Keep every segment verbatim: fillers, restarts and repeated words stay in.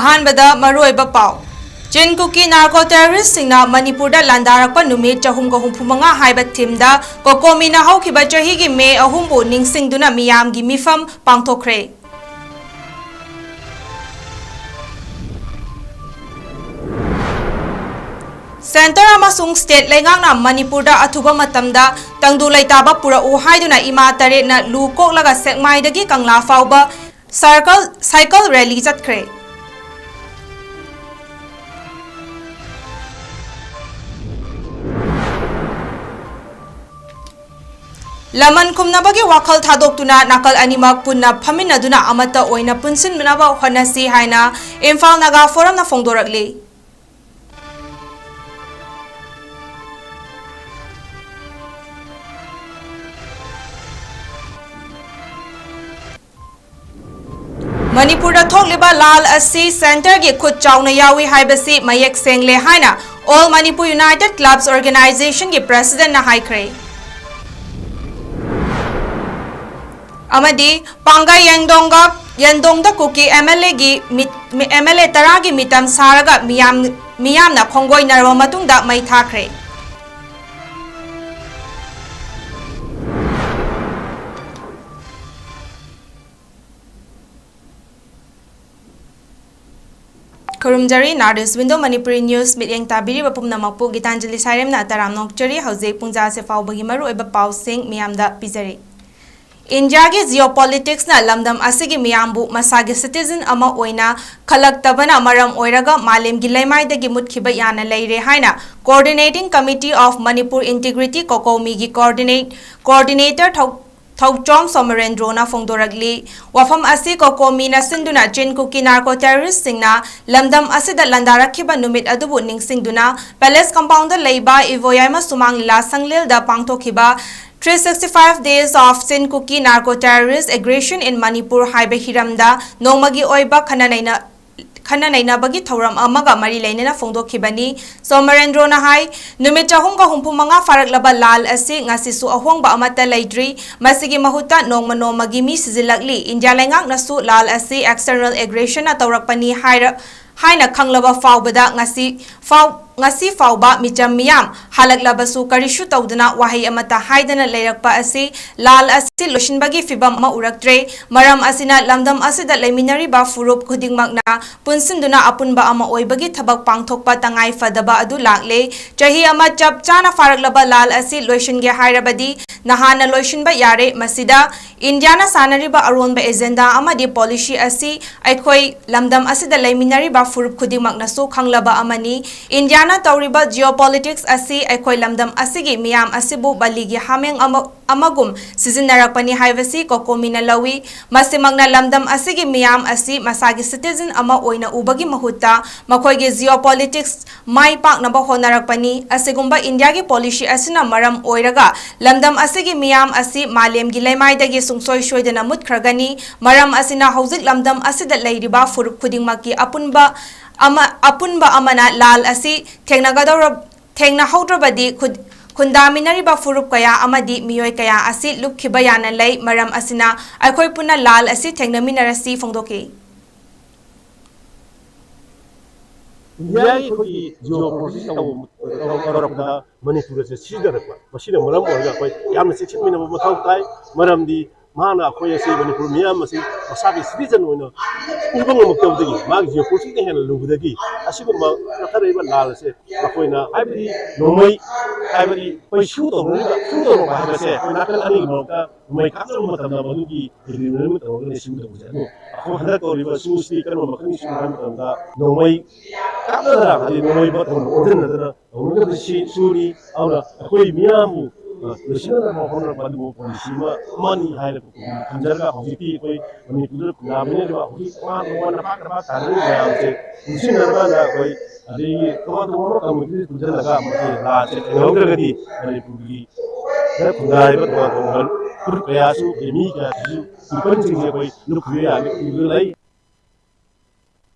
ꯑꯍꯥꯟꯕꯗ ꯃꯔꯨꯑꯣꯏꯕ ꯄꯥꯎ꯫ ꯆꯤꯟ ꯀꯨꯀꯤ ꯅꯥꯔꯀꯣ ꯇꯦꯔꯣꯔꯤꯁꯁꯤꯡꯅ ꯃꯅꯤꯄꯨꯔꯗ ꯂꯥꯟꯗꯥꯔꯛꯄ ꯅꯨꯃꯤꯠ ꯆꯍꯨꯝꯒ ꯍꯨꯝꯐꯨ ꯃꯉꯥ ꯍꯥꯏꯕ ꯊꯤꯝꯗ ꯀꯣꯀꯣꯃꯤꯅ ꯍꯧꯈꯤꯕ ꯆꯍꯤꯒꯤ ꯃꯦ ꯑꯍꯨꯝꯕꯨ ꯅꯤꯡꯁꯤꯡꯗꯨꯅ ꯃꯤꯌꯥꯝꯒꯤ ꯃꯤꯐꯝ ꯄꯥꯡꯊꯣꯛꯈ꯭ꯔꯦ꯫ ꯁꯦꯟꯇꯔ ꯑꯃꯁꯨꯡ ꯁ꯭ꯇꯦꯠ ꯂꯩꯉꯥꯛꯅ ꯃꯅꯤꯄꯨꯔꯗ ꯑꯊꯨꯕ ꯃꯇꯝꯗ ꯇꯪꯗꯨ ꯂꯩꯇꯥꯕ ꯄꯨꯔꯛꯎ ꯍꯥꯏꯗꯨꯅ ꯏꯃꯥ ꯇꯔꯦꯠꯅ ꯂꯨ ꯀꯣꯛꯂꯒ ꯁꯦꯛꯃꯥꯏꯗꯒꯤ ꯀꯪꯂꯥ ꯐꯥꯎꯕ ꯁꯥꯏꯀꯜ, ꯁꯥꯏꯀꯜ ꯔꯦꯂꯤ ꯆꯠꯈ꯭ꯔꯦ꯫ ꯂꯃꯟ ꯈꯨꯝꯅꯕꯒꯤ ꯋꯥꯈꯜ ꯊꯥꯗꯣꯛꯇꯨꯅ ꯅꯥꯀꯜ ꯑꯅꯤꯃꯛ ꯄꯨꯟꯅ ꯐꯝꯃꯤꯟꯅꯗꯨꯅ ꯑꯃꯠꯇ ꯑꯣꯏꯅ ꯄꯨꯟꯁꯤꯟꯅꯕ ꯍꯣꯠꯅꯁꯤ ꯍꯥꯏꯅ ꯏꯝꯐꯥꯜ ꯅꯥꯒꯥ ꯐꯣꯔꯝꯅ ꯐꯣꯡꯗꯣꯔꯛꯂꯤ꯫ ꯃꯅꯤꯄꯨꯔꯗ ꯊꯣꯛꯂꯤꯕ ꯂꯥꯜ ꯑꯁꯤ ꯁꯦꯟꯇꯔꯒꯤ ꯈꯨꯠ ꯆꯥꯎꯅ ꯌꯥꯎꯏ ꯍꯥꯏꯕꯁꯤ ꯃꯌꯦꯛ ꯁꯦꯡꯂꯦ ꯍꯥꯏꯅ All Manipur United Clubs Organizationꯒꯤ ꯄ꯭ꯔꯦꯁꯤꯗꯦꯟꯠꯅ ꯍꯥꯏꯈ꯭ꯔꯦ꯫ ꯑꯃꯗꯤ ꯄꯥꯡꯒꯩ ꯌꯦꯡꯗꯣꯡꯒ, ꯌꯦꯟꯗꯣꯡꯗ ꯀꯨꯀꯤ ꯑꯦꯝ ꯑꯦꯜ ꯑꯦꯒꯤ ꯃꯤꯠ-, ꯃꯤ-, ꯑꯦꯝ ꯑꯦꯜ ꯑꯦ ꯇꯔꯥꯒꯤ ꯃꯤꯇꯝ ꯁꯥꯔꯒ ꯃꯤꯌꯥꯝ, ꯃꯤꯌꯥꯝꯅ ꯈꯣꯡꯒꯣꯏꯅꯔꯕ ꯃꯇꯨꯡꯗ ꯃꯩ ꯊꯥꯈ꯭ꯔꯦ꯫ ꯈꯨꯔꯨꯝꯖꯔꯤ꯫ North East Window Manipuri News ꯃꯤꯠꯌꯦꯡ ꯇꯥꯕꯤꯔꯤꯕ ꯄꯨꯝꯅꯃꯛꯄꯨ ꯒꯤꯇꯥꯟꯖꯂꯤ ꯁꯥꯏꯔꯦꯝꯅ ꯇꯔꯥꯝꯅ ꯑꯣꯛꯆꯔꯤ꯫ ꯍꯧꯖꯤꯛ ꯄꯨꯡꯖꯥꯁꯦ ꯐꯥꯎꯕꯒꯤ ꯃꯔꯨꯑꯣꯏꯕ ꯄꯥꯎꯁꯤꯡ ꯃꯤꯌꯥꯝꯗ ꯄꯤꯖꯔꯤ꯫ ꯏꯟꯗꯤꯌꯥꯒꯤ geopoliticsꯅ ꯂꯝꯗꯝ ꯑꯁꯤꯒꯤ ꯃꯤꯌꯥꯝꯕꯨ ꯃꯁꯥꯒꯤ citizen ꯑꯃ ꯑꯣꯏꯅ ꯈꯜꯂꯛꯇꯕꯅ ꯃꯔꯝ ꯑꯣꯏꯔꯒ ꯃꯥꯂꯦꯝꯒꯤ ꯂꯩꯃꯥꯏꯗꯒꯤ ꯃꯨꯠꯈꯤꯕ ꯌꯥꯅ ꯂꯩꯔꯦ ꯍꯥꯏꯅ Coordinating Committee of Manipur Integrity, ꯀꯣꯀꯣꯃꯤꯒꯤ coordinate, coordinator ꯊꯧ-, ꯊꯧꯆꯣꯝ ꯁꯣꯃꯔꯦꯟꯗ꯭ꯔꯣꯅ ꯐꯣꯡꯗꯣꯔꯛꯂꯤ꯫ ꯋꯥꯐꯝ ꯑꯁꯤ ꯀꯣꯀꯣꯃꯤꯅ ꯁꯤꯟꯗꯨꯅ ꯆꯤꯟ ꯀꯨꯀꯤ ꯅꯥꯔꯀꯣ ꯇꯦꯔꯣꯔꯤꯁꯁꯤꯡꯅ ꯂꯝꯗꯝ ꯑꯁꯤꯗ ꯂꯥꯟꯗꯥꯔꯛꯈꯤꯕ ꯅꯨꯃꯤꯠ ꯑꯗꯨꯕꯨ ꯅꯤꯡꯁꯤꯡꯗꯨꯅ Palace Compoundꯗ ꯂꯩꯕ ꯏꯕꯣꯌꯥꯏꯃ ꯁꯨꯃꯥꯡ ꯂꯤꯂꯥ ꯁꯪꯂꯦꯜꯗ ꯄꯥꯡꯊꯣꯛꯈꯤꯕ Three sixty five Days of Chin Kuki Narco Terrorist Aggression in Manipur ꯍꯥꯏꯕ ꯍꯤꯔꯝꯗ ꯅꯣꯡꯃꯒꯤ ꯑꯣꯏꯕ ꯈꯟꯅ ꯅꯩꯅ-, ꯈꯟꯅ ꯅꯩꯅꯕꯒꯤ ꯊꯧꯔꯝ ꯑꯃꯒ ꯃꯔꯤ ꯂꯩꯅꯅ ꯐꯣꯡꯗꯣꯛꯈꯤꯕꯅꯤ꯫ ꯁꯣꯃꯔꯦꯟꯗ꯭ꯔꯣꯅ ꯍꯥꯏ, ꯅꯨꯃꯤꯠ ꯆꯍꯨꯝꯒ ꯍꯨꯝꯐꯨ ꯃꯉꯥ ꯐꯥꯔꯛꯂꯕ ꯂꯥꯜ ꯑꯁꯤ ꯉꯁꯤꯁꯨ ꯑꯍꯣꯡꯕ ꯑꯃꯠꯇ ꯂꯩꯇ꯭ꯔꯤ꯫ ꯃꯁꯤꯒꯤ ꯃꯍꯨꯠꯇ ꯅꯣꯡꯃ ꯅꯣꯡꯃꯒꯤ ꯃꯤ ꯁꯤꯖꯤꯜꯂꯛꯂꯤ꯫ ꯏꯟꯗꯤꯌꯥ ꯂꯩꯉꯥꯛꯅꯁꯨ ꯂꯥꯜ ꯑꯁꯤ external aggressionꯅ ꯇꯧꯔꯛꯄꯅꯤ ꯍꯥꯏꯔ-, ꯍꯥꯏꯅ ꯈꯪꯂꯕ ꯐꯥꯎꯕꯗ ꯉꯁꯤ ꯐꯥꯎ-, ꯉꯁꯤ ꯐꯥꯎꯕ ꯃꯤꯆꯝ ꯃꯤꯌꯥꯝ ꯍꯜꯂꯛꯂꯕꯁꯨ ꯀꯔꯤꯁꯨ ꯇꯧꯗꯅ ꯋꯥꯍꯩ ꯑꯃꯠꯇ ꯍꯥꯏꯗꯅ ꯂꯩꯔꯛꯄ ꯑꯁꯤ ꯂꯥꯜ ꯑꯁꯤ ꯂꯣꯏꯁꯤꯟꯕꯒꯤ ꯐꯤꯚꯝ ꯑꯃ ꯎꯔꯛꯇ꯭ꯔꯦ꯫ ꯃꯔꯝ ꯑꯁꯤꯅ ꯂꯝꯗꯝ ꯑꯁꯤꯗ ꯂꯩꯃꯤꯟꯅꯔꯤꯕ ꯐꯨꯔꯨꯞ ꯈꯨꯗꯤꯡꯃꯛꯅ ꯄꯨꯟꯁꯤꯟꯗꯨꯅ ꯑꯄꯨꯟꯕ ꯑꯃ ꯑꯣꯏꯕꯒꯤ ꯊꯕꯛ ꯄꯥꯡꯊꯣꯛꯄ ꯇꯉꯥꯏ ꯐꯗꯕ ꯑꯗꯨ ꯂꯥꯛꯂꯦ꯫ ꯆꯍꯤ ꯑꯃ ꯆꯞ ꯆꯥꯅ ꯐꯥꯔꯛꯂꯕ ꯂꯥꯜ ꯑꯁꯤ ꯂꯣꯏꯁꯤꯟꯒꯦ ꯍꯥꯏꯔꯕꯗꯤ ꯅꯍꯥꯟꯅ ꯂꯣꯏꯁꯤꯟꯕ ꯌꯥꯔꯦ꯫ ꯃꯁꯤꯗ ꯏꯟꯗꯤꯌꯥꯅ ꯁꯥꯟꯅꯔꯤꯕ ꯑꯔꯣꯟꯕ agenda ꯑꯃꯗꯤ policy ꯑꯁꯤ ꯑꯩꯈꯣꯏ ꯂꯝꯗꯝ ꯑꯁꯤꯗ ꯂꯩꯃꯤꯟꯅꯔꯤꯕ ꯐꯨꯔꯨꯞ ꯈꯨꯗꯤꯡꯃꯛꯅꯁꯨ ꯈꯪꯂꯕ ꯑꯃꯅꯤ꯫ ꯏꯟꯗꯤꯌꯥꯅ ꯇꯧꯔꯤꯕ geopolitics ꯑꯁꯤ ꯑꯩꯈꯣꯏ ꯂꯝꯗꯝ ꯑꯁꯤꯒꯤ ꯃꯤꯌꯥꯝ ꯑꯁꯤꯕꯨ ꯕꯂꯤꯒꯤ ꯍꯥꯃꯦꯡ ꯑꯃ, ꯑꯃꯒꯨꯝ ꯁꯤꯖꯤꯟꯅꯔꯛꯄꯅꯤ ꯍꯥꯏꯕꯁꯤ ꯀꯣꯀꯣꯃꯤꯅ ꯂꯧꯏ꯫ ꯃꯁꯤꯃꯛꯅ ꯂꯝꯗꯝ ꯑꯁꯤꯒꯤ ꯃꯤꯌꯥꯝ ꯑꯁꯤ ꯃꯁꯥꯒꯤ citizen ꯑꯃ ꯑꯣꯏꯅ ꯎꯕꯒꯤ ꯃꯍꯨꯠꯇ ꯃꯈꯣꯏꯒꯤ geopolitics ꯃꯥꯏ ꯄꯥꯛꯅꯕ ꯍꯣꯠꯅꯔꯛꯄꯅꯤ꯫ ꯑꯁꯤꯒꯨꯝꯕ ꯏꯟꯗꯤꯌꯥꯒꯤ policy ꯑꯁꯤꯅ ꯃꯔꯝ ꯑꯣꯏꯔꯒ ꯂꯝꯗꯝ ꯑꯁꯤꯒꯤ ꯃꯤꯌꯥꯝ ꯑꯁꯤ ꯃꯥꯂꯦꯝꯒꯤ ꯂꯩꯃꯥꯏꯗꯒꯤ ꯁꯨꯡꯁꯣꯏ ꯁꯣꯏꯗꯅ ꯃꯨꯠꯈ꯭ꯔꯒꯅꯤ꯫ ꯃꯔꯝ ꯑꯁꯤꯅ ꯍꯧꯖꯤꯛ ꯂꯝꯗꯝ ꯑꯁꯤꯗ ꯂꯩꯔꯤꯕ ꯐꯨꯔꯨꯞ ꯈꯨꯗꯤꯡꯃꯛꯀꯤ ꯑꯄꯨꯟꯕ ꯑꯃ, ꯑꯄꯨꯟꯕ ꯑꯃꯅ ꯂꯥꯜ ꯑꯁꯤ ꯊꯦꯡꯅꯒꯗꯧꯔ-, ꯊꯦꯡꯅꯍꯧꯗ꯭ꯔꯕꯗꯤ ꯈꯨꯠ-, ꯈꯨꯟꯗꯥꯃꯤꯟꯅꯔꯤꯕ ꯐꯨꯔꯨꯞ ꯀꯌꯥ ꯑꯃꯗꯤ ꯃꯤꯑꯣꯏ ꯀꯌꯥ ꯑꯁꯤ ꯂꯨꯞꯈꯤꯕ ꯌꯥꯅ ꯂꯩ꯫ ꯃꯔꯝ ꯑꯁꯤꯅ ꯑꯩꯈꯣꯏ ꯄꯨꯟꯅ ꯂꯥꯜ ꯑꯁꯤ ꯊꯦꯡꯅꯃꯤꯟꯅꯔꯁꯤ ꯐꯣꯡꯗꯣꯛꯈꯤ꯫ ꯏꯟꯗꯤꯌꯥꯒꯤ ꯑꯩꯈꯣꯏꯒꯤ geopolitics ꯇꯧꯕ ꯇꯧꯔꯛꯄꯗ ꯃꯅꯤꯄꯨꯔ ꯑꯁꯤ ꯁꯤꯖꯤꯟꯅꯔꯛꯄ, ꯃꯁꯤꯅ ꯃꯔꯝ ꯑꯣꯏꯔꯒ ꯑꯩꯈꯣꯏ ꯌꯥꯝꯅ ꯆꯦꯛꯁꯤꯟꯃꯤꯟꯅꯕ ꯃꯊꯧ ꯇꯥꯏ꯫ ꯃꯔꯝꯗꯤ ꯃꯥꯅ ꯑꯩꯈꯣꯏ ꯑꯁꯤ ꯃꯅꯤꯄꯨꯔ ꯃꯤꯌꯥꯝ ꯑꯁꯤ ꯃꯁꯥꯒꯤ citizen ꯑꯣꯏꯅ ꯎꯕ ꯉꯝꯃꯛꯇꯕꯗꯒꯤ, ꯃꯥꯒꯤ geopoliticsꯅ ꯍꯦꯟꯅ ꯂꯨꯕꯗꯒꯤ ꯑꯁꯤꯒꯨꯝꯕ ꯆꯠꯊꯔꯛꯏꯕ ꯂꯥꯜ ꯑꯁꯦ ꯃꯈꯣꯏꯅ, ꯍꯥꯏꯕꯗꯤ ꯅꯣꯡꯃꯩ, ꯍꯥꯏꯕꯗꯤ ꯑꯩꯈꯣꯏ ꯁꯨ ꯇꯧꯅꯔꯤꯕ, ꯁꯨ ꯇꯧꯔꯛꯄ ꯍꯥꯏꯕꯁꯦ ꯑꯩꯈꯣꯏ ꯅꯥꯀꯜ ꯑꯅꯤꯒꯤ ꯃꯔꯛꯇ ꯅꯣꯡꯃꯩ ꯀꯥꯞꯅꯕ ꯃꯇꯝꯗ ꯃꯗꯨꯒꯤ agreement ꯑꯃ ꯇꯧꯔꯒꯅꯤ ꯁꯨ ꯇꯧꯕꯁꯦ꯫ ꯑꯗꯣ ꯑꯩꯈꯣꯏ ꯍꯟꯗꯛ ꯇꯧꯔꯤꯕ ꯁꯨ ꯑꯁꯤ ꯀꯔꯝꯕ ꯃꯈꯜꯒꯤ ꯁꯨꯅꯣ ꯍꯥꯏꯕ ꯃꯇꯝꯗ ꯅꯣꯡꯃꯩ ꯀꯥꯞꯅꯗꯅ, ꯍꯥꯏꯗꯤ ꯅꯣꯡꯃꯩ ꯕꯠ ꯑꯣꯟꯁꯤꯟꯅꯗꯅ ꯇꯧꯅꯗꯕ ꯁꯤ ꯁꯨꯅꯤ꯫ ꯑꯗꯨꯅ ꯑꯩꯈꯣꯏ ꯃꯤꯌꯥꯝꯕꯨ, ꯑ, ꯂꯣꯏꯁꯤꯟꯅꯅꯕ ꯍꯣꯠꯅꯔꯛꯄ ꯑꯗꯨꯕꯨ policy ꯑꯃ, ꯑꯃꯅꯤ ꯍꯥꯏꯅ ꯊꯝꯖꯔꯒ ꯍꯧꯖꯤꯛꯇꯤ ꯑꯩꯈꯣꯏ ꯃꯅꯤꯄꯨꯔꯗ ꯈꯨꯟꯗꯥꯃꯤꯟꯅꯔꯤꯕ ꯍꯧꯖꯤꯛ ꯇꯣꯉꯥꯟ ꯇꯣꯉꯥꯟꯅ ꯄꯥꯛ ꯄꯥꯛ ꯇꯥꯅꯔꯤꯕ ꯃꯌꯥꯝꯁꯦ ꯄꯨꯟꯁꯤꯟꯅꯔꯀꯥꯟꯗ ꯑꯩꯈꯣꯏ ꯑꯗꯒꯤ ꯇꯣꯉꯥꯟ ꯇꯣꯉꯥꯟꯕ communityꯁꯤꯡ ꯄꯨꯟꯁꯤꯜꯂꯒ ꯃꯁꯤ ꯂꯥꯟꯁꯦ ꯊꯦꯡꯅꯍꯧꯗ꯭ꯔꯒꯗꯤ ꯃꯅꯤꯄꯨꯔꯒꯤ ꯈꯨꯟꯗꯥꯔꯤꯕ ꯇꯣꯉꯥꯟ ꯇꯣꯉꯥꯟꯕ ꯐꯨꯔꯨꯞ ꯀꯌꯥꯁꯨ ꯑꯗꯩ ꯃꯤ ꯀꯌꯥꯁꯤꯁꯨ peopleꯁꯤꯡꯁꯦ ꯑꯩꯈꯣꯏ ꯂꯨꯞꯈꯤꯕ ꯌꯥꯒꯦ ꯎꯕꯗ ꯂꯩ꯫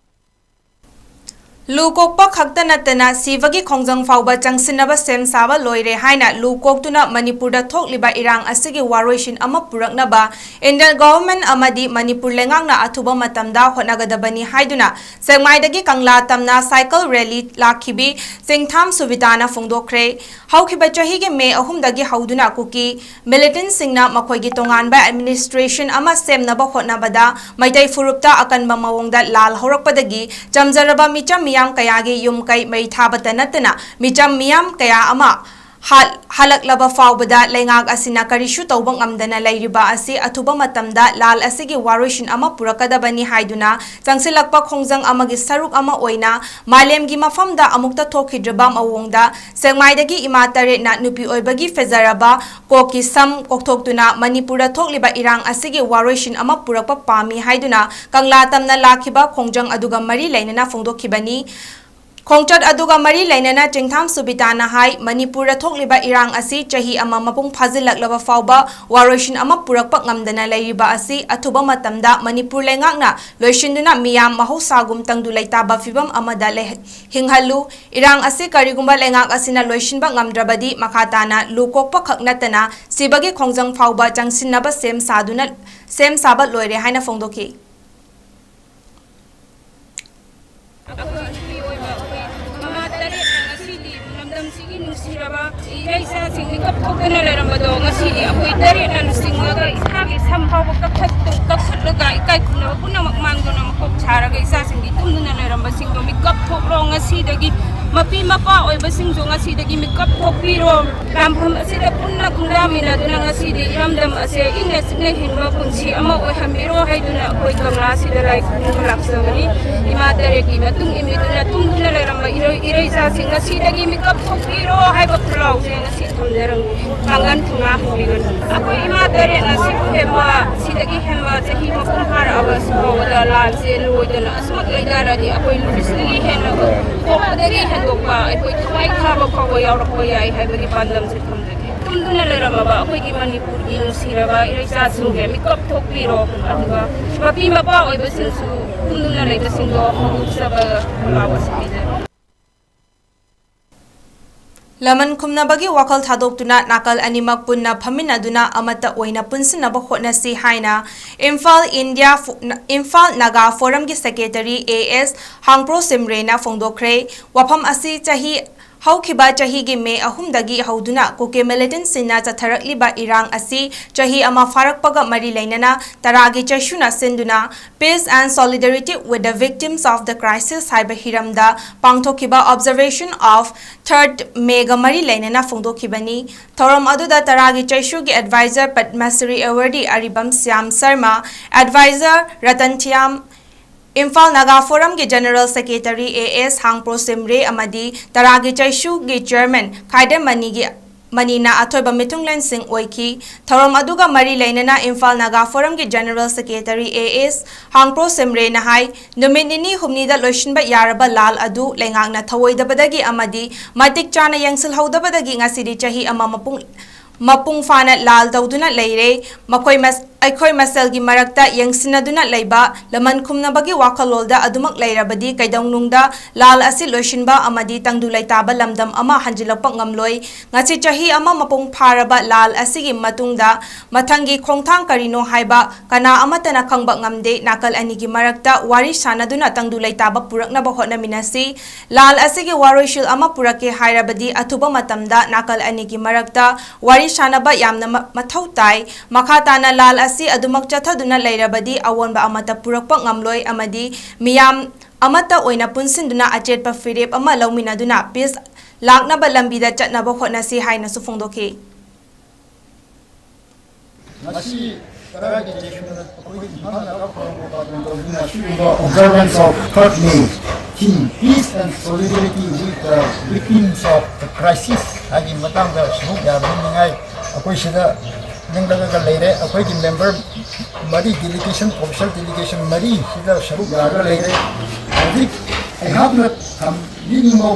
ꯂꯨ ꯀꯣꯛꯄ ꯈꯛꯇ ꯅꯠꯇꯅ ꯁꯤꯕꯒꯤ ꯈꯣꯡꯖꯪ ꯐꯥꯎꯕ ꯆꯪꯁꯤꯟꯅꯕ ꯁꯦꯝ ꯁꯥꯕ ꯂꯣꯏꯔꯦ ꯍꯥꯏꯅ ꯂꯨ ꯀꯣꯛꯇꯨꯅ ꯃꯅꯤꯄꯨꯔꯗ ꯊꯣꯛꯂꯤꯕ ꯏꯔꯥꯡ ꯑꯁꯤꯒꯤ ꯋꯥꯔꯣꯏꯁꯤꯟ ꯑꯃ ꯄꯨꯔꯛꯅꯕ Indian government ꯑꯃꯗꯤ ꯃꯅꯤꯄꯨꯔ ꯂꯩꯉꯥꯛꯅ ꯑꯊꯨꯕ ꯃꯇꯝꯗ ꯍꯣꯠꯅꯒꯗꯕꯅꯤ ꯍꯥꯏꯗꯨꯅ ꯁꯦꯛꯃꯥꯏꯗꯒꯤ ꯀꯪꯂꯥ ꯇꯝꯅ cycle rally ꯂꯥꯛꯈꯤꯕꯤ ꯆꯤꯡꯊꯥꯝ ꯁꯨꯕꯤꯇꯥꯅ ꯐꯣꯡꯗꯣꯛꯈ꯭ꯔꯦ꯫ ꯍꯧꯈꯤꯕ ꯆꯍꯤꯒꯤ ꯃꯦ ꯑꯍꯨꯝꯗꯒꯤ ꯍꯧꯗꯨꯅ ꯀꯨꯀꯤ militantꯁꯤꯡꯅ ꯃꯈꯣꯏꯒꯤ ꯇꯣꯉꯥꯟꯕ administration ꯑꯃ ꯁꯦꯝꯅꯕ ꯍꯣꯠꯅꯕꯗ ꯃꯩꯇꯩ ꯐꯨꯔꯨꯞꯇ ꯑꯀꯟꯕ ꯃꯑꯣꯡꯗ ꯂꯥꯜ ꯍꯧꯔꯛꯄꯗꯒꯤ ꯆꯝꯖꯔꯕ ꯃꯤꯆꯝ ꯃꯤꯌꯥꯝ ꯀꯌꯥꯒꯤ ꯌꯨꯝ ꯀꯩ ꯃꯩ ꯊꯥꯕꯇ ꯅꯠꯇꯅ ꯃꯤꯆꯝ ꯃꯤꯌꯥꯝ ꯀꯌꯥ ꯑꯃ ꯍꯥꯠ-, ꯍꯜꯂꯛꯂꯕ ꯐꯥꯎꯕꯗ ꯂꯩꯉꯥꯛ ꯑꯁꯤꯅ ꯀꯔꯤꯁꯨ ꯇꯧꯕ ꯉꯝꯗꯅ ꯂꯩꯔꯤꯕ ꯑꯁꯤ ꯑꯊꯨꯕ ꯃꯇꯝꯗ ꯂꯥꯜ ꯑꯁꯤꯒꯤ ꯋꯥꯔꯣꯏꯁꯤꯟ ꯑꯃ ꯄꯨꯔꯛꯀꯗꯕꯅꯤ ꯍꯥꯏꯗꯨꯅ ꯆꯪꯁꯤꯜꯂꯛꯄ ꯈꯣꯡꯖꯪ ꯑꯃꯒꯤ ꯁꯔꯨꯛ ꯑꯃ ꯑꯣꯏꯅ ꯃꯥꯂꯦꯝꯒꯤ ꯃꯐꯝꯗ ꯑꯃꯨꯛꯇ ꯊꯣꯛꯈꯤꯗ꯭ꯔꯤꯕ ꯃꯑꯣꯡꯗ ꯁꯦꯛꯃꯥꯏꯗꯒꯤ ꯏꯃꯥ ꯇꯔꯦꯠꯅ ꯅꯨꯄꯤ ꯑꯣꯏꯕꯒꯤ ꯐꯖꯔꯕ ꯀꯣꯛꯀꯤ ꯁꯝ ꯀꯣꯛꯊꯣꯛꯇꯨꯅ ꯃꯅꯤꯄꯨꯔꯗ ꯊꯣꯛꯂꯤꯕ ꯏꯔꯥꯡ ꯑꯁꯤꯒꯤ ꯋꯥꯔꯣꯏꯁꯤꯟ ꯑꯃ ꯄꯨꯔꯛꯄ ꯄꯥꯝꯃꯤ ꯍꯥꯏꯗꯨꯅ ꯀꯪꯂꯥ ꯇꯝꯅ ꯂꯥꯛꯈꯤꯕ ꯈꯣꯡꯖꯪ ꯑꯗꯨꯒ ꯃꯔꯤ ꯂꯩꯅꯅ ꯐꯣꯡꯗꯣꯛꯈꯤꯕꯅꯤ꯫ ꯈꯣꯡꯆꯠ ꯑꯗꯨꯒ ꯃꯔꯤ ꯂꯩꯅꯅ ꯆꯤꯡꯊꯥꯝ ꯁꯨꯕꯤꯇꯥꯅ ꯍꯥꯏ, ꯃꯅꯤꯄꯨꯔꯗ ꯊꯣꯛꯂꯤꯕ ꯏꯔꯥꯡ ꯑꯁꯤ ꯆꯍꯤ ꯑꯃ ꯃꯄꯨꯡ ꯐꯥꯖꯤꯜꯂꯛꯂꯕ ꯐꯥꯎꯕ ꯋꯥꯔꯣꯏꯁꯤꯟ ꯑꯃ ꯄꯨꯔꯛꯄ ꯉꯝꯗꯅ ꯂꯩꯔꯤꯕ ꯑꯁꯤ ꯑꯊꯨꯕ ꯃꯇꯝꯗ ꯃꯅꯤꯄꯨꯔ ꯂꯩꯉꯥꯛꯅ ꯂꯣꯏꯁꯤꯟꯗꯨꯅ ꯃꯤꯌꯥꯝ ꯃꯍꯧꯁꯥꯒꯨꯝ ꯇꯪꯗꯨ ꯂꯩꯇꯥꯕ ꯐꯤꯕꯝ ꯑꯃꯗ ꯂꯩ-, ꯍꯤꯡꯍꯜꯂꯨ꯫ ꯏꯔꯥꯡ ꯑꯁꯤ ꯀꯔꯤꯒꯨꯝꯕ ꯂꯩꯉꯥꯛ ꯑꯁꯤꯅ ꯂꯣꯏꯁꯤꯟꯕ ꯉꯝꯗ꯭ꯔꯕꯗꯤ ꯃꯈꯥ ꯇꯥꯅ ꯂꯨ ꯀꯣꯛꯄ ꯈꯛ ꯅꯠꯇꯅ ꯁꯤꯕꯒꯤ ꯈꯣꯡꯖꯪ ꯐꯥꯎꯕ ꯆꯪꯁꯤꯟꯅꯕ ꯁꯦꯝ ꯁꯥꯗꯨꯅ, ꯁꯦꯝ ꯁꯥꯕ ꯂꯣꯏꯔꯦ ꯍꯥꯏꯅ ꯐꯣꯡꯗꯣꯛꯈꯤ꯫ ꯑꯩꯈꯣꯏ ꯅꯨꯄꯤ ꯑꯣꯏꯕ ꯑꯩꯈꯣꯏ ꯃꯃꯥ ꯇꯔꯦꯠꯅ ꯉꯁꯤꯗꯤ ꯂꯝꯗꯝꯁꯤꯒꯤ ꯅꯨꯡꯁꯤꯔꯕ ꯏꯔꯩꯆꯥꯁꯤꯡ ꯃꯤꯀꯞ ꯊꯣꯛꯇꯨꯅ ꯂꯩꯔꯝꯕꯗꯣ ꯉꯁꯤꯗꯤ ꯑꯩꯈꯣꯏ ꯇꯔꯦꯠꯅ ꯂꯨꯆꯤꯡꯉꯒ ꯏꯁꯥꯒꯤ ꯁꯝ ꯐꯥꯎꯕ ꯀꯛꯊꯠ-, ꯀꯛꯊꯠꯂꯒ ꯏꯀꯥꯏ ꯈꯨꯝꯅꯕ ꯄꯨꯝꯅꯃꯛ ꯃꯥꯡꯗꯨꯅ ꯃꯀꯣꯛ ꯁꯥꯔꯒ ꯏꯆꯥꯁꯤꯡꯒꯤ ꯇꯨꯝꯗꯨꯅ ꯂꯩꯔꯝꯕꯁꯤꯡꯗꯣ ꯃꯤꯀꯞ ꯊꯣꯛꯂꯣ꯫ ꯉꯁꯤꯗꯒꯤ ꯃꯄꯤ ꯃꯄꯥ ꯑꯣꯏꯕꯁꯤꯡꯁꯨ ꯉꯁꯤꯗꯒꯤ ꯃꯤꯀꯞ ꯊꯣꯛꯄꯤꯔꯣ꯫ ꯂꯥꯟꯐꯝ ꯑꯁꯤꯗ ꯄꯨꯟꯅ ꯈꯨꯟꯗꯥꯃꯤꯟꯅꯗꯨꯅ ꯉꯁꯤꯗꯤ ꯏꯔꯝꯗꯝ ꯑꯁꯦ ꯏꯪꯅ ꯆꯤꯛꯅ ꯍꯤꯡꯕ ꯄꯨꯟꯁꯤ ꯑꯃ ꯑꯣꯏꯍꯟꯕꯤꯔꯣ ꯍꯥꯏꯗꯨꯅ ꯑꯩꯈꯣꯏ ꯀꯪꯂꯥꯁꯤꯗ ꯂꯥꯏ ꯈꯨꯔꯨꯝꯕ ꯂꯥꯛꯆꯕꯅꯤ꯫ ꯏꯃꯥ ꯇꯔꯦꯠꯀꯤ ꯃꯇꯨꯡ ꯏꯟꯕꯤꯗꯨꯅ ꯇꯨꯝꯗꯨꯅ ꯂꯩꯔꯝꯕ ꯏꯔꯩ-, ꯏꯔꯩꯆꯥꯁꯤꯡ ꯉꯁꯤꯗꯒꯤ ꯃꯤꯀꯞ ꯊꯣꯛꯄꯤꯔꯣ ꯍꯥꯏꯕ ꯈꯨꯔꯥꯎꯁꯦ ꯉꯁꯤ ꯊꯝꯖꯔꯝꯃꯤ꯫ ꯄꯥꯡꯒꯜ ꯊꯧꯅꯥ ꯍꯟꯕꯤꯒꯅꯨ꯫ ꯑꯩꯈꯣꯏ ꯏꯃꯥ ꯇꯔꯦꯠꯅ ꯁꯤꯕꯨ ꯍꯦꯟꯕ, ꯁꯤꯗꯒꯤ ꯍꯦꯟꯕ ꯆꯍꯤ ꯃꯄꯨꯡ ꯐꯥꯔꯛꯑꯕ ꯑꯁꯤ ꯐꯥꯎꯕꯗ ꯂꯥꯟꯁꯦ ꯂꯣꯏꯗꯅ ꯑꯁꯨꯃꯛ ꯂꯩꯇꯥꯔꯗꯤ ꯑꯩꯈꯣꯏ ꯅꯨꯄꯤꯁꯤꯗꯒꯤ ꯍꯦꯟꯅ ꯄꯣꯛꯄꯗꯒꯤ ꯍꯦꯟꯗꯣꯛꯄ ꯑꯩꯈꯣꯏ ꯊꯋꯥꯏ ꯊꯥꯕ ꯐꯥꯎꯕ ꯌꯥꯎꯔꯛꯄ ꯌꯥꯏ ꯍꯥꯏꯕꯒꯤ ꯄꯥꯟꯗꯝꯁꯦ ꯊꯝꯖꯒꯦ꯫ ꯇꯨꯝꯗꯨꯅ ꯂꯩꯔꯝꯃꯕ ꯑꯩꯈꯣꯏꯒꯤ ꯃꯅꯤꯄꯨꯔꯒꯤ ꯅꯨꯡꯁꯤꯔꯕ ꯏꯔꯩꯆꯥꯁꯤꯡꯁꯦ ꯃꯤꯀꯞ ꯊꯣꯛꯄꯤꯔꯣ, ꯑꯗꯨꯒ ꯃꯄꯤ ꯃꯄꯥ ꯑꯣꯏꯕꯁꯤꯡꯁꯨ ꯇꯨꯝꯗꯨꯅ ꯂꯩꯕꯁꯤꯡꯗꯣ ꯍꯧꯗꯣꯛꯆꯕ ꯈꯣꯜꯂꯥꯎ ꯑꯁꯤ ꯄꯤꯖꯔꯤ꯫ ꯂꯃꯟ ꯈꯨꯝꯅꯕꯒꯤ ꯋꯥꯈꯜ ꯊꯥꯗꯣꯛꯇꯨꯅ ꯅꯥꯀꯜ ꯑꯅꯤꯃꯛ ꯄꯨꯟꯅ ꯐꯝꯃꯤꯟꯅꯗꯨꯅ ꯑꯃꯠꯇ ꯑꯣꯏꯅ ꯄꯨꯟꯁꯤꯟꯅꯕ ꯍꯣꯠꯅꯁꯤ ꯍꯥꯏꯅ ꯏꯝꯐꯥꯜ ꯏꯟꯗꯤꯌꯥ ꯐꯣ-, ꯏꯝꯐꯥꯜ ꯅꯥꯒꯥ ꯐꯣꯔꯝꯒꯤ ꯁꯦꯀ꯭ꯔꯦꯇꯔꯤ ꯑꯦ ꯑꯦꯁ ꯍꯥꯡꯄ꯭ꯔꯣ ꯁꯤꯝꯔꯦꯅ ꯐꯣꯡꯗꯣꯛꯈ꯭ꯔꯦ꯫ ꯋꯥꯐꯝ ꯑꯁꯤ ꯆꯍꯤ, ꯍꯧꯈꯤꯕ ꯆꯍꯤꯒꯤ ꯃꯦ ꯑꯍꯨꯝꯗꯒꯤ ꯍꯧꯗꯨꯅ ꯀꯨꯀꯤ ꯃꯤꯂꯤꯇꯦꯟꯠꯁꯤꯡꯅ ꯆꯠꯊꯔꯛꯂꯤꯕ ꯏꯔꯥꯡ ꯑꯁꯤ ꯆꯍꯤ ꯑꯃ ꯐꯥꯔꯛꯄꯒ ꯃꯔꯤ ꯂꯩꯅꯅ ꯇꯔꯥꯒꯤ ꯆꯩꯁꯨꯅ ꯁꯤꯟꯗꯨꯅ Peace and Solidarity with the Victims of the Crisis ꯍꯥꯏꯕ ꯍꯤꯔꯝꯗ ꯄꯥꯡꯊꯣꯛꯈꯤꯕ Observation of Third May ꯒ ꯃꯔꯤ ꯂꯩꯅꯅ ꯐꯣꯡꯗꯣꯛꯈꯤꯕꯅꯤ꯫ ꯊꯧꯔꯝ ꯑꯗꯨꯗ ꯇꯔꯥꯒꯤ ꯆꯩꯁꯨꯒꯤ advisor Padmashri awardee Aribam Shyam Sharma, advisor Ratan Thiyam, Imphal Naga ꯐꯣꯔꯝꯒꯤ general secretary A S Hangpro Simre ꯑꯃꯗꯤ ꯇꯔꯥꯒꯤ ꯆꯩꯁꯨꯒꯤ ꯆꯤꯌꯔꯃꯦꯟ ꯈꯥꯏꯗꯦꯝ ꯃꯅꯤꯒꯤ ꯃꯅꯤꯅ ꯑꯊꯣꯏꯕ ꯃꯤꯊꯨꯡꯂꯦꯟꯁꯤꯡ ꯑꯣꯏꯈꯤ꯫ ꯊꯧꯔꯝ ꯑꯗꯨꯒ ꯃꯔꯤ ꯂꯩꯅꯅ ꯏꯝꯐꯥꯜ ꯅꯥꯒꯥ ꯐꯣꯔꯝꯒꯤ general secretary A S Hangpro ꯁꯤꯝꯔꯦꯅ ꯍꯥꯏ, ꯅꯨꯃꯤꯠ ꯅꯤꯅꯤ ꯍꯨꯝꯅꯤꯗ ꯂꯣꯏꯁꯤꯟꯕ ꯌꯥꯔꯕ ꯂꯥꯜ ꯑꯗꯨ ꯂꯩꯉꯥꯛꯅ ꯊꯧꯑꯣꯏꯗꯕꯗꯒꯤ ꯑꯃꯗꯤ ꯃꯇꯤꯛ ꯆꯥꯅ ꯌꯦꯡꯁꯤꯜꯍꯧꯗꯕꯗꯒꯤ ꯉꯁꯤꯗꯤ ꯆꯍꯤ ꯑꯃ ꯃꯄꯨꯡ, ꯃꯄꯨꯡ ꯐꯥꯅ ꯂꯥꯜ ꯇꯧꯗꯨꯅ ꯂꯩꯔꯦ꯫ ꯃꯈꯣꯏ ꯃꯁ-, ꯑꯩꯈꯣꯏ ꯃꯁꯦꯜꯒꯤ ꯃꯔꯛꯇ ꯌꯦꯡꯁꯤꯟꯅꯗꯨꯅ ꯂꯩꯕ ꯂꯃꯟ ꯈꯨꯝꯅꯕꯒꯤ ꯋꯥꯈꯜꯂꯣꯟꯗ ꯑꯗꯨꯃꯛ ꯂꯩꯔꯕꯗꯤ ꯀꯩꯗꯧꯅꯨꯡꯗ ꯂꯥꯜ ꯑꯁꯤ ꯂꯣꯏꯁꯤꯟꯕ ꯑꯃꯗꯤ ꯇꯪꯗꯨ ꯂꯩꯇꯥꯕ ꯂꯝꯗꯝ ꯑꯃ ꯍꯟꯖꯤꯜꯂꯛꯄ ꯉꯝꯂꯣꯏ꯫ ꯉꯁꯤ ꯆꯍꯤ ꯑꯃ ꯃꯄꯨꯡ ꯐꯥꯔꯕ ꯂꯥꯜ ꯑꯁꯤꯒꯤ ꯃꯇꯨꯡꯗ ꯃꯊꯪꯒꯤ ꯈꯣꯡꯊꯥꯡ ꯀꯔꯤꯅꯣ ꯍꯥꯏꯕ ꯀꯅꯥ ꯑꯃꯠꯇꯅ ꯈꯪꯕ ꯉꯝꯗꯦ꯫ ꯅꯥꯀꯜ ꯑꯅꯤꯒꯤ ꯃꯔꯛꯇ ꯋꯥꯔꯤ ꯁꯥꯟꯅꯗꯨꯅ ꯇꯪꯗꯨ ꯂꯩꯇꯥꯕ ꯄꯨꯔꯛꯅꯕ ꯍꯣꯠꯅꯃꯤꯟꯅꯁꯤ꯫ ꯂꯥꯜ ꯑꯁꯤꯒꯤ ꯋꯥꯔꯣꯏꯁꯤꯜ ꯑꯃ ꯄꯨꯔꯛꯀꯦ ꯍꯥꯏꯔꯕꯗꯤ ꯑꯊꯨꯕ ꯃꯇꯝꯗ ꯅꯥꯀꯜ ꯑꯅꯤꯒꯤ ꯃꯔꯛꯇ ꯋꯥꯔꯤ ꯁꯥꯟꯅꯕ ꯌꯥꯝꯅ ꯃ-, ꯃꯊꯧ ꯇꯥꯏ꯫ ꯃꯈꯥ ꯇꯥꯅ ꯂꯥꯜ ꯑꯁꯤ ꯑꯗꯨꯃꯛ ꯆꯠꯊꯗꯨꯅ ꯂꯩꯔꯕꯗꯤ ꯑꯑꯣꯟꯕ ꯑꯃꯠꯇ ꯄꯨꯔꯛꯄ ꯉꯝꯂꯣꯏ ꯑꯃꯗꯤ ꯃꯤꯌꯥꯝ ꯑꯃꯠꯇ ꯑꯣꯏꯅ ꯄꯨꯟꯁꯤꯟꯗꯨꯅ ꯑꯆꯦꯠꯄ ꯐꯤꯔꯦꯞ ꯑꯃ ꯂꯧꯃꯤꯟꯅꯗꯨꯅ ꯄꯤꯁ ꯂꯥꯛꯅꯕ ꯂꯝꯕꯤꯗ ꯆꯠꯅꯕ ꯍꯣꯠꯅꯁꯤ ꯍꯥꯏꯅꯁꯨ ꯐꯣꯡꯗꯣꯛꯈꯤ꯫ ꯉꯁꯤ ꯀꯗꯥꯏꯗ ꯆꯦꯛꯁꯤꯟꯅ ꯑꯩꯈꯣꯏꯒꯤ ꯏꯝꯐꯥꯜ ꯅꯥꯒꯥ ꯐꯣꯔꯝꯕꯨ ꯄꯥꯟꯗꯝ ꯇꯧꯗꯨꯅ ꯑꯁꯤꯒꯨꯝꯕ Observance of Third May theme, Peace and Solidarity with the Victims of the Crisis ꯍꯥꯏꯒꯤ ꯃꯇꯥꯡꯗ ꯁꯔꯨꯛ ꯌꯥꯕꯤꯅꯤꯡꯉꯥꯏ ꯑꯩꯈꯣꯏ ꯁꯤꯗ ꯂꯦꯡꯂꯒ ꯂꯩꯔꯦ꯫ ꯑꯩꯈꯣꯏꯒꯤ ꯃꯦꯝꯕꯔ ꯃꯔꯤ, ꯗꯦꯂꯤꯒꯦꯁꯟ, ꯑꯣꯐꯤꯁꯤꯌꯦꯜ ꯗꯦꯂꯤꯒꯦꯁꯟ ꯃꯔꯤ ꯁꯤꯗ ꯁꯔꯨꯛ ꯌꯥꯔꯒ ꯂꯩꯔꯦ꯫ ꯍꯧꯖꯤꯛ ꯑꯩꯍꯥꯛꯅ ꯊꯝꯕꯤꯅꯤꯡꯕ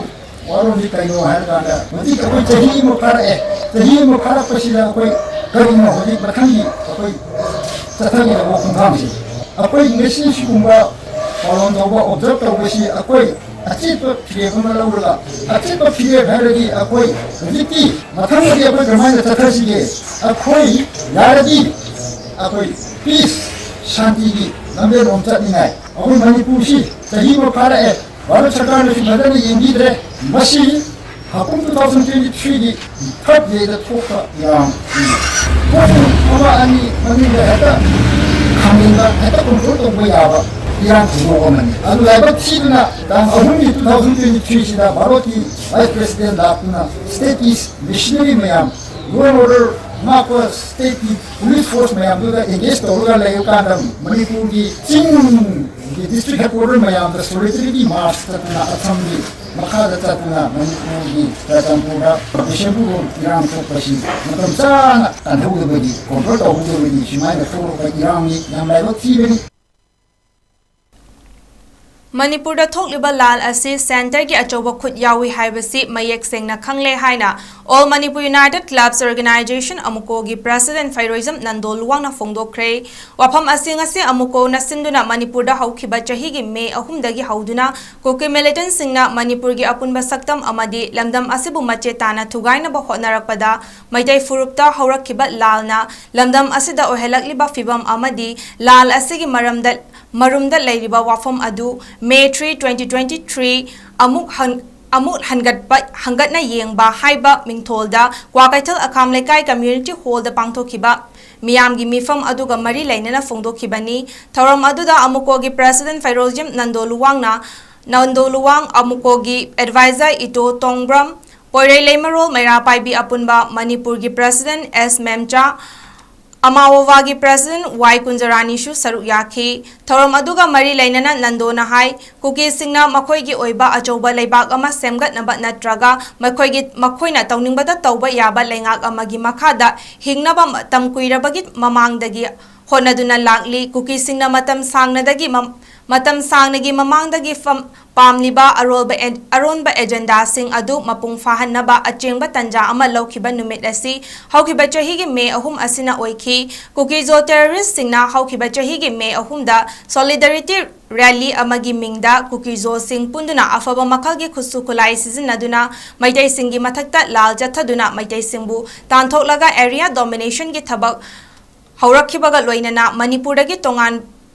ꯋꯥꯔꯣꯜꯗꯤ ꯀꯩꯅꯣ ꯍꯥꯏꯔꯀꯥꯟꯗ, ꯍꯧꯖꯤꯛ ꯑꯩꯈꯣꯏ ꯆꯍꯤ ꯑꯃ ꯐꯥꯔꯛꯑꯦ꯫ ꯆꯍꯤ ꯑꯃ ꯐꯥꯔꯛꯄꯁꯤꯗ ꯑꯩꯈꯣꯏ ꯀꯔꯤꯅꯣ ꯍꯧꯖꯤꯛ ꯃꯊꯪꯒꯤ ꯑꯩꯈꯣꯏ ꯆꯠꯊꯒꯗꯕ ꯈꯣꯡꯊꯥꯡꯁꯤ? ꯑꯩꯈꯣꯏ ꯉꯁꯤ ꯁꯤꯒꯨꯝꯕ ꯄꯥꯂꯣꯟ ꯇꯧꯕ, ꯑꯣꯕꯖꯔꯕ ꯇꯧꯕꯁꯤ ꯑꯩꯈꯣꯏ ꯑꯆꯦꯠꯄ ꯐꯤꯔꯦꯞ ꯑꯃ ꯂꯧꯔꯒ, ꯑꯆꯦꯠꯄ ꯐꯤꯔꯦꯞ ꯍꯥꯏꯔꯗꯤ ꯑꯩꯈꯣꯏ ꯍꯧꯖꯤꯛꯇꯤ ꯃꯊꯪꯗꯗꯤ ꯑꯩꯈꯣꯏ ꯀꯃꯥꯏꯅ ꯆꯠꯊꯁꯤꯒꯦ? ꯑꯩꯈꯣꯏ ꯌꯥꯔꯗꯤ ꯑꯩꯈꯣꯏ ꯄꯤꯁ, ꯁꯥꯟꯇꯤꯒꯤ ꯂꯝꯕꯦꯜꯔꯣꯝ ꯆꯠꯅꯤꯡꯉꯥꯏ꯫ ꯑꯩꯈꯣꯏ ꯃꯅꯤꯄꯨꯔꯁꯤ ꯆꯍꯤ ꯑꯃ ꯐꯥꯔꯛꯑꯦ, ꯚꯥꯔꯠ ꯁꯔꯀꯥꯔꯅꯁꯨ ꯐꯖꯅ ꯌꯦꯡꯕꯤꯗ꯭ꯔꯦ꯫ ꯃꯁꯤ ꯍꯥꯀꯨꯝ two thousand twenty three ꯒꯤ third May ꯗ ꯊꯣꯛꯄ ꯏꯔꯥꯡ, ꯄꯨꯡ ꯑꯃ ꯑꯅꯤ ꯃꯅꯨꯡꯗ ꯍꯦꯛꯇ ꯈꯥꯝꯖꯤꯟꯕ, ꯍꯦꯛꯇ ꯀꯣꯟꯇ꯭ꯔꯣꯜ ꯇꯧꯕ ꯌꯥꯕ ꯏꯔꯥꯡ ꯊꯧꯗꯣꯛ ꯑꯃꯅꯤ꯫ ꯑꯗꯨ ꯂꯥꯏꯕꯛ ꯊꯤꯗꯅ ꯇꯥꯡ ꯑꯍꯨꯝꯒꯤ two thousand twenty three ꯁꯤꯗ ꯚꯥꯔꯠꯀꯤ ꯚꯥꯏꯁ ꯄ꯭ꯔꯦꯁꯤꯗꯦꯟ ꯂꯥꯛꯇꯨꯅ ꯁ꯭ꯇꯦꯠꯀꯤ ꯃꯤꯁꯅꯔꯤ ꯃꯌꯥꯝ, ꯂꯣ ꯑꯦꯟ ꯑꯣꯔꯗꯔ ꯉꯥꯛꯄ ꯁ꯭ꯇꯦꯠꯀꯤ ꯄꯨꯂꯤꯁ ꯐꯣꯔꯁ ꯃꯌꯥꯝꯗꯨꯗ ꯑꯦꯡꯒꯦꯖ ꯇꯧꯔꯒ ꯂꯩꯔꯀꯥꯟꯗ ꯃꯅꯤꯄꯨꯔꯒꯤ ꯆꯤꯡꯒꯤ ꯗꯤꯁꯇ꯭ꯔꯤꯛ ꯍꯦꯗꯀ꯭ꯋꯥꯇꯔ ꯃꯌꯥꯝꯗ ꯁꯣꯂꯤꯗꯔꯤꯇꯤ ꯃꯥꯔꯆ ꯆꯠꯇꯨꯅ ꯑꯁꯥꯝꯒꯤ ꯃꯈꯥꯗ ꯆꯠꯇꯨꯅ ꯃꯅꯤꯄꯨꯔꯒꯤ ꯆꯨꯔꯆꯥꯟꯄꯨꯔꯗ ꯕꯤꯁꯦꯝꯄꯨꯔ ꯏꯔꯥꯡ ꯊꯣꯛꯄꯁꯤ ꯃꯇꯝ ꯆꯥꯅ ꯀꯟꯍꯧꯗꯕꯒꯤ, ꯀꯣꯟꯇ꯭ꯔꯣꯜ ꯇꯧꯍꯧꯗꯕꯒꯤ ꯁꯨꯃꯥꯏꯅ ꯊꯣꯛꯂꯛꯄ ꯏꯔꯥꯡꯅꯤ꯫ ꯌꯥꯝ ꯂꯥꯏꯕꯛ ꯊꯤꯕꯅꯤ꯫ ꯃꯅꯤꯄꯨꯔꯗ ꯊꯣꯛꯂꯤꯕ ꯂꯥꯜ ꯑꯁꯤ ꯁꯦꯟꯇꯔꯒꯤ ꯑꯆꯧꯕ ꯈꯨꯠ ꯌꯥꯎꯏ ꯍꯥꯏꯕꯁꯤ ꯃꯌꯦꯛ ꯁꯦꯡꯅ ꯈꯪꯂꯦ ꯍꯥꯏꯅ All Manipur United Clubs Organization, ꯑꯃꯨꯀꯣꯒꯤ ꯄ꯭ꯔꯦꯁꯤꯗꯦꯟꯠ ꯐꯩꯔꯣꯏꯖꯝ ꯅꯟꯗꯣ ꯂꯨꯋꯥꯡꯅ ꯐꯣꯡꯗꯣꯛꯈ꯭ꯔꯦ꯫ ꯋꯥꯐꯝ ꯑꯁꯤ ꯉꯁꯤ ꯑꯃꯨꯀꯣꯅ ꯁꯤꯟꯗꯨꯅ ꯃꯅꯤꯄꯨꯔꯗ ꯍꯧꯈꯤꯕ ꯆꯍꯤꯒꯤ ꯃꯦ ꯑꯍꯨꯝꯗꯒꯤ ꯍꯧꯗꯨꯅ ꯀꯨꯀꯤ ꯃꯤꯂꯤꯇꯦꯟꯠꯁꯤꯡꯅ ꯃꯅꯤꯄꯨꯔꯒꯤ ꯑꯄꯨꯟꯕ ꯁꯛꯇꯝ ꯑꯃꯗꯤ ꯂꯝꯗꯝ ꯑꯁꯤꯕꯨ ꯃꯆꯦ ꯇꯥꯅ ꯊꯨꯒꯥꯏꯅꯕ ꯍꯣꯠꯅꯔꯛꯄꯗ ꯃꯩꯇꯩ ꯐꯨꯔꯨꯞꯇ ꯍꯧꯔꯛꯈꯤꯕ ꯂꯥꯜꯅ ꯂꯝꯗꯝ ꯑꯁꯤꯗ ꯑꯣꯏꯍꯜꯂꯛꯂꯤꯕ ꯐꯤꯚꯝ ꯑꯃꯗꯤ ꯂꯥꯜ ꯑꯁꯤꯒꯤ ꯃꯔꯝꯗ ꯃꯔꯨꯝꯗ ꯂꯩꯔꯤꯕ ꯋꯥꯐꯝ ꯑꯗꯨ May three, twenty twenty-three ꯑꯃꯨꯛ ꯍꯟ-, ꯑꯃꯨꯛ ꯍꯟꯒꯠꯄ, ꯍꯪꯒꯠꯅ ꯌꯦꯡꯕ ꯍꯥꯏꯕ ꯃꯤꯡꯊꯣꯜꯗ ꯀ꯭ꯋꯥꯀꯩꯊꯦꯜ ꯑꯈꯥꯝ ꯂꯩꯀꯥꯏ ꯀꯝꯃ꯭ꯌꯨꯅꯤꯇꯤ ꯍꯣꯜꯗ ꯄꯥꯡꯊꯣꯛꯈꯤꯕ ꯃꯤꯌꯥꯝꯒꯤ ꯃꯤꯐꯝ ꯑꯗꯨꯒ ꯃꯔꯤ ꯂꯩꯅꯅ ꯐꯣꯡꯗꯣꯛꯈꯤꯕꯅꯤ꯫ ꯊꯧꯔꯝ ꯑꯗꯨꯗ ꯑꯃꯨꯀꯣꯒꯤ ꯄ꯭ꯔꯦꯁꯤꯗꯦꯟꯠ ꯐꯩꯔꯣꯖꯤꯝ ꯅꯟꯗꯣ ꯂꯨꯋꯥꯡꯅ, ꯅꯟꯗꯣ ꯂꯨꯋꯥꯡ, ꯑꯃꯨꯀꯣꯒꯤ ꯑꯦꯗꯚꯥꯏꯖꯔ ꯏꯇꯣ ꯇꯣꯡꯕ꯭ꯔꯝ, ꯄꯣꯏꯔꯩ ꯂꯩꯃꯔꯣꯜ ꯃꯩꯔꯥ ꯄꯥꯏꯕꯤ ꯑꯄꯨꯟꯕ, ꯃꯅꯤꯄꯨꯔꯒꯤ ꯄ꯭ꯔꯦꯁꯤꯗꯦꯟꯠ ꯑꯦꯁ ꯃꯦꯝꯆꯥ, ꯑꯃꯥꯋꯣꯋꯥꯒꯤ ꯄ꯭ꯔꯦꯁꯤꯗꯦꯟꯠ ꯋꯥꯏ ꯀꯨꯟꯖꯔꯥꯅꯤꯁꯨ ꯁꯔꯨꯛ ꯌꯥꯈꯤ꯫ ꯊꯧꯔꯝ ꯑꯗꯨꯒ ꯃꯔꯤ ꯂꯩꯅꯅ ꯅꯟꯗꯣꯅ ꯍꯥꯏ, ꯀꯨꯀꯤꯁꯤꯡꯅ ꯃꯈꯣꯏꯒꯤ ꯑꯣꯏꯕ ꯑꯆꯧꯕ ꯂꯩꯕꯥꯛ ꯑꯃ ꯁꯦꯝꯒꯠꯅꯕ ꯅꯠꯇ꯭ꯔꯒ ꯃꯈꯣꯏꯒꯤ, ꯃꯈꯣꯏꯅ ꯇꯧꯅꯤꯡꯕꯗ ꯇꯧꯕ ꯌꯥꯕ ꯂꯩꯉꯥꯛ ꯑꯃꯒꯤ ꯃꯈꯥꯗ ꯍꯤꯡꯅꯕ ꯃꯇꯝ ꯀꯨꯏꯔꯕꯒꯤ ꯃꯃꯥꯡꯗꯒꯤ ꯍꯣꯠꯅꯗꯨꯅ ꯂꯥꯛꯂꯤ꯫ ꯀꯨꯀꯤꯁꯤꯡꯅ ꯃꯇꯝ ꯁꯥꯡꯅꯗꯒꯤ ꯃ-, ꯃꯇꯝ ꯁꯥꯡꯅꯒꯤ ꯃꯃꯥꯡꯗꯒꯤ ꯐꯝ-, ꯄꯥꯝꯂꯤꯕ ꯑꯔꯣꯜꯕ ꯑꯦ-, ꯑꯔꯣꯟꯕ ꯑꯦꯖꯦꯟꯗꯥꯁꯤꯡ ꯑꯗꯨ ꯃꯄꯨꯡ ꯐꯥꯍꯟꯅꯕ ꯑꯆꯦꯡꯕ ꯇꯥꯟꯖꯥ ꯑꯃ ꯂꯧꯈꯤꯕ ꯅꯨꯃꯤꯠ ꯑꯁꯤ ꯍꯧꯈꯤꯕ ꯆꯍꯤꯒꯤ ꯃꯦ ꯑꯍꯨꯝ ꯑꯁꯤꯅ ꯑꯣꯏꯈꯤ꯫ ꯀꯨꯀꯤꯖꯣ ꯇꯦꯔꯣꯔꯤꯁ꯭ꯠꯁꯤꯡꯅ ꯍꯧꯈꯤꯕ ꯆꯍꯤꯒꯤ ꯃꯦ ꯑꯍꯨꯝꯗ ꯁꯣꯂꯤꯗꯥꯔꯤꯇꯤ ꯔꯦꯂꯤ ꯑꯃꯒꯤ ꯃꯤꯡꯗ ꯀꯨꯀꯤꯖꯣꯁꯤꯡ ꯄꯨꯟꯗꯨꯅ ꯑꯐꯕ ꯃꯈꯜꯒꯤ ꯈꯨꯠꯁꯨ ꯈꯨꯠꯂꯥꯏ ꯁꯤꯖꯤꯟꯅꯗꯨꯅ ꯃꯩꯇꯩꯁꯤꯡꯒꯤ ꯃꯊꯛꯇ ꯂꯥꯜ ꯆꯠꯊꯗꯨꯅ ꯃꯩꯇꯩꯁꯤꯡꯕꯨ ꯇꯥꯟꯊꯣꯛꯂꯒ ꯑꯦꯔꯤꯌꯥ ꯗꯣꯃꯤꯅꯦꯁꯟꯒꯤ ꯊꯕꯛ ꯍꯧꯔꯛꯈꯤꯕꯒ ꯂꯣꯏꯅꯅ ꯃꯅꯤꯄꯨꯔꯗꯒꯤ ꯇꯣꯉꯥꯟ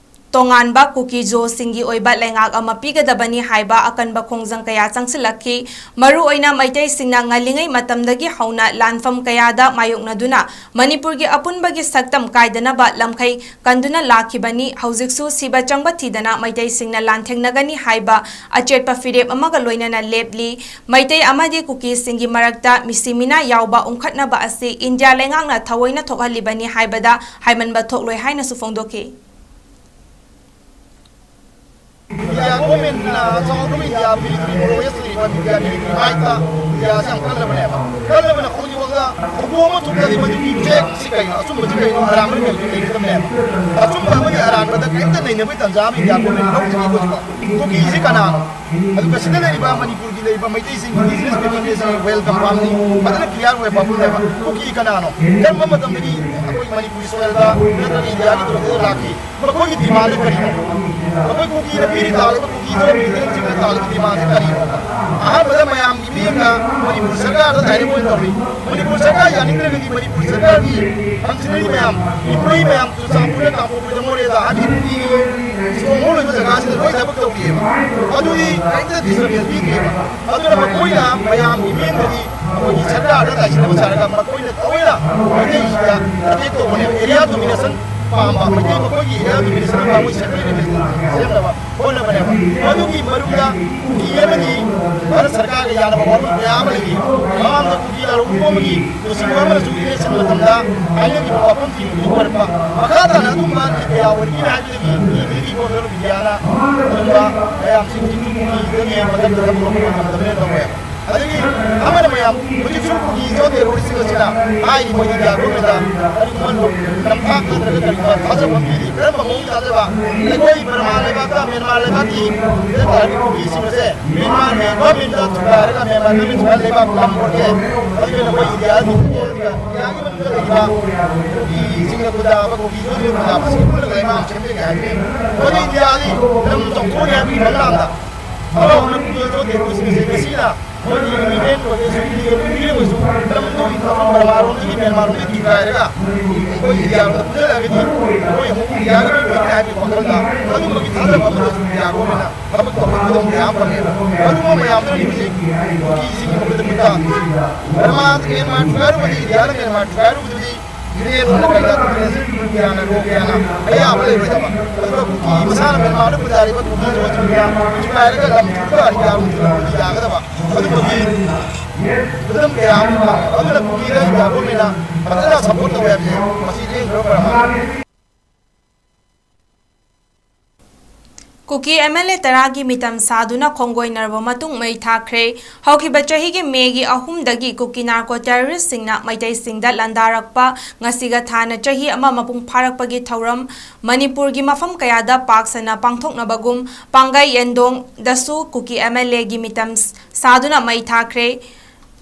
ꯇꯣꯉꯥꯟꯕ ꯀꯨꯀꯤꯖꯣꯁꯤꯡꯒꯤ ꯑꯣꯏꯕ ꯂꯩꯉꯥꯛ ꯑꯃ ꯄꯤꯒꯗꯕꯅꯤ ꯍꯥꯏꯕ ꯑꯀꯟꯕ ꯈꯣꯡꯖꯪ ꯀꯌꯥ ꯆꯪꯁꯤꯜꯂꯛꯈꯤ꯫ ꯃꯔꯨꯑꯣꯏꯅ ꯃꯩꯇꯩꯁꯤꯡꯅ ꯉꯜꯂꯤꯉꯩ ꯃꯇꯝꯗꯒꯤ ꯍꯧꯅ ꯂꯥꯟꯐꯝ ꯀꯌꯥꯗ ꯃꯥꯌꯣꯛꯅꯗꯨꯅ ꯃꯅꯤꯄꯨꯔꯒꯤ ꯑꯄꯨꯟꯕꯒꯤ ꯁꯛꯇꯝ ꯀꯥꯏꯗꯅꯕ ꯂꯝꯈꯩ ꯀꯟꯗꯨꯅ ꯂꯥꯛꯈꯤꯕꯅꯤ꯫ ꯍꯧꯖꯤꯛꯁꯨ ꯁꯤꯕ ꯆꯪꯕ ꯊꯤꯗꯅ ꯃꯩꯇꯩꯁꯤꯡꯅ ꯂꯥꯟꯊꯦꯡꯅꯒꯅꯤ ꯍꯥꯏꯕ ꯑꯆꯦꯠꯄ ꯐꯤꯔꯦꯞ ꯑꯃꯒ ꯂꯣꯏꯅꯅ ꯂꯦꯞꯂꯤ꯫ ꯃꯩꯇꯩ ꯑꯃꯗꯤ ꯀꯨꯀꯤꯁꯤꯡꯒꯤ ꯃꯔꯛꯇ ꯃꯤꯁꯤ ꯃꯤꯅꯥ ꯌꯥꯎꯕ ꯎꯪꯈꯠꯅꯕ ꯑꯁꯤ ꯏꯟꯗꯤꯌꯥ ꯂꯩꯉꯥꯛꯅ ꯊꯑꯣꯏꯅ ꯊꯣꯛꯍꯜꯂꯤꯕꯅꯤ ꯍꯥꯏꯕꯗ ꯍꯥꯏꯃꯟꯕ ꯊꯣꯛꯂꯣꯏ ꯍꯥꯏꯅꯁꯨ ꯐꯣꯡꯗꯣꯛꯈꯤ꯫ ꯏꯟꯗꯤꯌꯥ ꯒꯣꯔꯃꯦꯟꯅ ꯆꯥꯎꯈꯠꯄ ꯏꯟꯗꯤꯌꯥ ꯃꯤꯂꯤꯇꯔꯤ ꯄ꯭ꯔꯣꯒ꯭ꯔꯦꯁ ꯂꯩꯔꯤꯕ ꯏꯟꯗꯤꯌꯥ ꯃꯤꯂꯤꯇꯔꯤ ꯃꯥꯏꯛꯇ ꯏꯟꯗꯤꯌꯥꯁꯤ ꯌꯥꯝ ꯀꯜꯂꯕꯅꯦꯕ꯫ ꯀꯜꯂꯕꯅ ꯍꯧꯖꯤꯛꯐꯥꯎꯗ ꯊꯧꯗꯣꯛ ꯑꯃ ꯊꯣꯛꯂꯗꯤ ꯃꯗꯨꯒꯤ ꯐꯦꯛꯁꯤ ꯀꯩꯅꯣ, ꯑꯆꯨꯝꯕꯁꯤ ꯀꯩꯅꯣ, ꯑꯔꯥꯟꯕ ꯀꯩꯅꯣ ꯂꯩꯒꯗꯕꯅꯦꯕ꯫ ꯑꯆꯨꯝꯕ ꯑꯃꯒꯤ ꯑꯔꯥꯟꯕꯗ ꯀꯔꯤꯝꯇ ꯅꯩꯅꯕꯒꯤ ꯇꯥꯟꯖꯥ ꯑꯃ ꯏꯟꯗꯤꯌꯥ ꯒꯣꯔꯃꯦꯟꯅ ꯂꯧꯗ꯭ꯔꯤ ꯍꯧꯖꯤꯛꯐꯥꯎ꯫ ꯀꯨꯀꯤꯁꯤ ꯀꯅꯥꯅꯣ? ꯑꯗꯨꯒ ꯁꯤꯗ ꯂꯩꯔꯤꯕ ꯃꯅꯤꯄꯨꯔꯒꯤ ꯂꯩꯔꯤꯕ ꯃꯩꯇꯩꯁꯤꯡ indigenous people ꯁꯤꯡ welcome ꯄꯥꯝꯅꯤ, ꯐꯖꯅ clear ꯑꯣꯏꯕ ꯋꯥꯐꯝꯅꯦꯕ꯫ ꯀꯨꯀꯤ ꯀꯅꯥꯅꯣ? ꯀꯔꯝꯕ ꯃꯇꯝꯗꯒꯤ ꯑꯩꯈꯣꯏ ꯃꯅꯤꯄꯨꯔꯒꯤ soil ꯗ ꯅꯠꯇ꯭ꯔꯒ ꯏꯟꯗꯤꯌꯥꯒꯤ ꯇꯨꯔꯦꯜꯗ ꯂꯥꯛꯈꯤ? ꯃꯈꯣꯏꯒꯤ demand ꯀꯔꯤꯅꯣ? ꯑꯩꯈꯣꯏ ꯀꯨꯀꯤꯅ ꯄꯤꯔꯤ ꯇꯥꯜꯂꯤꯕ ꯀꯨꯀꯤꯗꯣ ꯃꯤꯂꯤꯇꯦꯟꯁꯤꯡꯅ ꯇꯥꯜꯂꯤꯕ demand ꯁꯤ ꯀꯔꯤꯅꯣ? ꯑꯍꯥꯟꯕꯗ ꯃꯌꯥꯝꯒꯤ ꯃꯤꯠꯌꯦꯡꯅ ꯃꯅꯤꯄꯨꯔ ꯁꯔꯀꯥꯔꯗ direct ꯑꯣꯏꯅ ꯇꯧꯔꯤ꯫ ꯃꯅꯤꯄꯨꯔ ꯁꯔꯀꯥꯔ ꯌꯥꯅꯤꯡꯗ꯭ꯔꯒꯗꯤ ꯃꯅꯤꯄꯨꯔ ꯁꯔꯀꯥꯔꯒꯤ functionary ꯃꯌꯥꯝ, employee ꯃꯌꯥꯝ ꯆꯨꯔꯆꯥꯟꯄꯨꯔꯗ, ꯀꯥꯡꯄꯣꯛꯄꯤꯗ, ꯃꯣꯔꯦꯗ ꯍꯥꯏꯗꯤ stronghold ꯑꯣꯏꯕ ꯖꯒꯥꯁꯤꯗ ꯂꯣꯏ ꯊꯕꯛ ꯇꯧꯔꯤꯑꯕ꯫ ꯑꯗꯨꯗꯤ ꯀꯔꯤꯝꯇ disturbance ꯄꯤꯗ꯭ꯔꯦꯕ꯫ ꯑꯗꯨꯅ ꯃꯈꯣꯏꯅ ꯃꯌꯥꯝꯒꯤ ꯃꯤꯠꯌꯦꯡꯗꯗꯤ ꯑꯩꯈꯣꯏꯒꯤ ꯁꯔꯀꯥꯔꯗ ꯇꯥꯏꯁꯤꯟꯅꯕ ꯁꯥꯔꯒ ꯃꯈꯣꯏꯅ ꯇꯣꯏꯅ ꯃꯩꯇꯩꯁꯤꯡꯗ attack ꯇꯧꯕꯅꯦꯕ꯫ Area domination ꯄꯥꯝꯕ, ꯃꯩꯇꯩ ꯃꯈꯣꯏꯒꯤ area domination ꯄꯥꯝꯕ, ꯃꯣꯏ central domination ꯁꯦꯝꯅꯕ ꯍꯣꯠꯅꯕꯅꯦꯕ꯫ ꯃꯗꯨꯒꯤ ꯃꯔꯨꯝꯗ ꯀꯨꯀꯤ ꯑꯃꯗꯤ ꯚꯥꯔꯠ ꯁꯔꯀꯥꯔꯒ ꯌꯥꯅꯕ ꯋꯥꯐꯝ ꯀꯌꯥ ꯑꯃ ꯂꯩꯔꯤ꯫ ꯃꯃꯥꯡꯗ ꯀꯨꯀꯤ ꯂꯥꯂꯣꯡ ꯑꯃꯒꯤ ꯂꯨꯆꯤꯡꯕ ꯑꯃꯅꯁꯨ election ꯃꯇꯝꯗ ꯍꯥꯏꯅꯈꯤꯕ ꯋꯥꯐꯝꯁꯤꯡ ꯑꯗꯨ ꯑꯣꯏꯔꯛꯄ꯫ ꯃꯈꯥ ꯇꯥꯅ ꯑꯗꯨꯝꯕ ꯀꯌꯥ ꯑꯣꯏꯔꯛꯈꯤꯅꯤ ꯍꯥꯏꯕꯗꯒꯤ ꯃꯤ ꯃꯤꯒꯤ ꯏꯕꯣ ꯃꯤꯗꯤꯌꯥꯅ ꯑꯗꯨꯝꯕ ꯃꯌꯥꯝꯁꯤꯡꯁꯤ ꯀꯨꯀꯤꯗꯒꯤ ꯃꯊꯛꯇ ꯊꯕꯛ ꯂꯧꯕ ꯉꯝꯗꯕꯅꯤꯅ ꯇꯧꯋꯦ꯫ ꯑꯗꯒꯤ ꯑꯃꯅ ꯃꯌꯥꯝ ꯍꯧꯖꯤꯛꯁꯨ ꯀꯨꯀꯤꯁꯨ ꯇꯦꯔꯣꯔꯤꯁꯁꯤꯡ ꯑꯁꯤꯅ ꯍꯥꯏꯔꯤ, ꯃꯣꯏꯗꯤ ꯏꯟꯗꯤꯌꯥ ꯒꯣꯔꯃꯦꯟꯗ ꯀꯔꯤꯒꯨꯝꯕ ꯅꯝꯊꯥꯛ ꯅꯠꯇ꯭ꯔꯒ ꯀꯔꯤꯒꯨꯝꯕ ꯊꯥꯖꯕ ꯑꯃ ꯄꯤꯔꯤ꯫ ꯀꯔꯝꯕ ꯃꯑꯣꯡ ꯊꯥꯖꯕ? ꯑꯩꯈꯣꯏ ꯕꯔꯃꯥ ꯂꯩꯕꯥꯛꯇ, ꯃ꯭ꯌꯥꯟꯃꯥꯔ ꯂꯩꯕꯥꯛꯀꯤ ꯗꯔꯀꯥꯔꯒꯤ ꯀꯨꯀꯤꯁꯤꯡ ꯑꯁꯦ ꯃ꯭ꯌꯥꯟꯃꯥꯔꯒꯤ ꯒꯣꯔꯃꯦꯟꯗ ꯊꯨꯒꯥꯏꯔꯒ ꯃ꯭ꯌꯥꯟꯃꯥꯔ ꯒꯣꯔꯃꯦꯟ ꯊꯨꯒꯥꯏꯔꯒ ꯂꯩꯕꯥꯛ ꯂꯝ ꯑꯣꯏꯔꯒꯦ, ꯑꯗꯨꯅ ꯑꯩꯈꯣꯏ ꯏꯟꯗꯤꯌꯥ, ꯏꯟꯗꯤꯌꯥꯒꯤ ꯃꯅꯨꯡꯗ ꯂꯩꯔꯤꯕ ꯀꯨꯀꯤꯁꯤꯡꯅ ꯈꯨꯟꯗꯥꯕ, ꯀꯨꯀꯤ ꯌꯣꯠꯁꯤꯡꯅ ꯈꯨꯟꯗꯥꯕ ꯑꯁꯤ ꯄꯨꯜꯂꯒ ꯂꯩꯕꯥꯛ ꯑꯃ ꯁꯦꯝꯖꯒꯦ ꯍꯥꯏꯕꯅꯤ꯫ ꯃꯗꯨ ꯏꯟꯗꯤꯌꯥꯗꯤ ꯂꯝ ꯆꯥꯎꯊꯣꯛꯑꯅꯤ ꯍꯥꯏꯕꯒꯤ ꯃꯇꯥꯡꯗ ꯑꯃꯔꯣꯝꯗ ꯀꯨꯀꯤ ꯌꯣꯠ ꯇꯦꯔꯣꯔꯤꯁꯤꯡ ꯑꯁꯤ ꯉꯁꯤꯅ ꯃꯣꯏꯒꯤ ꯏꯃꯤꯒ꯭ꯔꯦꯟ ꯑꯣꯏꯔꯁꯨ, ꯏꯂꯤꯒꯦꯜ ꯏꯃꯤꯒ꯭ꯔꯦꯟ ꯑꯣꯏꯔꯁꯨ, ꯂꯝꯗꯨꯒꯤ ꯃꯐꯝ ꯕꯔꯃꯥꯔꯣꯝꯗꯒꯤ, ꯃ꯭ꯌꯥꯟꯃꯥꯔꯔꯣꯝꯗꯒꯤ ꯊꯨꯒꯥꯏꯔꯒ ꯑꯩꯈꯣꯏ ꯏꯟꯗꯤꯌꯥꯔꯣꯝꯗ ꯄꯨꯁꯤꯜꯂꯛꯑꯒꯗꯤ ꯑꯩꯈꯣꯏ ꯑꯃꯨꯛ ꯏꯟꯗꯤꯌꯥꯒꯤ ꯃꯤ ꯑꯣꯏꯒꯅꯤ ꯍꯥꯏꯕꯒꯤ ꯋꯥꯈꯜꯗ ꯑꯗꯨꯝꯕꯒꯤ ꯊꯥꯖꯕ ꯑꯃꯗꯁꯨ ꯏꯟꯗꯤꯌꯥ ꯒꯣꯔꯃꯦꯟꯅ ꯊꯕꯛ ꯇꯧꯕꯒꯤ ꯈꯨꯗꯣꯡ ꯀꯌꯥ ꯑꯃ ꯐꯪꯉꯦꯕ꯫ ꯑꯗꯨꯒꯨꯝꯕ ꯃꯌꯥꯝꯗꯨꯅ ꯍꯧꯖꯤꯛ ꯀꯨꯀꯤꯁꯤꯡꯒꯤ ꯃꯈꯣꯏꯗ ꯈꯨꯠ ꯊꯥ ꯕꯔꯃꯥ, ꯃ꯭ꯌꯥꯟꯃꯥꯔ ꯊꯨꯒꯥꯏꯔꯨꯕꯗꯤ, ꯏꯟꯗꯤꯌꯥꯅ ꯃ꯭ꯌꯥꯟꯃꯥꯔ ꯊꯨꯒꯥꯏꯔꯨꯕꯗꯨꯗꯤ ꯏꯂꯤꯒꯦꯜ ꯑꯣꯏꯅ ꯀꯩꯗ ꯏꯟꯇꯔꯅꯦꯁꯅꯦꯜ ꯀꯌꯥꯅ, ꯂꯣ ꯀꯌꯥꯅ ꯑꯌꯥꯕ ꯂꯩꯔꯣꯏꯗꯕ꯫ ꯑꯗꯨꯒ ꯀꯨꯀꯤ ꯃꯁꯥꯅ ꯃ꯭ꯌꯥꯟꯃꯥꯔꯗ ꯈꯨꯟꯗꯥꯔꯤꯕ ꯀꯨꯀꯤ ꯖꯣꯠꯁꯤꯡꯗꯨꯅ ꯊꯨꯒꯥꯏꯔꯒ ꯂꯝ ꯊꯨꯒꯥꯏꯔꯒ ꯌꯥꯔꯨꯕꯗꯨꯅ ꯌꯥꯒꯗꯕ꯫ ꯑꯗꯨꯝꯕꯒꯤ ꯈꯨꯗꯝ ꯀꯌꯥ ꯑꯃ ꯐꯪꯉꯦ꯫ ꯑꯗꯨꯅ ꯀꯨꯀꯤꯗ ꯏꯟꯗꯤꯌꯥ ꯒꯣꯔꯃꯦꯟꯅ ꯐꯖꯅ ꯁꯄꯣꯔꯠ ꯇꯧꯋꯦ ꯍꯥꯏꯕꯁꯦ ꯃꯁꯤ ꯂꯦꯡꯗ꯭ꯔꯕ ꯄꯔꯥꯃꯅꯤ꯫ ꯀꯨꯀꯤ ꯑꯦꯝ ꯑꯦꯜ ꯑꯦ ꯇꯔꯥꯒꯤ ꯃꯤꯇꯝ ꯁꯥꯗꯨꯅ ꯈꯣꯡꯒꯣꯏꯅꯔꯕ ꯃꯇꯨꯡ ꯃꯩ ꯊꯥꯈ꯭ꯔꯦ꯫ ꯍꯧꯈꯤꯕ ꯆꯍꯤꯒꯤ ꯃꯦꯒꯤ ꯑꯍꯨꯝꯗꯒꯤ ꯀꯨꯀꯤ ꯅꯥꯔꯀꯣ ꯇꯦꯔꯣꯔꯤꯁꯁꯤꯡꯅ ꯃꯩꯇꯩꯁꯤꯡꯗ ꯂꯥꯟꯗꯥꯔꯛꯄ ꯉꯁꯤꯒ ꯊꯥꯅ ꯆꯍꯤ ꯑꯃ ꯃꯄꯨꯡ ꯐꯥꯔꯛꯄꯒꯤ ꯊꯧꯔꯝ ꯃꯅꯤꯄꯨꯔꯒꯤ ꯃꯐꯝ ꯀꯌꯥꯗ ꯄꯥꯛ ꯁꯟꯅ ꯄꯥꯡꯊꯣꯛꯅꯕꯒꯨꯝ ꯄꯥꯡꯒꯩ ꯌꯦꯟꯗꯣꯡꯗꯁꯨ ꯀꯨꯀꯤ ꯑꯦꯝ ꯑꯦꯜ ꯑꯦꯒꯤ ꯃꯤꯇꯝ ꯁꯥꯗꯨꯅ ꯃꯩ ꯊꯥꯈ꯭ꯔꯦ꯫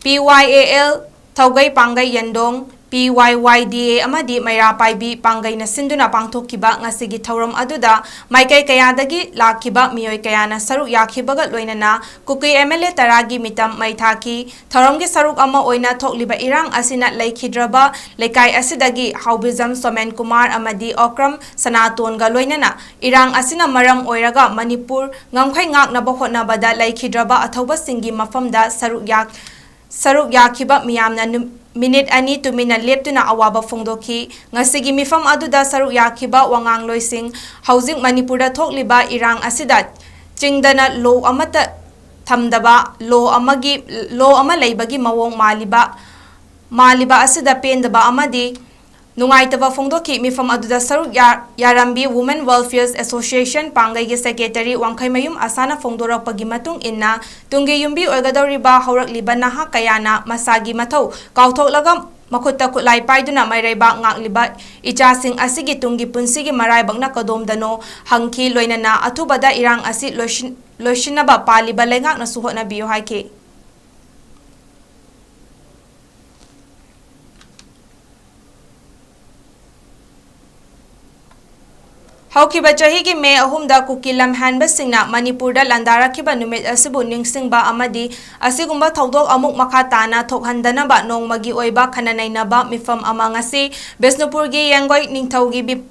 ꯄꯤ ꯋꯥꯏ ꯑꯦ ꯑꯦꯜ, ꯊꯧꯒꯩ ꯄꯥꯡꯒꯩ ꯌꯦꯟꯗꯣꯡ, ꯄꯤ ꯋꯥꯏ ꯋꯥꯏ ꯗꯤ ꯑꯦ ꯑꯃꯗꯤ ꯃꯩꯔꯥ ꯄꯥꯏꯕꯤ ꯄꯥꯡꯒꯩꯅ ꯁꯤꯟꯗꯨꯅ ꯄꯥꯡꯊꯣꯛꯈꯤꯕ ꯉꯁꯤꯒꯤ ꯊꯧꯔꯝ ꯑꯗꯨꯗ ꯃꯥꯏꯀꯩ ꯀꯌꯥꯗꯒꯤ ꯂꯥꯛꯈꯤꯕ ꯃꯤꯑꯣꯏ ꯀꯌꯥꯅ ꯁꯔꯨꯛ ꯌꯥꯈꯤꯕꯒ ꯂꯣꯏꯅꯅ ꯀꯨꯀꯤ ꯑꯦꯝ ꯑꯦꯜ ꯑꯦ ꯇꯔꯥꯒꯤ ꯃꯤꯇꯝ ꯃꯩ ꯊꯥꯈꯤ꯫ ꯊꯧꯔꯝꯒꯤ ꯁꯔꯨꯛ ꯑꯃ ꯑꯣꯏꯅ ꯊꯣꯛꯂꯤꯕ ꯏꯔꯥꯡ ꯑꯁꯤꯅ ꯂꯩꯈꯤꯗ꯭ꯔꯕ ꯂꯩꯀꯥꯏ ꯑꯁꯤꯗꯒꯤ ꯍꯥꯎꯕꯤꯖꯝ ꯁꯣꯃꯦꯟ ꯀꯨꯃꯥꯔ ꯑꯃꯗꯤ ꯑꯣꯀ꯭ꯔꯝ ꯁꯅꯥꯇꯣꯟꯒ ꯂꯣꯏꯅꯅ ꯏꯔꯥꯡ ꯑꯁꯤꯅ ꯃꯔꯝ ꯑꯣꯏꯔꯒ ꯃꯅꯤꯄꯨꯔ ꯉꯝꯈꯩ ꯉꯥꯛꯅꯕ ꯍꯣꯠꯅꯕꯗ ꯂꯩꯈꯤꯗ꯭ꯔꯕ ꯑꯊꯧꯕꯁꯤꯡꯒꯤ ꯃꯐꯝꯗ ꯁꯔꯨꯛ ꯌꯥ-, ꯁꯔꯨꯛ ꯌꯥꯈꯤꯕ ꯃꯤꯌꯥꯝꯅ ꯅꯨ-, ꯃꯤꯅꯤꯠ ꯑꯅꯤ ꯇꯨꯃꯤꯟꯅ ꯂꯦꯞꯇꯨꯅ ꯑꯋꯥꯕ ꯐꯣꯡꯗꯣꯛꯈꯤ꯫ ꯉꯁꯤꯒꯤ ꯃꯤꯐꯝ ꯑꯗꯨꯗ ꯁꯔꯨꯛ ꯌꯥꯈꯤꯕ ꯋꯥꯉꯥꯡꯂꯣꯏꯁꯤꯡ ꯍꯧꯖꯤꯛ ꯃꯅꯤꯄꯨꯔꯗ ꯊꯣꯛꯂꯤꯕ ꯏꯔꯥꯡ ꯑꯁꯤꯗ ꯆꯤꯡꯗꯅ ꯂꯣ ꯑꯃꯠꯇ ꯊꯝꯗꯕ, ꯂꯣ ꯑꯃꯒꯤ, ꯂꯣ ꯑꯃ ꯂꯩꯕꯒꯤ ꯃꯑꯣꯡ ꯃꯥꯜꯂꯤꯕ, ꯃꯥꯜꯂꯤꯕ ꯑꯁꯤꯗ ꯄꯦꯟꯗꯕ ꯑꯃꯗꯤ ꯅꯨꯡꯉꯥꯏꯇꯕ ꯐꯣꯡꯗꯣꯛꯈꯤ꯫ ꯃꯤꯐꯝ ꯑꯗꯨꯗ ꯁꯔꯨꯛ ꯌꯥ-, ꯌꯥꯔꯝꯕꯤ Women Welfare Association ꯄꯥꯡꯒꯩꯒꯤ secretary ꯋꯥꯡꯈꯩꯃꯌꯨꯝ ꯑꯁꯥꯅ ꯐꯣꯡꯗꯣꯔꯛꯄꯒꯤ ꯃꯇꯨꯡ ꯏꯟꯅ, ꯇꯨꯡꯒꯤ ꯌꯨꯝꯕꯤ ꯑꯣꯏꯒꯗꯧꯔꯤꯕ ꯍꯧꯔꯛꯂꯤꯕ ꯅꯍꯥ ꯀꯌꯥꯅ ꯃꯁꯥꯒꯤ ꯃꯊꯧ ꯀꯥꯎꯊꯣꯛꯂꯒ ꯃꯈꯨꯠꯇ ꯈꯨꯠꯂꯥꯏ ꯄꯥꯏꯗꯨꯅ ꯃꯩꯔꯩꯕꯥꯛ ꯉꯥꯛꯂꯤꯕ ꯏꯆꯥꯁꯤꯡ ꯑꯁꯤꯒꯤ ꯇꯨꯡꯒꯤ ꯄꯨꯟꯁꯤꯒꯤ ꯃꯔꯥꯏꯕꯛꯅ ꯀꯗꯣꯝꯗꯅꯣ ꯍꯪꯈꯤ꯫ ꯂꯣꯏꯅꯅ ꯑꯊꯨꯕꯗ ꯏꯔꯥꯡ ꯑꯁꯤ ꯂꯣꯏꯁꯤꯟ-, ꯂꯣꯏꯁꯤꯟꯅꯕ ꯄꯥꯜꯂꯤꯕ ꯂꯩꯉꯥꯛꯅꯁꯨ ꯍꯣꯠꯅꯕꯤꯌꯨ ꯍꯥꯏꯈꯤ꯫ ꯍꯧꯈꯤꯕ ꯆꯍꯤꯒꯤ ꯃꯦ ꯑꯍꯨꯝꯗ ꯀꯨꯀꯤ ꯂꯝꯍꯦꯟꯕꯁꯤꯡꯅ ꯃꯅꯤꯄꯨꯔꯗ ꯂꯥꯟꯗꯥꯔꯛꯈꯤꯕ ꯅꯨꯃꯤꯠ ꯑꯁꯤꯕꯨ ꯅꯤꯡꯁꯤꯡꯕ ꯑꯃꯗꯤ ꯑꯁꯤꯒꯨꯝꯕ ꯊꯧꯗꯣꯛ ꯑꯃꯨꯛ ꯃꯈꯥ ꯇꯥꯅ ꯊꯣꯛꯍꯟꯗꯅꯕ ꯅꯣꯡꯃꯒꯤ ꯑꯣꯏꯕ ꯈꯟꯅ ꯅꯩꯅꯕ ꯃꯤꯐꯝ ꯑꯃ ꯉꯁꯤ ꯕꯤꯁꯅꯨꯄꯨꯔꯒꯤ ꯌꯦꯡꯒꯣꯏ ꯅꯤꯡꯊꯧꯒꯤ ꯃꯤꯞ-,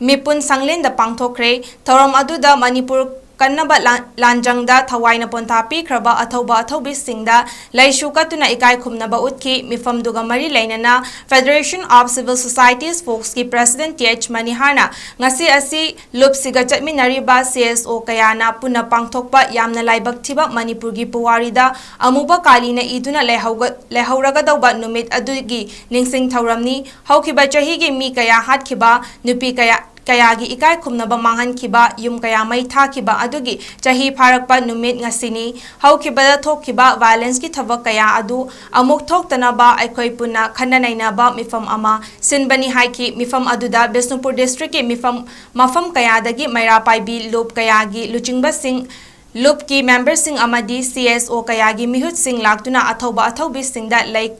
ꯃꯤꯄꯨꯟ ꯁꯪꯂꯦꯟꯗ ꯄꯥꯡꯊꯣꯛꯈ꯭ꯔꯦ꯫ ꯊꯧꯔꯝ ꯑꯗꯨꯗ ꯃꯅꯤꯄꯨꯔ ꯀꯟꯅꯕ ꯂꯥꯟ-, ꯂꯥꯟꯖꯪꯗ ꯊꯋꯥꯏꯅ ꯄꯣꯟꯊꯥ ꯄꯤꯈ꯭ꯔꯕ ꯑꯊꯧꯕ ꯑꯊꯧꯕꯤꯁꯤꯡꯗ ꯂꯩꯁꯨ ꯀꯠꯇꯨꯅ ꯏꯀꯥꯏ ꯈꯨꯝꯅꯕ ꯎꯠꯈꯤ꯫ ꯃꯤꯐꯝꯗꯨꯒ ꯃꯔꯤ ꯂꯩꯅꯅ Federation of Civil Societies, ꯐꯣꯛꯁꯀꯤ president ꯇꯤ ꯑꯩꯆ ꯃꯅꯤꯍꯥꯔꯅ ꯉꯁꯤ ꯑꯁꯤ ꯂꯨꯞꯁꯤꯒ ꯆꯠꯃꯤꯟꯅꯔꯤꯕ ꯁꯤ ꯑꯦꯁ ꯑꯣ ꯀꯌꯥꯅ ꯄꯨꯟꯅ ꯄꯥꯡꯊꯣꯛꯄ ꯌꯥꯝꯅ ꯂꯥꯏꯕꯛ ꯊꯤꯕ ꯃꯅꯤꯄꯨꯔꯒꯤ ꯄꯨꯋꯥꯔꯤꯗ ꯑꯃꯨꯕ ꯀꯥꯂꯤꯅ ꯏꯗꯨꯅ ꯂꯩꯍꯧꯒ-, ꯂꯩꯍꯧꯔꯒꯗꯧꯕ ꯅꯨꯃꯤꯠ ꯑꯗꯨꯒꯤ ꯅꯤꯡꯁꯤꯡ ꯊꯧꯔꯝꯅꯤ꯫ ꯍꯧꯈꯤꯕ ꯆꯍꯤꯒꯤ ꯃꯤ ꯀꯌꯥ ꯍꯥꯠꯈꯤꯕ, ꯅꯨꯄꯤ ꯀꯌꯥ, ꯀꯌꯥꯒꯤ ꯏꯀꯥꯏ ꯈꯨꯝꯅꯕ ꯃꯥꯡꯍꯟꯈꯤꯕ, ꯌꯨꯝ ꯀꯌꯥ ꯃꯩ ꯊꯥꯈꯤꯕ ꯑꯗꯨꯒꯤ ꯆꯍꯤ ꯐꯥꯔꯛꯄ ꯅꯨꯃꯤꯠ ꯉꯁꯤꯅꯤ꯫ ꯍꯧꯈꯤꯕꯗ ꯊꯣꯛꯈꯤꯕ violenceꯀꯤ ꯊꯕꯛ ꯀꯌꯥ ꯑꯗꯨ ꯑꯃꯨꯛ ꯊꯣꯛꯇꯅꯕ ꯑꯩꯈꯣꯏ ꯄꯨꯟꯅ ꯈꯟꯅ ꯅꯩꯅꯕ ꯃꯤꯐꯝ ꯑꯃ ꯁꯤꯟꯕꯅꯤ ꯍꯥꯏꯈꯤ꯫ ꯃꯤꯐꯝ ꯑꯗꯨꯗ ꯕꯤꯁꯅꯨꯄꯨꯔ districtꯀꯤ ꯃꯤꯐꯝ, ꯃꯐꯝ ꯀꯌꯥꯗꯒꯤ ꯃꯩꯔꯥ ꯄꯥꯏꯕꯤ ꯂꯨꯞ ꯀꯌꯥꯒꯤ ꯂꯨꯆꯤꯡꯕꯁꯤꯡ, ꯂꯨꯞꯀꯤ memberꯁꯤꯡ ꯑꯃꯗꯤ ꯁꯤ ꯑꯦꯁ ꯑꯣ ꯀꯌꯥꯒꯤ ꯃꯤꯍꯨꯠꯁꯤꯡ ꯂꯥꯛꯇꯨꯅ ꯑꯊꯧꯕ ꯑꯊꯧꯕꯤꯁꯤꯡꯗ ꯂꯩ,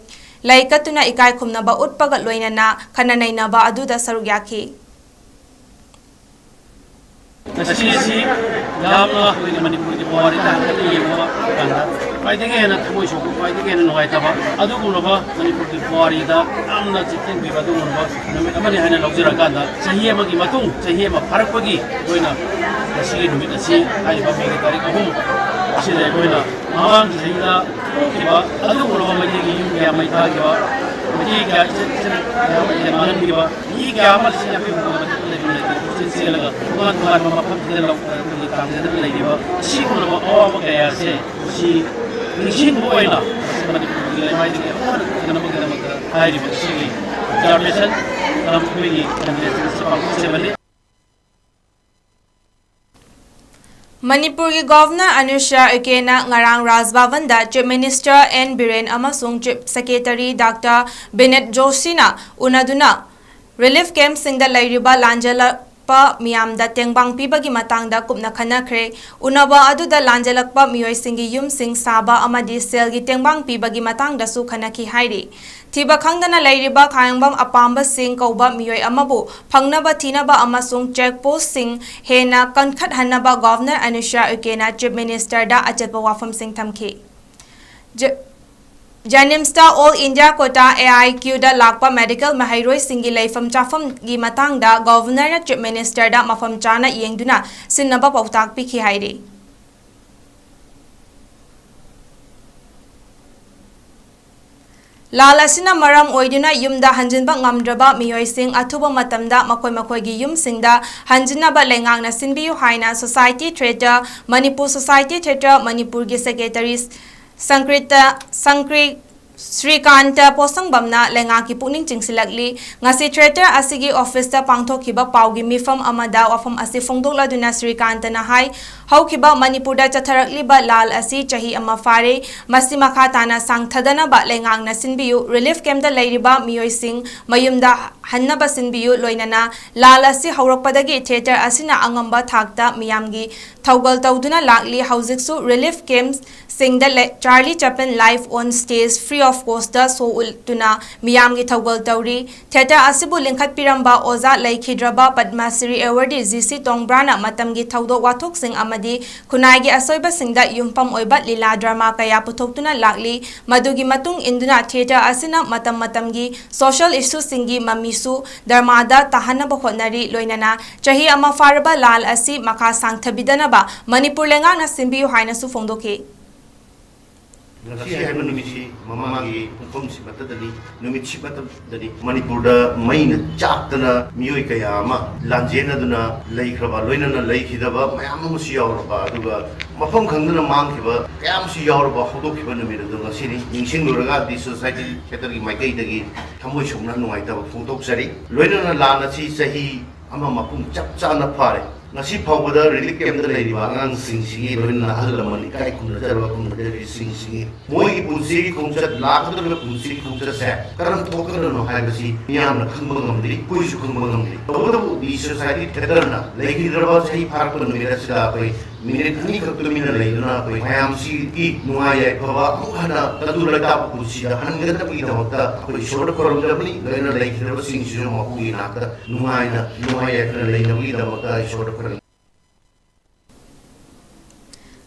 ꯂꯩ ꯀꯠꯇꯨꯅ ꯏꯀꯥꯏ ꯈꯨꯝꯅꯕ ꯎꯠꯄꯒ ꯂꯣꯏꯅꯅ ꯈꯟꯅ ꯅꯩꯅꯕ ꯑꯗꯨꯗ ꯁꯔꯨꯛ ꯌꯥꯈꯤ꯫ ꯉꯁꯤ ꯑꯁꯤ ꯌꯥꯝꯅ ꯑꯩꯈꯣꯏꯒꯤ ꯃꯅꯤꯄꯨꯔꯒꯤ ꯄꯨꯋꯥꯔꯤꯗ ꯍꯥꯏꯐꯦꯠ ꯌꯦꯡꯕ ꯀꯥꯟꯗ ꯈ꯭ꯋꯥꯏꯗꯒꯤ ꯍꯦꯟꯅ ꯊꯃꯣꯏ ꯁꯣꯛꯄ, ꯈ꯭ꯋꯥꯏꯗꯒꯤ ꯍꯦꯟꯅ ꯅꯨꯡꯉꯥꯏꯇꯕ ꯑꯗꯨꯒꯨꯝꯂꯕ ꯃꯅꯤꯄꯨꯔꯒꯤ ꯄꯨꯋꯥꯔꯤꯗ ꯌꯥꯝꯅ ꯆꯤꯛꯊꯦꯡꯕꯤꯕ ꯑꯗꯨꯒꯨꯝꯂꯕ ꯅꯨꯃꯤꯠ ꯑꯃꯅꯤ ꯍꯥꯏꯅ ꯂꯧꯖꯔꯀꯥꯟꯗ, ꯆꯍꯤ ꯑꯃꯒꯤ ꯃꯇꯨꯡ, ꯆꯍꯤ ꯑꯃ ꯐꯥꯔꯛꯄꯒꯤ ꯑꯩꯈꯣꯏꯅ ꯉꯁꯤꯒꯤ ꯅꯨꯃꯤꯠ ꯑꯁꯤ, ꯍꯥꯏꯔꯤꯕ ꯃꯦꯒꯤ ꯇꯥꯔꯤꯛ ꯑꯍꯨꯝ ꯑꯁꯤꯗ ꯑꯩꯈꯣꯏꯅ ꯃꯃꯥꯡꯒꯤ ꯆꯍꯤꯗ ꯊꯣꯛꯈꯤꯕ ꯑꯗꯨꯒꯨꯝꯂꯕ ꯃꯩꯇꯩꯒꯤ ꯌꯨꯝ ꯀꯌꯥ ꯃꯩ ꯊꯥꯈꯤꯕ, ꯃꯩꯇꯩ ꯀꯌꯥ ꯏꯆꯦꯜ ꯏꯆꯦꯜ ꯀꯌꯥ ꯃꯥꯡꯍꯟꯈꯤꯕ, ꯃꯤ ꯀꯌꯥ ꯑꯃ ꯂꯤꯁꯤꯡ ꯌꯥꯡꯈꯩ ꯍꯨꯝꯐꯨ ꯃꯊꯛꯇ ꯂꯩꯐꯝ ꯂꯩꯇꯦ ꯀꯣꯏꯆꯦꯟ ꯆꯦꯜꯂꯒ ꯇꯣꯉꯥꯟ ꯇꯣꯉꯥꯟꯕ ꯃꯐꯝꯁꯤꯗ ꯂꯧ-, ꯑꯩꯈꯣꯏꯒꯤ ꯇꯥꯡꯖꯗꯨꯅ ꯂꯩꯔꯤꯕ ꯑꯁꯤꯒꯨꯝꯂꯕ ꯑꯋꯥꯕ ꯀꯌꯥ ꯑꯁꯦ ꯁꯤ ꯅꯤꯡꯁꯤꯡꯕ ꯑꯣꯏꯅ ꯃꯁꯤ ꯃꯅꯤꯄꯨꯔꯒꯤ ꯂꯩꯃꯥꯏꯗꯒꯤ ꯑꯃꯨꯛ ꯍꯟꯅ ꯊꯦꯡꯅꯅꯕꯒꯤꯗꯃꯛꯇ ꯍꯥꯏꯔꯤꯕ ꯑꯁꯤꯒꯤ Congratulations, ꯅꯝ ꯑꯩꯈꯣꯏꯒꯤ candidates ꯑꯁꯤ ꯄꯥꯡꯊꯣꯛꯆꯕꯅꯤ꯫ ꯃꯅꯤꯄꯨꯔꯒꯤ ꯒꯣꯚꯔꯅꯔ ꯑꯅꯨꯁ꯭ꯔꯥ ꯎꯏꯀꯦꯅ ꯉꯔꯥꯡ ꯔꯥꯖ ꯚꯕꯟꯗ ꯆꯤꯐ ꯃꯤꯅꯤꯁꯇꯔ ꯑꯦꯟ ꯕꯤꯔꯦꯟ ꯑꯃꯁꯨꯡ ꯆꯤꯐ ꯁꯦꯀ꯭ꯔꯦꯇꯔꯤ ꯗꯥꯛꯇꯔ ꯕꯤꯅꯦꯠ ꯖꯣꯁꯤꯅ ꯎꯅꯗꯨꯅ ꯔꯤꯂꯤꯐ ꯀꯦꯝꯞꯁꯤꯡꯗ ꯂꯩꯔꯤꯕ ꯂꯥꯟꯖꯦꯜꯂꯛꯄ ꯃꯤꯌꯥꯝꯗ ꯇꯦꯡꯕꯥꯡ ꯄꯤꯕꯒꯤ ꯃꯇꯥꯡꯗ ꯀꯨꯞꯅ ꯈꯟꯅꯈ꯭ꯔꯦ꯫ ꯎꯅꯕ ꯑꯗꯨꯗ ꯂꯥꯟꯖꯦꯜꯂꯛꯄ ꯃꯤꯑꯣꯏꯁꯤꯡꯒꯤ ꯌꯨꯝꯁꯤꯡ ꯁꯥꯕ ꯑꯃꯗꯤ ꯁꯦꯜꯒꯤ ꯇꯦꯡꯕꯥꯡ ꯄꯤꯕꯒꯤ ꯃꯇꯥꯡꯗꯁꯨ ꯈꯟꯅꯈꯤ ꯍꯥꯏꯔꯤ꯫ ꯊꯤꯕ ꯈꯪꯗꯅ ꯂꯩꯔꯤꯕ ꯈꯥꯌꯣꯡꯕꯝ ꯑꯄꯥꯝꯕꯁꯤꯡ ꯀꯧꯕ ꯃꯤꯑꯣꯏ ꯑꯃꯕꯨ ꯐꯪꯅꯕ ꯊꯤꯅꯕ ꯑꯃꯁꯨꯡ ꯆꯦꯛ ꯄꯣꯁꯁꯤꯡ ꯍꯦꯟꯅ ꯀꯟꯈꯠꯍꯟꯅꯕ ꯒꯣꯚꯔꯅꯔ ꯑꯅꯨꯁ꯭ꯔꯥ ꯎꯏꯀꯦꯅ ꯆꯤꯐ ꯃꯤꯅꯤꯁꯇꯔꯗ ꯑꯆꯦꯠꯄ ꯋꯥꯐꯝꯁꯤꯡ ꯊꯝꯈꯤ꯫ ꯖ-, ꯖꯦꯅꯤꯝꯁꯇ all India Kota, A I ꯀ꯭ꯌꯨꯗ ꯂꯥꯛꯄ ꯃꯦꯗꯤꯀꯦꯜ ꯃꯍꯩꯔꯣꯏꯁꯤꯡꯒꯤ ꯂꯩꯐꯝ ꯆꯥꯐꯝꯒꯤ ꯃꯇꯥꯡꯗ ꯒꯣꯚꯔꯅꯔꯅ ꯆꯤꯐ ꯃꯤꯅꯤꯁꯇꯔꯗ ꯃꯐꯝ ꯆꯥꯅ ꯌꯦꯡꯗꯨꯅ ꯁꯤꯟꯅꯕ ꯄꯥꯎꯇꯥꯛ ꯄꯤꯈꯤ ꯍꯥꯏꯔꯤ꯫ ꯂꯥꯜ ꯑꯁꯤꯅ ꯃꯔꯝ ꯑꯣꯏꯗꯨꯅ ꯌꯨꯝꯗ ꯍꯟꯖꯤꯟꯕ ꯉꯝꯗ꯭ꯔꯕ ꯃꯤꯑꯣꯏꯁꯤꯡ ꯑꯊꯨꯕ ꯃꯇꯝꯗ ꯃꯈꯣꯏ ꯃꯈꯣꯏꯒꯤ ꯌꯨꯝꯁꯤꯡꯗ ꯍꯟꯖꯤꯟꯅꯕ ꯂꯩꯉꯥꯛꯅ ꯁꯤꯟꯕꯤꯌꯨ ꯍꯥꯏꯅ society theatre, Manipur society theatre ꯃꯅꯤꯄꯨꯔꯒꯤ ꯁꯦꯀ꯭ꯔꯦꯇꯔꯤ ꯁꯪꯀ꯭ꯔꯤꯇ, ꯁꯪꯀ꯭ꯔꯤ, ꯁ꯭ꯔꯤꯀꯥꯟꯇ ꯄꯣꯠꯁꯪꯕꯝꯅ ꯂꯩꯉꯥꯛꯀꯤ ꯄꯨꯛꯅꯤꯡ ꯆꯤꯡꯁꯤꯜꯂꯛꯂꯤ꯫ ꯉꯁꯤ ꯊꯤꯌꯦꯇꯔ ꯑꯁꯤꯒꯤ ꯑꯣꯐꯤꯁꯇ ꯄꯥꯡꯊꯣꯛꯈꯤꯕ ꯄꯥꯎꯒꯤ ꯃꯤꯐꯝ ꯑꯃꯗ ꯋꯥꯐꯝ ꯑꯁꯤ ꯐꯣꯡꯗꯣꯛꯂꯗꯨꯅ ꯁ꯭ꯔꯤꯀꯥꯟꯇꯅ ꯍꯥꯏ, ꯍꯧꯈꯤꯕ ꯃꯅꯤꯄꯨꯔꯗ ꯆꯠꯊꯔꯛꯂꯤꯕ ꯂꯥꯜ ꯑꯁꯤ ꯆꯍꯤ ꯑꯃ ꯐꯥꯔꯦ꯫ ꯃꯁꯤ ꯃꯈꯥ ꯇꯥꯅ ꯁꯥꯡꯊꯗꯅꯕ ꯂꯩꯉꯥꯛꯅ ꯁꯤꯟꯕꯤꯌꯨ꯫ ꯔꯤꯂꯤꯐ ꯀꯦꯝꯞꯇ ꯂꯩꯔꯤꯕ ꯃꯤꯑꯣꯏꯁꯤꯡ ꯃꯌꯨꯝꯗ ꯍꯟꯅꯕ ꯁꯤꯟꯕꯤꯌꯨ꯫ ꯂꯣꯏꯅꯅ ꯂꯥꯜ ꯑꯁꯤ ꯍꯧꯔꯛꯄꯗꯒꯤ ꯊꯤꯌꯦꯇꯔ ꯑꯁꯤꯅ ꯑꯉꯝꯕ ꯊꯥꯛꯇ ꯃꯤꯌꯥꯝꯒꯤ ꯊꯧꯒꯜ ꯇꯧꯗꯨꯅ ꯂꯥꯛꯂꯤ꯫ ꯍꯧꯖꯤꯛꯁꯨ ꯔꯤꯂꯤꯐ ꯀꯦꯝꯞ ꯁꯤꯡꯗ ꯂꯩ-, Charlie ꯆꯦꯄ꯭ꯂꯤꯟ live on stage free of cost ꯇ ꯁꯣ ꯎꯠꯇꯨꯅ ꯃꯤꯌꯥꯝꯒꯤ ꯊꯧꯒꯜ ꯇꯧꯔꯤ꯫ ꯊꯤꯌꯦꯇꯔ ꯑꯁꯤꯕꯨ ꯂꯤꯡꯈꯠꯄꯤꯔꯝꯕ ꯑꯣꯖꯥ ꯂꯩꯈꯤꯗ꯭ꯔꯕ ꯄꯗꯃ ꯁ꯭ꯔꯤ ꯑꯦꯋꯥꯔꯗꯤ ꯖꯤ ꯁꯤ ꯇꯣꯡꯕ꯭ꯔꯥꯅ ꯃꯇꯝꯒꯤ ꯊꯧꯗꯣꯛ ꯋꯥꯊꯣꯛꯁꯤꯡ ꯑꯃꯗꯤ ꯈꯨꯟꯅꯥꯏꯒꯤ ꯑꯁꯣꯏꯕꯁꯤꯡꯗ ꯌꯨꯝꯐꯝ ꯑꯣꯏꯕ ꯂꯤꯂꯥ ꯗ꯭ꯔꯃꯥ ꯀꯌꯥ ꯄꯨꯊꯣꯛꯇꯨꯅ ꯂꯥꯛꯂꯤ꯫ ꯃꯗꯨꯒꯤ ꯃꯇꯨꯡ ꯏꯟꯗꯨꯅ ꯊꯤꯌꯦꯇꯔ ꯑꯁꯤꯅ ꯃꯇꯝ ꯃꯇꯝꯒꯤ social issue ꯁꯤꯡꯒꯤ ꯃꯃꯤꯁꯨ ꯗ꯭ꯔꯃꯥꯗ ꯇꯥꯍꯟꯅꯕ ꯍꯣꯠꯅꯔꯤ꯫ ꯂꯣꯏꯅꯅ ꯆꯍꯤ ꯑꯃ ꯐꯥꯔꯕ ꯂꯥꯜ ꯑꯁꯤ ꯃꯈꯥ ꯁꯥꯡꯊꯕꯤꯗꯅꯕ ꯃꯅꯤꯄꯨꯔ ꯂꯩꯉꯥꯛꯅ ꯁꯤꯟꯕꯤꯌꯨ ꯍꯥꯏꯅꯁꯨ ꯐꯣꯡꯗꯣꯛꯈꯤ꯫ ꯉꯁꯤ ꯍꯥꯏꯕ ꯅꯨꯃꯤꯠꯁꯤ ꯃꯃꯥꯡꯒꯤ ꯄꯨꯡꯐꯝꯁꯤꯃꯠꯇꯗꯅꯤ, ꯅꯨꯃꯤꯠꯁꯤꯃꯠꯇꯗꯅꯤ ꯃꯅꯤꯄꯨꯔꯗ ꯃꯩꯅ ꯆꯥꯛꯇꯅ ꯃꯤꯑꯣꯏ ꯀꯌꯥ ꯑꯃ ꯂꯥꯟꯖꯦꯟꯅꯗꯨꯅ ꯂꯩꯈ꯭ꯔꯕ, ꯂꯣꯏꯅꯅ ꯂꯩꯈꯤꯗꯕ ꯃꯌꯥꯝ ꯑꯃꯁꯨ ꯌꯥꯎꯔꯕ, ꯑꯗꯨꯒ ꯃꯐꯝ ꯈꯪꯗꯅ ꯃꯥꯡꯈꯤꯕ ꯀꯌꯥ ꯑꯃꯁꯨ ꯌꯥꯎꯔꯕ ꯍꯧꯗꯣꯛꯈꯤꯕ ꯅꯨꯃꯤꯠ ꯑꯗꯨ ꯉꯁꯤꯅꯤ꯫ ꯅꯤꯡꯁꯤꯡꯂꯨꯔꯒ ꯗꯤ ꯁꯣꯁꯥꯏꯇꯤ ꯊꯤꯌꯦꯇꯔꯒꯤ ꯃꯥꯏꯀꯩꯗꯒꯤ ꯊꯃꯣꯏ ꯁꯣꯛꯅ ꯅꯨꯡꯉꯥꯏꯇꯕ ꯐꯣꯡꯗꯣꯛꯆꯔꯤ꯫ ꯂꯣꯏꯅꯅ ꯂꯥꯟ ꯑꯁꯤ ꯆꯍꯤ ꯑꯃ ꯃꯄꯨꯡ ꯆꯞ ꯆꯥꯅ ꯐꯥꯔꯦ꯫ ꯉꯁꯤ ꯐꯥꯎꯕꯗ ꯔꯤꯂꯤꯐ ꯀꯦꯝꯞꯇ ꯂꯩꯔꯤꯕ ꯑꯉꯥꯡꯁꯤꯡꯁꯤꯒꯤ, ꯂꯣꯏꯅꯅ ꯑꯍꯜ ꯂꯃꯟ ꯏꯀꯥꯏ ꯈꯨꯝꯅꯖꯔꯕ ꯈꯨꯝꯅꯖꯔꯤꯕꯁꯤꯡꯁꯤꯒꯤ, ꯃꯣꯏꯒꯤ ꯄꯨꯟꯁꯤꯒꯤ ꯈꯣꯡꯆꯠ, ꯂꯥꯛꯀꯗꯧꯔꯤꯕ ꯄꯨꯟꯁꯤꯒꯤ ꯈꯣꯡꯆꯠꯁꯦ ꯀꯔꯝ ꯊꯣꯛꯀꯗꯣꯏꯅꯣ ꯍꯥꯏꯕꯁꯤ ꯃꯤꯌꯥꯝꯅ ꯈꯪꯕ ꯉꯝꯗ꯭ꯔꯤ, ꯑꯩꯈꯣꯏꯁꯨ ꯈꯪꯕ ꯉꯝꯗ꯭ꯔꯤ꯫ ꯇꯧꯕꯇꯕꯨ ꯗꯤ ꯁꯣꯁꯥꯏꯇꯤ ꯊꯤꯌꯦꯇꯔꯅ ꯂꯩꯈꯤꯗ꯭ꯔꯕ ꯆꯍꯤ ꯐꯥꯔꯛꯄ ꯅꯨꯃꯤꯠ ꯑꯁꯤꯗ ꯑꯩꯈꯣꯏ ꯃꯤꯅꯤꯠ ꯑꯅꯤꯈꯛ ꯇꯨꯃꯤꯟꯅ ꯂꯩꯗꯨꯅ ꯑꯩꯈꯣꯏ ꯃꯌꯥꯝꯁꯤꯒꯤ ꯅꯨꯡꯉꯥꯏ ꯌꯥꯏꯐꯕ ꯑꯃꯨꯛ ꯍꯟꯅ ꯇꯪꯗꯨ ꯂꯩꯇꯥꯕ ꯄꯨꯟꯁꯤꯗ ꯍꯟꯒꯗꯕꯒꯤꯗꯃꯛꯇ ꯑꯩꯈꯣꯏ ꯏꯁꯣꯔꯗ ꯈꯨꯔꯨꯝꯖꯕꯅꯤ꯫ ꯂꯣꯏꯅ ꯂꯩꯈꯤꯗ꯭ꯔꯕꯁꯤꯡꯁꯤꯁꯨ ꯃꯄꯨꯒꯤ ꯅꯥꯛꯇ ꯅꯨꯡꯉꯥꯏꯅ, ꯅꯨꯡꯉꯥꯏ ꯌꯥꯏꯐꯅ ꯂꯩꯅꯕꯒꯤꯗꯃꯛꯇ ꯏꯁꯣꯔꯗ ꯈꯨꯔꯨꯝ꯫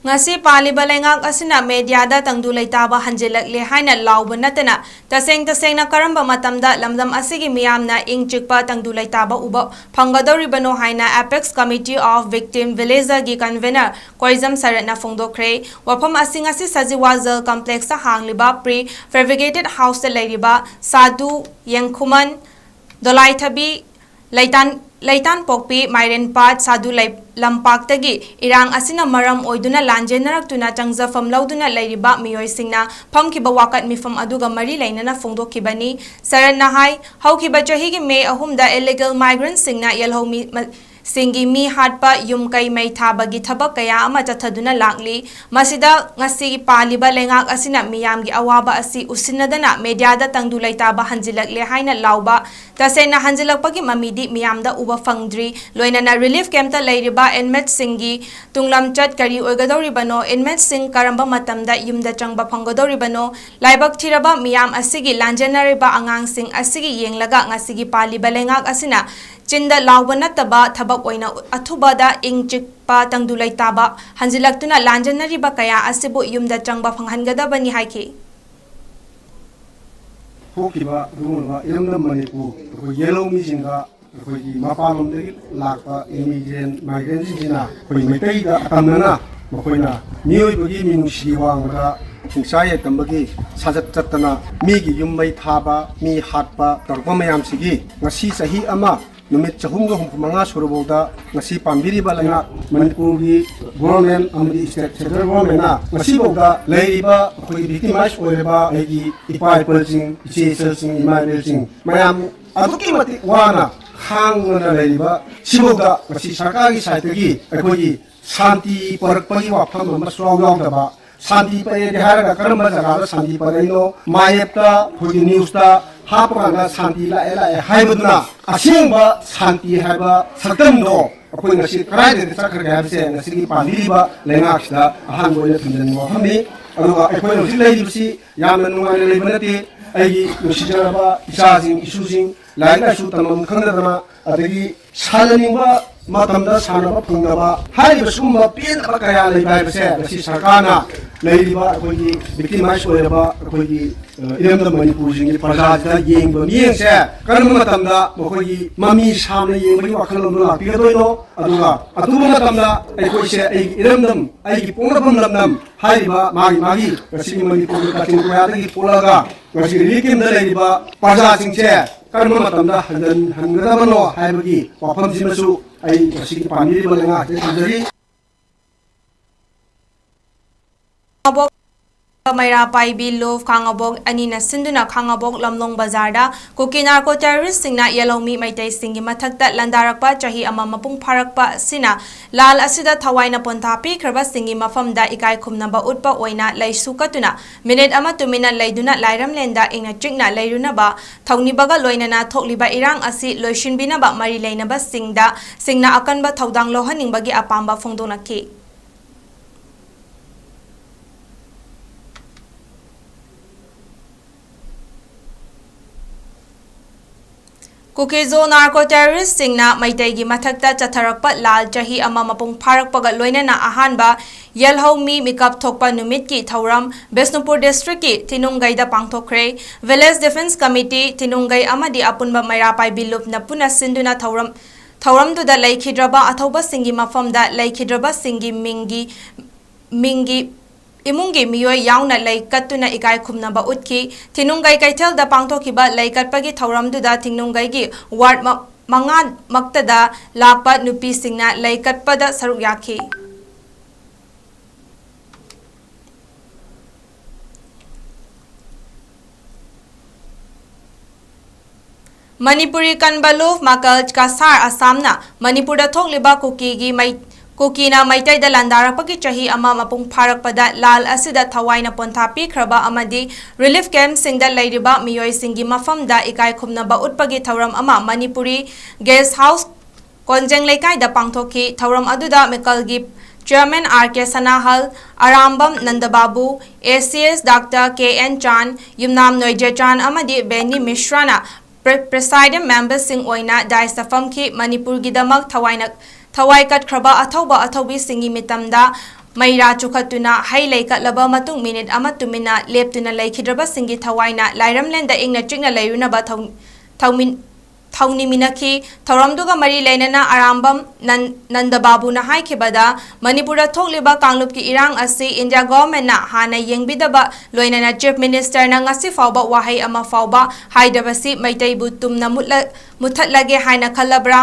ꯉꯁꯤ ꯄꯥꯜꯂꯤꯕ ꯂꯩꯉꯥꯛ ꯑꯁꯤꯅ ꯃꯦꯗꯤꯌꯥꯗ ꯇꯪꯗꯨ ꯂꯩꯇꯥꯕ ꯍꯟꯖꯤꯜꯂꯛꯂꯦ ꯍꯥꯏꯅ ꯂꯥꯎꯕ ꯅꯠꯇꯅ, ꯇꯁꯦꯡ ꯇꯁꯦꯡꯅ ꯀꯔꯝꯕ ꯃꯇꯝꯗ ꯂꯝꯗꯝ ꯑꯁꯤꯒꯤ ꯃꯤꯌꯥꯝꯅ ꯏꯪ ꯆꯤꯛꯄ ꯇꯪꯗꯨ ꯂꯩꯇꯥꯕ ꯎꯕ ꯐꯪꯒꯗꯧꯔꯤꯕꯅꯣ ꯍꯥꯏꯅ Apex Committee of Victim Villageꯒꯤ convener ꯀꯣꯏꯖꯝ ꯁꯔꯠꯅ ꯐꯣꯡꯗꯣꯛꯈ꯭ꯔꯦ꯫ ꯋꯥꯐꯝ ꯑꯁꯤ ꯉꯁꯤ ꯁꯖꯤꯋꯥ Jail Complexꯇ ꯍꯥꯡꯂꯤꯕ pre fabricated houseꯇ ꯂꯩꯔꯤꯕ ꯁꯥꯗꯨ, ꯌꯦꯡꯈꯨꯃꯟ, ꯗꯣꯂꯥꯏꯊꯕꯤ, ꯂꯩꯇꯥꯟ, ꯂꯩꯇꯥꯟꯄꯣꯛꯄꯤ, ꯃꯥꯏꯔꯦꯟꯄꯥꯠ, ꯁꯥꯗꯨ ꯂꯩ-, ꯂꯝꯄꯥꯛꯇꯒꯤ ꯏꯔꯥꯡ ꯑꯁꯤꯅ ꯃꯔꯝ ꯑꯣꯏꯗꯨꯅ ꯂꯥꯟꯖꯦꯟꯅꯔꯛꯇꯨꯅ ꯆꯪꯖꯐꯝ ꯂꯧꯗꯨꯅ ꯂꯩꯔꯤꯕ ꯃꯤꯑꯣꯏꯁꯤꯡꯅ ꯐꯝꯈꯤꯕ ꯋꯥꯀꯠ ꯃꯤꯐꯝ ꯑꯗꯨꯒ ꯃꯔꯤ ꯂꯩꯅꯅ ꯐꯣꯡꯗꯣꯛꯈꯤꯕꯅꯤ꯫ ꯁꯔꯠꯅ ꯍꯥꯏ, ꯍꯧꯈꯤꯕ ꯆꯍꯤꯒꯤ ꯃꯦ ꯑꯍꯨꯝꯗ illegal migrantꯁꯤꯡꯅ ꯌꯦꯜꯍꯧ ꯃꯤ-, ꯃ-, ꯁꯤꯡꯒꯤ ꯃꯤ ꯍꯥꯠꯄ, ꯌꯨꯝ ꯀꯩ ꯃꯩ ꯊꯥꯕꯒꯤ ꯊꯕꯛ ꯀꯌꯥ ꯑꯃ ꯆꯠꯊꯗꯨꯅ ꯂꯥꯛꯂꯤ꯫ ꯃꯁꯤꯗ ꯉꯁꯤ ꯄꯥꯜꯂꯤꯕ ꯂꯩꯉꯥꯛ ꯑꯁꯤꯅ ꯃꯤꯌꯥꯝꯒꯤ ꯑꯋꯥꯕ ꯑꯁꯤ ꯎꯁꯤꯟꯅꯗꯅ ꯃꯦꯗꯤꯌꯥꯗ ꯇꯪꯗꯨ ꯂꯩꯇꯥꯕ ꯍꯟꯖꯤꯜꯂꯛꯂꯦ ꯍꯥꯏꯅ ꯂꯥꯎꯕ, ꯇꯁꯦꯡꯅ ꯍꯟꯖꯤꯜꯂꯛꯄꯒꯤ ꯃꯃꯤꯗꯤ ꯃꯤꯌꯥꯝꯗ ꯎꯕ ꯐꯪꯗ꯭ꯔꯤ꯫ ꯂꯣꯏꯅꯅ relief campꯇ ꯂꯩꯔꯤꯕ inmateꯁꯤꯡꯒꯤ ꯇꯨꯡꯂꯝꯆꯠ ꯀꯔꯤ ꯑꯣꯏꯒꯗꯧꯔꯤꯕꯅꯣ, inmateꯁꯤꯡ ꯀꯔꯝꯕ ꯃꯇꯝꯗ ꯌꯨꯝꯗ ꯆꯪꯕ ꯐꯪꯒꯗꯧꯔꯤꯕꯅꯣ, ꯂꯥꯏꯕꯛ ꯊꯤꯔꯕ ꯃꯤꯌꯥꯝ ꯑꯁꯤꯒꯤ ꯂꯥꯟꯖꯦꯟꯅꯔꯤꯕ ꯑꯉꯥꯡꯁꯤꯡ ꯑꯁꯤꯒꯤ ꯌꯦꯡꯂꯒ ꯉꯁꯤꯒꯤ ꯄꯥꯜꯂꯤꯕ ꯂꯩꯉꯥꯛ ꯑꯁꯤꯅ ꯆꯤꯟꯗ ꯂꯥꯎꯕ ꯅꯠꯇꯕ ꯊꯕꯛ ꯑꯣꯏꯅ ꯑꯊꯨꯕꯗ ꯏꯪ ꯆꯤꯛꯄ ꯇꯪꯗꯨ ꯂꯩꯇꯥꯕ ꯍꯟꯖꯤꯜꯂꯛꯇꯨꯅ ꯂꯥꯟꯖꯦꯟꯅꯔꯤꯕ ꯀꯌꯥ ꯑꯁꯤꯕꯨ ꯌꯨꯝꯗ ꯆꯪꯕ ꯐꯪꯍꯟꯒꯗꯕꯅꯤ ꯍꯥꯏꯈꯤ꯫ ꯊꯣꯛꯈꯤꯕ ꯑꯗꯨꯒꯨꯝꯂꯕ ꯏꯔꯝꯗꯝ ꯃꯅꯤꯄꯨꯔ ꯑꯩꯈꯣꯏ ꯌꯦꯜꯍꯧ ꯃꯤꯁꯤꯡꯗ ꯑꯩꯈꯣꯏꯒꯤ ꯃꯄꯥꯟꯂꯣꯝꯗꯒꯤ ꯂꯥꯛꯄ immigrant, migrantꯁꯤꯡꯁꯤꯅ ꯑꯩꯈꯣꯏ ꯃꯩꯇꯩꯗ ꯑꯇꯝꯅꯅ ꯃꯈꯣꯏꯅ ꯃꯤꯑꯣꯏꯕꯒꯤ ꯃꯤꯅꯨꯡꯁꯤ ꯋꯥꯡꯃꯗ ꯍꯤꯡꯁꯥ ꯌꯥꯏꯇꯝꯕꯒꯤ ꯁꯥꯖꯠ ꯆꯠꯇꯅ ꯃꯤꯒꯤ ꯌꯨꯝ ꯃꯩ ꯊꯥꯕ, ꯃꯤ ꯍꯥꯠꯄ ꯇꯧꯔꯛꯄ ꯃꯌꯥꯝꯁꯤꯒꯤ ꯉꯁꯤ ꯆꯍꯤ ꯑꯃ ꯅꯨꯃꯤꯠ ꯆꯍꯨꯝꯒ ꯍꯨꯝꯐꯨ ꯃꯉꯥ ꯁꯨꯔꯐꯥꯎꯗ ꯉꯁꯤ ꯄꯥꯟꯕꯤꯔꯤꯕ ꯂꯩꯉꯥꯛ ꯃꯅꯤꯄꯨꯔꯒꯤ ꯒꯣꯚꯔꯟꯃꯦꯟ ꯑꯃꯗꯤ ꯁ꯭ꯇꯦꯠ ꯁꯦꯟꯇ꯭ꯔꯦꯜ ꯒꯣꯚꯔꯟꯃꯦꯟꯅ ꯉꯁꯤꯐꯥꯎꯗ ꯂꯩꯔꯤꯕ ꯑꯩꯈꯣꯏꯒꯤ ꯚꯤꯛꯇꯤꯃꯥꯏꯁ ꯑꯣꯏꯔꯕ ꯑꯩꯒꯤ ꯏꯄꯥ ꯏꯄꯨꯁꯤꯡ, ꯏꯆꯦ ꯏꯆꯜꯁꯤꯡ, ꯏꯃꯥ ꯏꯕꯦꯜꯁꯤꯡ ꯃꯌꯥꯝ ꯑꯗꯨꯛꯀꯤ ꯃꯇꯤꯛ ꯋꯥꯅ ꯈꯥꯡꯗꯅ ꯂꯩꯔꯤꯕ ꯁꯤꯐꯥꯎꯗ ꯉꯁꯤ ꯁꯔꯀꯥꯔꯒꯤ ꯁꯥꯏꯠꯇꯒꯤ ꯑꯩꯈꯣꯏꯒꯤ ꯁꯥꯟꯇꯤ ꯄꯨꯔꯛꯄꯒꯤ ꯋꯥꯐꯝ ꯑꯃ ꯁꯨꯡꯌꯥꯎ ꯌꯥꯎꯗꯕ, ꯁꯥꯟꯇꯤ ꯄꯨꯔꯛꯑꯦꯗꯤ ꯍꯥꯏꯔꯒ ꯀꯔꯝꯕ ꯖꯒꯥꯗ ꯁꯥꯟꯇꯤ ꯄꯨꯔꯛꯏꯅꯣ? ꯃꯥꯌꯦꯞꯇ, ꯑꯩꯈꯣꯏꯒꯤ ꯅ꯭ꯌꯨꯁꯇ ꯍꯥꯞꯄ ꯀꯥꯟꯗ ꯁꯥꯟꯇꯤ ꯂꯥꯛꯑꯦ ꯂꯥꯛꯑꯦ ꯍꯥꯏꯕꯗꯨꯅ ꯑꯁꯦꯡꯕ ꯁꯥꯟꯇꯤ ꯍꯥꯏꯕ ꯁꯛꯇꯝꯗꯣ ꯑꯩꯈꯣꯏ ꯉꯁꯤ ꯀꯗꯥꯏꯗ ꯆꯠꯈ꯭ꯔꯒꯦ ꯍꯥꯏꯕꯁꯦ ꯉꯁꯤꯒꯤ ꯄꯥꯟꯕꯤꯔꯤꯕ ꯂꯩꯉꯥꯛꯁꯤꯗ ꯑꯍꯥꯟꯕ ꯑꯣꯏꯅ ꯊꯝꯖꯅꯤꯡꯕ ꯋꯥꯐꯝꯅꯤ꯫ ꯑꯗꯨꯒ ꯑꯩꯈꯣꯏꯅ ꯍꯧꯖꯤꯛ ꯂꯩꯔꯤꯕꯁꯤ ꯌꯥꯝꯅ ꯅꯨꯡꯉꯥꯏꯅ ꯂꯩꯕ ꯅꯠꯇꯦ꯫ ꯑꯩꯒꯤ ꯅꯨꯡꯁꯤꯖꯔꯕ ꯏꯆꯥꯁꯤꯡ, ꯏꯁꯨꯁꯤꯡ ꯂꯥꯏꯔꯤꯛ ꯂꯥꯏꯁꯨ ꯇꯝꯐꯝ ꯈꯪꯗꯗꯅ, ꯑꯗꯒꯤ ꯁꯥꯟꯅꯅꯤꯡꯕ ꯃꯇꯝꯗ ꯁꯥꯟꯅꯕ ꯐꯪꯗꯕ ꯍꯥꯏꯔꯤꯕ ꯁꯤꯒꯨꯝꯕ ꯄꯦꯟꯗꯕ ꯀꯌꯥ ꯂꯩꯕ ꯍꯥꯏꯕꯁꯦ ꯉꯁꯤ ꯁꯔꯀꯥꯔꯅ ꯂꯩꯔꯤꯕ ꯑꯩꯈꯣꯏꯒꯤ ꯚꯤꯛꯇꯤꯃꯥꯏꯁ ꯑꯣꯏꯔꯕ ꯑꯩꯈꯣꯏꯒꯤ, ꯑ, ꯏꯔꯝꯗꯝ ꯃꯅꯤꯄꯨꯔꯁꯤꯡꯒꯤ ꯄ꯭ꯔꯖꯥꯁꯤꯗ ꯌꯦꯡꯕ ꯃꯤꯠꯌꯦꯡꯁꯦ ꯀꯔꯝꯕ ꯃꯇꯝꯗ ꯃꯈꯣꯏꯒꯤ ꯃꯃꯤ ꯁꯥꯝꯅ ꯌꯦꯡꯕꯒꯤ ꯋꯥꯈꯜꯂꯣꯟꯗꯣ ꯂꯥꯛꯄꯤꯒꯗꯣꯏꯅꯣ? ꯑꯗꯨꯒ ꯑꯊꯨꯕ ꯃꯇꯝꯗ ꯑꯩꯈꯣꯏꯁꯦ ꯑꯩꯒꯤ ꯏꯔꯝꯗꯝ, ꯑꯩꯒꯤ ꯄꯣꯛꯅꯐꯝ ꯂꯝꯗꯝ ꯍꯥꯏꯔꯤꯕ ꯃꯥꯒꯤ ꯃꯥꯒꯤ ꯉꯁꯤꯒꯤ ꯃꯅꯤꯄꯨꯔꯒꯤ ꯀꯥꯆꯤꯟ ꯀꯣꯌꯥꯗꯒꯤ ꯊꯣꯛꯂꯛꯑꯒ ꯉꯁꯤ ꯔꯤꯂꯤꯐ ꯀꯦꯝꯞꯇ ꯂꯩꯔꯤꯕ ꯄ꯭ꯔꯖꯥꯁꯤꯡꯁꯦ ꯀꯔꯝꯕ ꯃꯇꯝꯗ ꯍꯟꯖꯤꯟꯍꯟꯒꯗꯕꯅꯣ ꯍꯥꯏꯕꯒꯤ ꯋꯥꯐꯝꯁꯤꯃꯁꯨ ꯑꯩ ꯉꯁꯤꯒꯤ ꯄꯥꯟꯕꯤꯔꯤꯕ ꯂꯩꯉꯥꯛꯁꯤꯗ ꯊꯝꯖꯔꯤ꯫ ꯈꯥꯉꯕꯣꯛ ꯃꯩꯔꯥ ꯄꯥꯏꯕꯤ ꯂꯨꯞ ꯈꯥꯉꯕꯣꯛ ꯑꯅꯤꯅ ꯁꯤꯟꯗꯨꯅ ꯈꯥꯉꯕꯣꯛ ꯂꯝꯂꯣꯡ ꯕꯖꯥꯔꯗ ꯀꯨꯀꯤ ꯅꯥꯔꯀꯣ ꯇꯦꯔꯣꯔꯤꯁꯁꯤꯡꯅ ꯌꯦꯜꯍꯧꯃꯤ ꯃꯩꯇꯩꯁꯤꯡꯒꯤ ꯃꯊꯛꯇ ꯂꯥꯟꯗꯥꯔꯛꯄ ꯆꯍꯤ ꯑꯃ ꯃꯄꯨꯡ ꯐꯥꯔꯛꯄ ꯑꯁꯤꯅ ꯂꯥꯜ ꯑꯁꯤꯗ ꯊꯋꯥꯏꯅ ꯄꯣꯟꯊꯥ ꯄꯤꯈ꯭ꯔꯕꯁꯤꯡꯒꯤ ꯃꯐꯝꯗ ꯏꯀꯥꯏ ꯈꯨꯝꯅꯕ ꯎꯠꯄ ꯑꯣꯏꯅ ꯂꯩꯁꯨ ꯀꯠꯇꯨꯅ ꯃꯤꯅꯤꯠ ꯑꯃ ꯇꯨꯃꯤꯟꯅ ꯂꯩꯗꯨꯅ ꯂꯥꯏꯔꯝꯂꯦꯟꯗ ꯏꯪꯅ ꯆꯤꯛꯅ ꯂꯩꯔꯨꯅꯕ ꯊꯧꯅꯤꯕꯒ ꯂꯣꯏꯅꯅ ꯊꯣꯛꯂꯤꯕ ꯏꯔꯥꯡ ꯑꯁꯤ ꯂꯣꯏꯁꯤꯟꯕꯤꯅꯕ ꯃꯔꯤ ꯂꯩꯅꯕꯁꯤꯡꯗ ꯁꯤꯡꯅ ꯑꯀꯟꯕ ꯊꯧꯗꯥꯡ ꯂꯧꯍꯟꯅꯤꯡꯕꯒꯤ ꯑꯄꯥꯝꯕ ꯐꯣꯡꯗꯣꯛꯅꯈꯤ꯫ ꯀꯨꯀꯤꯖꯣ ꯅꯥꯔꯀꯣ ꯇꯦꯔꯣꯔꯤꯁꯁꯤꯡꯅ ꯃꯩꯇꯩꯒꯤ ꯃꯊꯛꯇ ꯆꯠꯊꯔꯛꯄ ꯂꯥꯜ ꯆꯍꯤ ꯑꯃ ꯃꯄꯨꯡ ꯐꯥꯔꯛꯄꯒ ꯂꯣꯏꯅꯅ ꯑꯍꯥꯟꯕ ꯌꯦꯜꯍꯧꯃꯤ ꯃꯤꯀꯞ ꯊꯣꯛꯄ ꯅꯨꯃꯤꯠꯀꯤ ꯊꯧꯔꯝ ꯕꯤꯁꯅꯨꯄꯨꯔ ꯗꯤꯁꯇ꯭ꯔꯤꯛꯀꯤ ꯊꯤꯅꯨꯡꯒꯩꯗ ꯄꯥꯡꯊꯣꯛꯈ꯭ꯔꯦ꯫ ꯚꯤꯂꯦꯖ ꯗꯤꯐꯦꯟꯁ ꯀꯃꯤꯇꯤ, ꯊꯤꯅꯨꯡꯒꯩ ꯑꯃꯗꯤ ꯑꯄꯨꯟꯕ ꯃꯩꯔꯥ ꯄꯥꯏꯕꯤ ꯂꯨꯞꯅ ꯄꯨꯟꯅ ꯁꯤꯟꯗꯨꯅ ꯊꯧꯔꯝ, ꯊꯧꯔꯝꯗꯨꯗ ꯂꯩꯈꯤꯗ꯭ꯔꯕ ꯑꯊꯧꯕꯁꯤꯡꯒꯤ ꯃꯐꯝꯗ ꯂꯩꯈꯤꯗ꯭ꯔꯕꯁꯤꯡꯒꯤ ꯃꯤꯡꯒꯤ, ꯃꯤꯡꯒꯤ ꯏꯃꯨꯡꯒꯤ ꯃꯤꯑꯣꯏ ꯌꯥꯎꯅ ꯂꯩ ꯀꯠꯇꯨꯅ ꯏꯀꯥꯏ ꯈꯨꯝꯅꯕ ꯎꯠꯈꯤ꯫ ꯊꯤꯅꯨꯡꯒꯩ ꯀꯩꯊꯦꯜꯗ ꯄꯥꯡꯊꯣꯛꯈꯤꯕ ꯂꯩ ꯀꯠꯄꯒꯤ ꯊꯧꯔꯝꯗꯨꯗ ꯊꯤꯅꯨꯡꯒꯩꯒꯤ ꯋꯥꯔꯗ ꯃ-, ꯃꯉꯥ ꯃꯛꯇꯗ ꯂꯥꯛꯄ ꯅꯨꯄꯤꯁꯤꯡꯅ ꯂꯩ ꯀꯠꯄꯗ ꯁꯔꯨꯛ ꯌꯥꯈꯤ꯫ ꯃꯅꯤꯄꯨꯔꯤ ꯀꯟꯕ ꯂꯨꯞ ꯃꯀꯜ ꯀꯁꯥꯔ ꯑꯁꯥꯝꯅ ꯃꯅꯤꯄꯨꯔꯗ ꯊꯣꯛꯂꯤꯕ ꯀꯨꯀꯤꯒꯤ ꯃꯩ-, ꯀꯨꯀꯤꯅ ꯃꯩꯇꯩꯗ ꯂꯥꯟꯗꯥꯔꯛꯄꯒꯤ ꯆꯍꯤ ꯑꯃ ꯃꯄꯨꯡ ꯐꯥꯔꯛꯄꯗ ꯂꯥꯜ ꯑꯁꯤꯗ ꯊꯋꯥꯏꯅ ꯄꯣꯟꯊꯥ ꯄꯤꯈ꯭ꯔꯕ ꯑꯃꯗꯤ ꯔꯤꯂꯤꯐ ꯀꯦꯝꯞꯁꯤꯡꯗ ꯂꯩꯔꯤꯕ ꯃꯤꯑꯣꯏꯁꯤꯡꯒꯤ ꯃꯐꯝꯗ ꯏꯀꯥꯏ ꯈꯨꯝꯅꯕ ꯎꯠꯄꯒꯤ ꯊꯧꯔꯝ ꯑꯃ ꯃꯅꯤꯄꯨꯔꯤ ꯒꯦꯁ ꯍꯥꯎꯁ ꯀꯣꯟꯖꯦꯡ ꯂꯩꯀꯥꯏꯗ ꯄꯥꯡꯊꯣꯛꯈꯤ꯫ ꯊꯧꯔꯝ ꯑꯗꯨꯗ ꯃꯤꯀꯜꯒꯤ chairman R K ꯁꯅꯥꯍꯜ, Arambam ꯅꯟꯗꯕꯥꯕꯨ, A C S doctor K and ꯆꯥꯟ, ꯌꯨꯝꯅꯥꯝ ꯅꯣꯏꯖꯦꯆꯥꯟ ꯑꯃꯗꯤ ꯕꯦꯅꯤ ꯃꯤꯁ꯭ꯔꯥꯅ ꯄ꯭ꯔ-, ꯄ꯭ꯔꯦꯁꯥꯏꯗꯤꯡ ꯃꯦꯝꯕꯔꯁꯤꯡ ꯑꯣꯏꯅ ꯗꯥꯏꯁꯇ ꯐꯝꯈꯤ꯫ ꯃꯅꯤꯄꯨꯔꯒꯤꯗꯃꯛ ꯊꯋꯥꯏꯅ-, ꯊꯋꯥꯏ ꯀꯠꯈ꯭ꯔꯕ ꯑꯊꯧꯕ ꯑꯊꯧꯕꯤꯁꯤꯡꯒꯤ ꯃꯤꯇꯝꯗ ꯃꯩꯔꯥ ꯆꯨꯈꯠꯇꯨꯅ ꯍꯩ ꯂꯩ ꯀꯠꯂꯕ ꯃꯇꯨꯡ ꯃꯤꯅꯤꯠ ꯑꯃ ꯇꯨꯃꯤꯟꯅ ꯂꯦꯞꯇꯨꯅ ꯂꯩꯈꯤꯗ꯭ꯔꯕꯁꯤꯡꯒꯤ ꯊꯋꯥꯏꯅ ꯂꯥꯏꯔꯝꯂꯦꯟꯗ ꯏꯪꯅ ꯆꯤꯛꯅ ꯂꯩꯔꯨꯅꯕ ꯊꯧ-, ꯊꯧꯃꯤꯟ-, ꯊꯧꯅꯤꯃꯤꯟꯅꯈꯤ꯫ ꯊꯧꯔꯝꯗꯨꯒ ꯃꯔꯤ ꯂꯩꯅꯅ ꯑꯔꯥꯝꯕꯝ ꯅꯟ-, ꯅꯟꯗꯕꯥꯕꯨꯅ ꯍꯥꯏꯈꯤꯕꯗ, ꯃꯅꯤꯄꯨꯔꯗ ꯊꯣꯛꯂꯤꯕ ꯀꯥꯡꯂꯨꯞꯀꯤ ꯏꯔꯥꯡ ꯑꯁꯤ ꯏꯟꯗꯤꯌꯥ ꯒꯣꯚꯔꯟꯃꯦꯟꯠꯅ ꯍꯥꯟꯅ ꯌꯦꯡꯕꯤꯗꯕ ꯂꯣꯏꯅꯅ ꯆꯤꯐ ꯃꯤꯅꯤꯁꯇꯔꯅ ꯉꯁꯤ ꯐꯥꯎꯕ ꯋꯥꯍꯩ ꯑꯃ ꯐꯥꯎꯕ ꯍꯥꯏꯗꯕꯁꯤ ꯃꯩꯇꯩꯕꯨ ꯇꯨꯝꯅ ꯃꯨꯠꯂ-, ꯃꯨꯠꯊꯠꯂꯒꯦ ꯍꯥꯏꯅ ꯈꯜꯂꯕ꯭ꯔꯥ?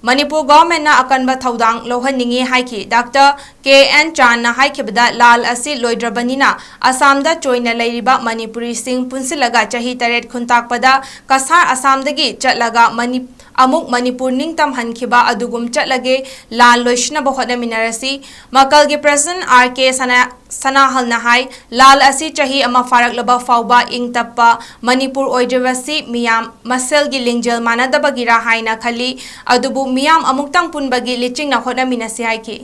ꯃꯅꯤꯄꯨꯔ ꯒꯣꯚꯔꯟꯃꯦꯟꯠꯅ ꯑꯀꯟꯕ ꯊꯧꯗꯥꯡ ꯂꯧꯍꯟꯅꯤꯡꯏ ꯍꯥꯏꯈꯤ꯫ ꯗꯥꯛꯇꯔ ꯀꯦ ꯑꯦꯟ ꯆꯥꯟꯅ ꯍꯥꯏꯈꯤꯕꯗ, ꯂꯥꯜ ꯑꯁꯤ ꯂꯣꯏꯗ꯭ꯔꯕꯅꯤꯅ ꯑꯁꯥꯝꯗ ꯆꯣꯏꯅ ꯂꯩꯔꯤꯕ ꯃꯅꯤꯄꯨꯔꯤꯁꯤꯡ ꯄꯨꯟꯁꯤꯜꯂꯒ ꯆꯍꯤ ꯇꯔꯦꯠ ꯈꯨꯟꯇꯥꯛꯄꯗ ꯀꯁꯥꯔ ꯑꯁꯥꯝꯗꯒꯤ ꯆꯠꯂꯒ ꯃꯅꯤ-, ꯑꯃꯨꯛ ꯃꯅꯤꯄꯨꯔ ꯅꯤꯡꯇꯝꯍꯟꯈꯤꯕ ꯑꯗꯨꯒꯨꯝ ꯆꯠꯂꯒꯦ, ꯂꯥꯜ ꯂꯣꯏꯁꯤꯟꯅꯕ ꯍꯣꯠꯅꯃꯤꯟꯅꯔꯁꯤ꯫ ꯃꯀꯜꯒꯤ ꯄ꯭ꯔꯦꯁꯤꯗꯦꯟꯠ ꯑꯥꯔ ꯀꯦ ꯁꯅꯥ-, ꯁꯅꯥꯍꯜꯅ ꯍꯥꯏ, ꯂꯥꯜ ꯑꯁꯤ ꯆꯍꯤ ꯑꯃ ꯐꯥꯔꯛꯂꯕ ꯐꯥꯎꯕ ꯏꯪ ꯇꯞꯄ ꯃꯅꯤꯄꯨꯔ ꯑꯣꯏꯗ꯭ꯔꯤꯕꯁꯤ ꯃꯤꯌꯥꯝ ꯃꯁꯦꯜꯒꯤ ꯂꯤꯡꯖꯦꯜ ꯃꯥꯟꯅꯗꯕꯒꯤꯔꯥ ꯍꯥꯏꯅ ꯈꯜꯂꯤ, ꯑꯗꯨꯕꯨ ꯃꯤꯌꯥꯝ ꯑꯃꯨꯛꯇꯪ ꯄꯨꯟꯕꯒꯤ ꯂꯤꯆꯤꯡꯅ ꯍꯣꯠꯅꯃꯤꯟꯅꯁꯤ ꯍꯥꯏꯈꯤ꯫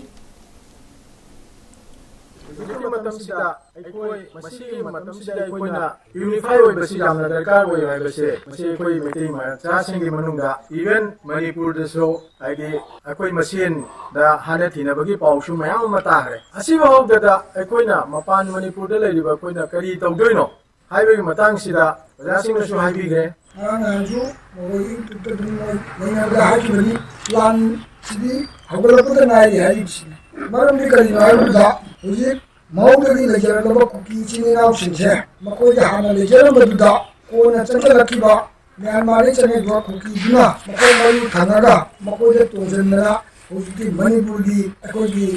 ꯍꯧꯖꯤꯛꯀꯤ ꯃꯇꯝꯁꯤꯗ ꯑꯩꯈꯣꯏ, ꯃꯁꯤꯒꯤ ꯃꯇꯝꯁꯤꯗ ꯑꯩꯈꯣꯏꯅ ꯌꯨꯅꯤꯐꯥꯏ ꯑꯣꯏꯕꯁꯤ ꯌꯥꯝꯅ ꯗꯔꯀꯥꯔ ꯑꯣꯏ ꯍꯥꯏꯕꯁꯦ, ꯃꯁꯤ ꯑꯩꯈꯣꯏ ꯃꯩꯇꯩ ꯃꯆꯥꯁꯤꯡꯒꯤ ꯃꯅꯨꯡꯗ, ꯏꯚꯦꯟ ꯃꯅꯤꯄꯨꯔꯗꯁꯨ, ꯍꯥꯏꯗꯤ, ꯑꯩꯈꯣꯏ ꯃꯁꯦꯟꯗ ꯍꯥꯟꯅ ꯊꯤꯅꯕꯒꯤ ꯄꯥꯎꯁꯨ ꯃꯌꯥꯝ ꯑꯃ ꯇꯥꯈ꯭ꯔꯦ꯫ ꯑꯁꯤꯐꯥꯎꯗꯗ ꯑꯩꯈꯣꯏꯅ ꯃꯄꯥꯟ ꯃꯅꯤꯄꯨꯔꯗ ꯂꯩꯔꯤꯕ ꯑꯩꯈꯣꯏꯅ ꯀꯔꯤ ꯇꯧꯗꯣꯏꯅꯣ ꯍꯥꯏꯕꯒꯤ ꯃꯇꯥꯡꯁꯤꯗ ꯑꯣꯖꯥꯁꯤꯡꯅꯁꯨ ꯍꯥꯏꯕꯤꯈ꯭ꯔꯦ꯫ ꯉꯔꯥꯡ ꯅꯍꯥꯟꯁꯨ ꯃꯈꯣꯏ ꯌꯨꯇ꯭ꯌꯨꯕꯇ ꯑꯗꯨꯝ ꯃꯣꯏ ꯂꯩꯅꯕꯗ ꯍꯥꯏꯈꯤꯕꯅꯤ, ꯂꯥꯟꯁꯤꯗꯤ ꯍꯧꯒꯠꯂꯛꯄꯗ ꯉꯥꯏꯔꯤ ꯍꯥꯏꯔꯤꯕꯁꯤꯅꯤ꯫ ꯃꯔꯝꯗꯤ ꯀꯔꯤꯅꯣ ꯍꯥꯏꯕꯗ, ꯍꯧꯖꯤꯛ ꯃꯍꯧꯗꯒꯤ ꯂꯩꯖꯔꯛꯂꯕ ꯀꯨꯀꯤ ꯏꯆꯤꯜ ꯏꯅꯥꯎꯁꯤꯡꯁꯦ, ꯃꯈꯣꯏꯗ ꯍꯥꯟꯅ ꯂꯩꯖꯔꯝꯕꯗꯨꯗ ꯀꯣꯟꯅ ꯆꯪꯁꯤꯜꯂꯛꯈꯤꯕ ꯃ꯭ꯌꯥꯟꯃꯥꯔꯗꯒꯤ ꯆꯪꯉꯛꯏꯕ ꯀꯨꯀꯤꯗꯨꯅ ꯃꯈꯣꯡ ꯃꯔꯤ ꯊꯪꯉꯒ ꯃꯈꯣꯏꯗ ꯇꯣꯟꯁꯤꯟꯗꯅ ꯍꯧꯖꯤꯛꯇꯤ ꯃꯅꯤꯄꯨꯔꯒꯤ ꯑꯩꯈꯣꯏꯒꯤ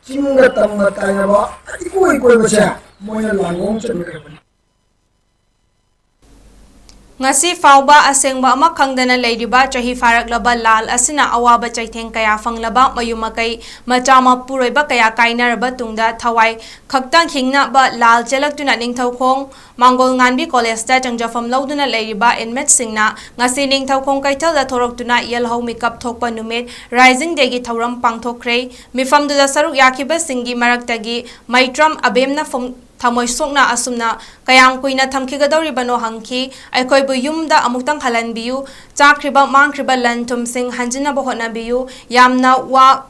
ꯆꯤꯡꯒ ꯇꯝꯒ ꯇꯥꯏꯅꯕ ꯏꯀꯣꯏ ꯀꯣꯏꯕꯁꯦ ꯃꯣꯏꯅ ꯂꯥꯟꯂꯣꯡ ꯆꯠꯅꯈ꯭ꯔꯕꯅꯤ꯫ ꯉꯁꯤ ꯐꯥꯎꯕ ꯑꯁꯦꯡꯕ ꯑꯃ ꯈꯪꯗꯅ ꯂꯩꯔꯤꯕ ꯆꯍꯤ ꯐꯥꯔꯛꯂꯕ ꯂꯥꯜ ꯑꯁꯤꯅ ꯑꯋꯥꯕ ꯆꯩꯊꯦꯡ ꯀꯌꯥ ꯐꯪꯂꯕ, ꯃꯌꯨꯝ ꯃꯀꯩ, ꯃꯆꯥ ꯃꯄꯨꯔꯣꯏꯕ ꯀꯌꯥ ꯀꯥꯏꯅꯔꯕ ꯇꯨꯡꯗ ꯊꯋꯥꯏ ꯈꯛꯇ ꯍꯤꯡꯅꯕ ꯂꯥꯜ ꯆꯦꯜꯂꯛꯇꯨꯅ ꯅꯤꯡꯊꯧꯈꯣꯡ ꯃꯥꯡꯒꯣꯜ ꯉꯥꯟꯕꯤ ꯀꯣꯂꯦꯖꯇ ꯆꯪꯖꯐꯝ ꯂꯧꯗꯨꯅ ꯂꯩꯔꯤꯕ inmateꯁꯤꯡꯅ ꯉꯁꯤ ꯅꯤꯡꯊꯧꯈꯣꯡ ꯀꯩꯊꯦꯜꯗ ꯊꯣꯔꯛꯇꯨꯅ ꯌꯦꯜꯍꯧ ꯃꯤꯀꯞ ꯊꯣꯛꯄ ꯅꯨꯃꯤꯠ Rising Dayꯒꯤ ꯊꯧꯔꯝ ꯄꯥꯡꯊꯣꯛꯈ꯭ꯔꯦ꯫ ꯃꯤꯐꯝꯗꯨꯗ ꯁꯔꯨꯛ ꯌꯥꯈꯤꯕꯁꯤꯡꯒꯤ ꯃꯔꯛꯇꯒꯤ ꯃꯩꯇ꯭ꯔꯝ ꯑꯕꯦꯝꯅ ꯐꯣꯡ-, ꯊꯃꯣꯏ ꯁꯣꯛꯅ ꯑꯁꯨꯝꯅ ꯀꯌꯥꯝ ꯀꯨꯏꯅ ꯊꯝꯈꯤꯒꯗꯧꯔꯤꯕꯅꯣ ꯍꯪꯈꯤ꯫ ꯑꯩꯈꯣꯏꯕꯨ ꯌꯨꯝꯗ ꯑꯃꯨꯛꯇꯪ ꯍꯜꯍꯟꯕꯤꯌꯨ꯫ ꯆꯥꯈ꯭ꯔꯤꯕ ꯃꯥꯡꯈ꯭ꯔꯤꯕ ꯂꯟ ꯊꯨꯝꯁꯤꯡ ꯍꯟꯖꯤꯟꯅꯕ ꯍꯣꯠꯅꯕꯤꯌꯨ꯫ ꯌꯥꯝꯅ ꯋꯥ-,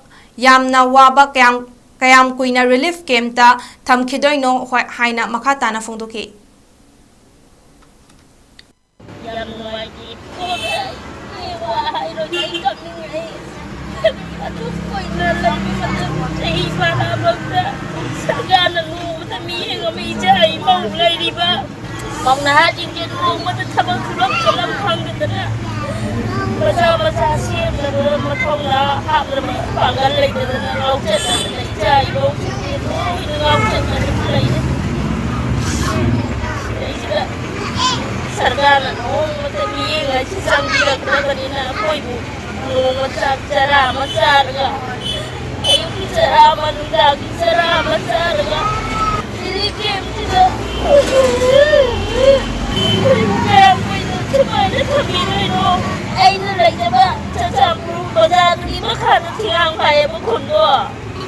ꯌꯥꯝꯅ ꯋꯥꯕ ꯀꯌꯥꯝ, ꯀꯌꯥꯝ ꯀꯨꯏꯅ relief campꯇ ꯊꯝꯈꯤꯗꯣꯏꯅꯣ ꯍꯣꯏ ꯍꯥꯏꯅ ꯃꯈꯥ ꯇꯥꯅ ꯐꯣꯡꯗꯣꯛꯈꯤ꯫ ꯌꯥꯝ ꯅꯨꯡꯉꯥꯏꯇꯦ꯫ ꯄꯣꯠ ꯑꯩ ꯋꯥ ꯍꯥꯏꯔꯣꯏ, ꯑꯩ ꯀꯞꯅꯤꯡꯉꯦ꯫ ꯑꯗꯨꯛ ꯀꯨꯏꯅ ꯂꯩꯕ ꯃꯇꯝ, ꯆꯍꯤ ꯐꯥꯅ ꯐꯥꯎꯗ ꯁꯔꯀꯥꯔꯅ ꯅꯣꯡꯃꯇ ꯃꯤꯠꯌꯦꯡ ꯑꯃ ꯏꯆꯥ ꯏꯃꯧ ꯂꯩꯔꯤꯕ ꯃꯧ ꯅꯍꯥꯁꯤꯡꯁꯦ ꯅꯣꯡꯃꯇ ꯊꯕꯛ ꯁꯨꯐꯝ ꯆꯠꯐꯝ ꯈꯪꯗꯗꯅ ꯃꯆꯥ ꯃꯆꯥ ꯁꯦꯝꯅꯕ ꯃꯊꯧꯅꯥ ꯍꯥꯞꯅꯕ ꯄꯥꯡꯒꯜ ꯂꯩꯇꯗꯅ ꯉꯥꯎꯆꯠꯅꯗꯅ ꯏꯆꯥ ꯏꯃꯧꯁꯤꯡꯁꯦ ꯂꯣꯏꯅ ꯉꯥꯎꯆꯠꯅꯗꯅ ꯂꯩꯔꯦ꯫ ꯁꯤꯗꯩꯁꯤꯗ ꯁꯔꯀꯥꯔꯅ ꯅꯣꯡꯃꯇ ꯃꯤꯠꯌꯦꯡ ꯑꯁꯤ ꯆꯪꯕꯤꯔꯛꯇ꯭ꯔꯕꯅꯤꯅ ꯑꯩꯈꯣꯏꯕꯨ ꯅꯣꯡꯃ ꯆꯥꯛ ꯆꯔꯥ ꯑꯃ ꯆꯥꯔꯒ, ꯑꯌꯨꯛꯀꯤ ꯆꯔꯥ ꯑꯃ, ꯅꯨꯡꯗꯥꯡꯒꯤ ꯆꯔꯥ ꯑꯃ ꯆꯥꯔꯒ, relief campꯁꯤꯗ ꯑꯩꯈꯣꯏꯕꯨ ꯀꯌꯥꯝ ꯀꯨꯏꯅ ꯁꯨꯃꯥꯏꯅ ꯊꯝꯕꯤꯗꯣꯏꯅꯣ? ꯑꯩꯅ ꯂꯩꯖꯕ ꯆꯨꯔꯆꯥꯟꯄꯨꯔ ꯕꯖꯥꯔꯗꯨꯒꯤ ꯃꯈꯥꯗ ꯊꯤꯉꯥꯡ ꯐꯥꯏꯌꯦꯕ ꯈꯨꯟꯗꯣ꯫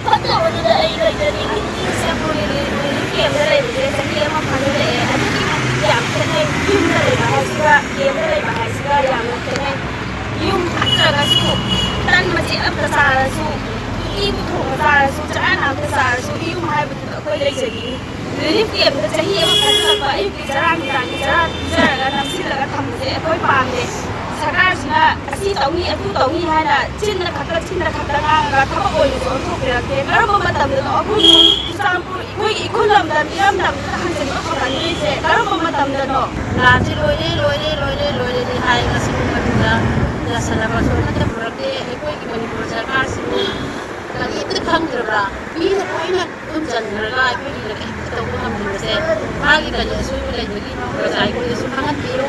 ꯐꯠꯇꯕꯗꯨꯗ ꯑꯩ ꯂꯩꯖꯅꯤꯡꯉꯤ꯫ ꯆꯨꯔꯆꯥꯟꯄꯨꯔꯒꯤ relief campꯇ ꯂꯩꯕꯁꯦ ꯆꯍꯤ ꯑꯃ ꯐꯥꯖꯤꯜꯂꯛꯑꯦ꯫ ꯑꯗꯨꯛꯀꯤ ꯃꯇꯤꯛ ꯌꯥꯝ ꯈꯦꯠꯅꯩ꯫ ꯌꯨꯝꯗ ꯂꯩꯕ ꯍꯥꯏꯁꯤꯒ campꯇ ꯂꯩꯕ ꯍꯥꯏꯁꯤꯒ ꯌꯥꯝꯅ ꯈꯦꯠꯅꯩ꯫ ꯌꯨꯝ ꯐꯠꯇ꯭ꯔꯒꯁꯨ, ꯇꯟ ꯃꯆꯦꯠ ꯑꯃꯇ ꯆꯥꯔꯁꯨ, ꯎꯇꯤꯕꯨ ꯊꯣꯡꯉ ꯆꯥꯔꯁꯨ, ꯆꯔꯥ ꯑꯃꯇ ꯆꯥꯔꯁꯨ, ꯌꯨꯝ ꯍꯥꯏꯕꯗꯨꯗ ꯑꯩꯈꯣꯏ ꯂꯩꯖꯅꯤꯡꯉꯤ꯫ Relief campꯇ ꯆꯍꯤ ꯑꯃ ꯐꯥꯖꯤꯜꯂꯛꯄ, ꯑꯌꯨꯛꯀꯤ ꯆꯔꯥ, ꯅꯨꯡꯗꯥꯡꯒꯤ ꯆꯔꯥ ꯄꯤꯖꯔꯒ ꯅꯝꯁꯤꯜꯂꯒ ꯊꯝꯕꯁꯦ ꯑꯩꯈꯣꯏ ꯄꯥꯝꯗꯦ꯫ ꯁꯔꯀꯥꯔꯁꯤꯅ ꯑꯁꯤ ꯇꯧꯅꯤ, ꯑꯗꯨ ꯇꯧꯅꯤ ꯍꯥꯏꯅ ꯆꯤꯟꯗ ꯈꯛꯇ, ꯆꯤꯟꯗ ꯈꯛꯇ ꯉꯥꯡꯉꯒ ꯊꯕꯛ ꯑꯣꯏꯅꯁꯨ ꯑꯣꯟꯊꯣꯛꯄꯤꯔꯛꯇꯦ꯫ ꯀꯔꯝꯕ ꯃꯇꯝꯗꯅꯣ ꯑꯩꯈꯣꯏ ꯆꯨꯔꯆꯥꯟꯄꯨꯔ, ꯑꯩꯈꯣꯏꯒꯤ ꯏꯈꯨꯜ ꯂꯝꯗꯝ, ꯏꯔꯝꯗꯝꯗꯨꯗ ꯍꯟꯖꯤꯟꯕ ꯐꯪꯍꯟꯗꯣꯏꯁꯦ? ꯀꯔꯝꯕ ꯃꯇꯝ ꯂꯥꯟꯁꯤ ꯂꯣꯏꯔꯦ, ꯂꯣꯏꯔꯦ, ꯂꯣꯏꯔꯦ, ꯂꯣꯏꯔꯦꯗꯤ ꯍꯥꯏ, ꯉꯁꯤꯒꯤ ꯃꯇꯨꯡꯗ ꯌꯥꯁꯜꯂꯕꯁꯨ ꯑꯃꯠꯇ ꯄꯨꯔꯛꯇꯦ꯫ ꯑꯩꯈꯣꯏꯒꯤ ꯃꯅꯤꯄꯨꯔ ꯁꯔꯀꯥꯔꯁꯤꯕꯨ ꯀꯔꯤꯝꯇ ꯈꯪꯗ꯭ꯔꯕ꯭ꯔꯥ? ꯃꯤꯅ ꯂꯣꯏꯅ ꯈꯨꯝꯖꯟꯈ꯭ꯔꯒ ꯑꯩꯈꯣꯏꯒꯤ ꯀꯔꯤꯝꯇ ꯇꯧꯕ ꯉꯝꯗ꯭ꯔꯤꯕꯁꯦ ꯃꯥꯒꯤ ꯀꯔꯤ ꯑꯁꯣꯏꯕ ꯂꯩꯕꯒꯤ ꯄ꯭ꯔꯖꯥ ꯑꯩꯈꯣꯏꯗꯁꯨ ꯈꯪꯍꯟꯕꯤꯌꯨ꯫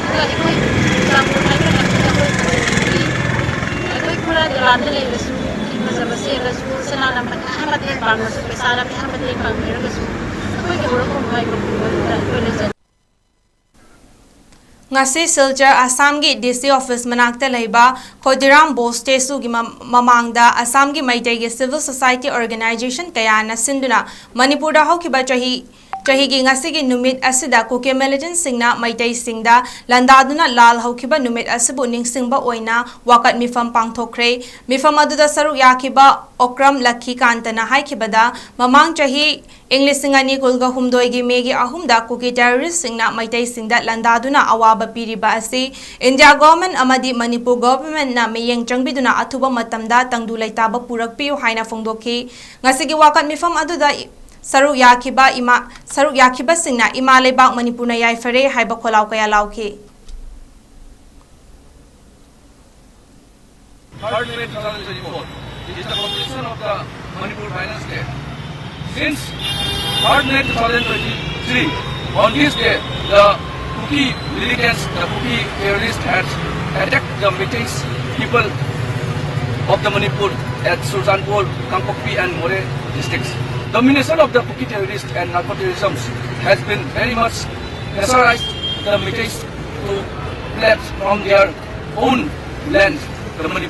ꯑꯗꯨꯒ ꯑꯩꯈꯣꯏ ꯆꯨꯔꯆꯥꯟꯄꯨꯔ ꯍꯥꯏꯕ ꯂꯝꯁꯤꯗ ꯑꯩꯈꯣꯏ ꯈꯨꯟꯒꯤ ꯑꯩꯈꯣꯏ ꯈꯨꯔꯥꯏ ꯗꯨꯀꯥꯟꯗ ꯂꯩꯔꯁꯨ, ꯐꯤ ꯐꯖꯕ ꯁꯦꯠꯂꯁꯨ, ꯁꯅꯥ ꯂꯝꯕ ꯃꯌꯥꯝ ꯃꯇꯦꯡ ꯄꯥꯡꯂꯁꯨ, ꯄꯩꯁꯥ ꯂꯝꯕ ꯃꯌꯥꯝ ꯃꯇꯦꯡ ꯄꯥꯡꯕꯤꯔꯒꯁꯨ, ꯑꯩꯈꯣꯏꯒꯤ ꯍꯧꯔꯛꯐꯝ ꯍꯥꯏꯕ ꯄꯨꯝꯕꯗꯨꯗ ꯑꯩꯈꯣꯏ ꯂꯩꯖꯔꯤ꯫ ꯉꯁꯤ ꯁꯤꯜꯆꯔ ꯑꯁꯥꯝꯒꯤ ꯗꯤ ꯁꯤ ꯑꯣꯐꯤꯁ ꯃꯅꯥꯛꯇ ꯂꯩꯕ ꯈꯣꯗꯤꯔꯥꯝ ꯕꯣꯁ ꯁ꯭ꯇꯦꯆꯨꯒꯤ ꯃ-, ꯃꯃꯥꯡꯗ ꯑꯁꯥꯝꯒꯤ ꯃꯩꯇꯩꯒꯤ ꯁꯤꯚꯤꯜ ꯁꯣꯁꯥꯏꯇꯤ ꯑꯣꯔꯒꯅꯥꯏꯖꯦꯁꯟ ꯀꯌꯥꯅ ꯁꯤꯟꯗꯨꯅ ꯃꯅꯤꯄꯨꯔꯗ ꯍꯧꯈꯤꯕ ꯆꯍꯤ, ꯆꯍꯤꯒꯤ ꯉꯁꯤꯒꯤ ꯅꯨꯃꯤꯠ ꯑꯁꯤꯗ ꯀꯨꯀꯤ ꯃꯤꯂꯤꯇꯦꯟꯠꯁꯤꯡꯅ ꯃꯩꯇꯩꯁꯤꯡꯗ ꯂꯥꯟꯗꯥꯗꯨꯅ ꯂꯥꯜ ꯍꯧꯈꯤꯕ ꯅꯨꯃꯤꯠ ꯑꯁꯤꯕꯨ ꯅꯤꯡꯁꯤꯡꯕ ꯑꯣꯏꯅ ꯋꯥꯀꯠ ꯃꯤꯐꯝ ꯄꯥꯡꯊꯣꯛꯈ꯭ꯔꯦ꯫ ꯃꯤꯐꯝ ꯑꯗꯨꯗ ꯁꯔꯨꯛ ꯌꯥꯈꯤꯕ ꯑꯣꯀ꯭ꯔꯝ ꯂꯛꯈꯤꯀꯥꯟꯇꯅ ꯍꯥꯏꯈꯤꯕꯗ, ꯃꯃꯥꯡ ꯆꯍꯤ ꯏꯪ ꯂꯤꯁꯤꯡ ꯑꯅꯤ ꯀꯨꯟꯒ ꯍꯨꯝꯗꯣꯏꯒꯤ ꯃꯦꯒꯤ ꯑꯍꯨꯝꯗ ꯀꯨꯀꯤ ꯇꯦꯔꯣꯔꯤꯁ꯭ꯠꯁꯤꯡꯅ ꯃꯩꯇꯩꯁꯤꯡꯗ ꯂꯥꯟꯗꯥꯗꯨꯅ ꯑꯋꯥꯕ ꯄꯤꯔꯤꯕ ꯑꯁꯤ ꯏꯟꯗꯤꯌꯥ ꯒꯣꯚꯔꯟꯃꯦꯟꯠ ꯑꯃꯗꯤ ꯃꯅꯤꯄꯨꯔ ꯒꯣꯚꯔꯟꯃꯦꯟꯠꯅ ꯃꯤꯠꯌꯦꯡ ꯆꯪꯕꯤꯗꯨꯅ ꯑꯊꯨꯕ ꯃꯇꯝꯗ ꯇꯪꯗꯨ ꯂꯩꯇꯥꯕ ꯄꯨꯔꯛꯄꯤꯌꯨ ꯍꯥꯏꯅ ꯐꯣꯡꯗꯣꯛꯈꯤ꯫ ꯉꯁꯤꯒꯤ ꯋꯥꯀꯠ ꯃꯤꯐꯝ ꯑꯗꯨꯗ ꯏ-, ꯁꯔꯨꯛ ꯌꯥꯈꯤꯕ ꯏꯃꯥ, ꯁꯔꯨꯛ ꯌꯥꯈꯤꯕꯁꯤꯡꯅ ꯏꯃꯥ ꯂꯩꯕꯥꯛ ꯃꯅꯤꯄꯨꯔꯅ ꯌꯥꯏꯐꯔꯦ ꯍꯥꯏꯕ ꯈꯣꯜꯂꯥꯎ ꯀꯌꯥ ꯂꯥꯎꯈꯤ꯫ Third May two thousand twenty-four is the completion of the Manipur Finance Day. Since third May two thousand twenty-three, on this day, the Kuki militants, the Kuki terrorists had attacked the Meiteis people of the Manipur at Churachandpur, Kangpokpi and Moreh districts. Domination of the Kuki terrorists and narco-terrorism has been very much pressurized the Meiteis to flee from their own land, the Manipur.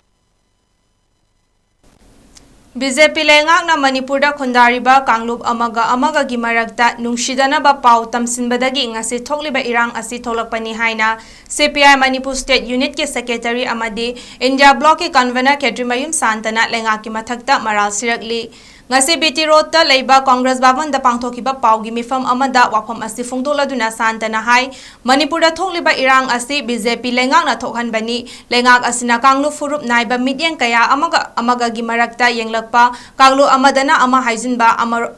B J P ꯂꯩꯉꯥꯛꯅ ꯃꯅꯤꯄꯨꯔꯗ ꯈꯨꯟꯗꯥꯔꯤꯕ ꯀꯥꯡꯂꯨꯞ ꯑꯃꯒ ꯑꯃꯒꯒꯤ ꯃꯔꯛꯇ ꯅꯨꯡꯁꯤꯗꯅꯕ ꯄꯥꯎ ꯇꯝꯁꯤꯟꯕꯗꯒꯤ ꯉꯁꯤ ꯊꯣꯛꯂꯤꯕ ꯏꯔꯥꯡ ꯑꯁꯤ ꯊꯣꯛꯂꯛꯄꯅꯤ ꯍꯥꯏꯅ C P I Manipur state ꯌꯨꯅꯤꯠꯀꯤ ꯁꯦꯀ꯭ꯔꯦꯇꯔꯤ ꯑꯃꯗꯤ ꯏꯟꯗꯤꯌꯥ ꯕ꯭ꯂꯣꯛꯀꯤ ꯀꯟꯚꯦꯅꯔ ꯈꯦꯇ꯭ꯔꯤꯃꯌꯨꯝ ꯁꯥꯟꯇꯅ ꯂꯩꯉꯥꯛꯀꯤ ꯃꯊꯛꯇ ꯃꯔꯥꯜ ꯁꯤꯔꯛꯂꯤ꯫ ꯉꯁꯤ ꯕꯤ ꯇꯤ ꯔꯣꯗꯇ ꯂꯩꯕ ꯀꯣꯡꯒ꯭ꯔꯦꯁ ꯚꯕꯟꯗ ꯄꯥꯡꯊꯣꯛꯈꯤꯕ ꯄꯥꯎꯒꯤ ꯃꯤꯐꯝ ꯑꯃꯗ ꯋꯥꯐꯝ ꯑꯁꯤ ꯐꯣꯡꯗꯣꯛꯂꯗꯨꯅ ꯁꯥꯟꯇꯅ ꯍꯥꯏ, ꯃꯅꯤꯄꯨꯔꯗ ꯊꯣꯛꯂꯤꯕ ꯏꯔꯥꯡ ꯑꯁꯤ ꯕꯤ ꯖꯦ ꯄꯤ ꯂꯩꯉꯥꯛꯅ ꯊꯣꯛꯍꯟꯕꯅꯤ꯫ ꯂꯩꯉꯥꯛ ꯑꯁꯤꯅ ꯀꯥꯡꯂꯨꯞ ꯐꯨꯔꯨꯞ ꯅꯥꯏꯕ ꯃꯤꯠꯌꯦꯡ ꯀꯌꯥ ꯑꯃꯒ ꯑꯃꯒꯒꯤ ꯃꯔꯛꯇ ꯌꯦꯡꯂꯛꯄ, ꯀꯥꯡꯂꯨꯞ ꯑꯃꯗꯅ ꯑꯃ ꯍꯥꯏꯖꯤꯟꯕ, ꯑꯃ-,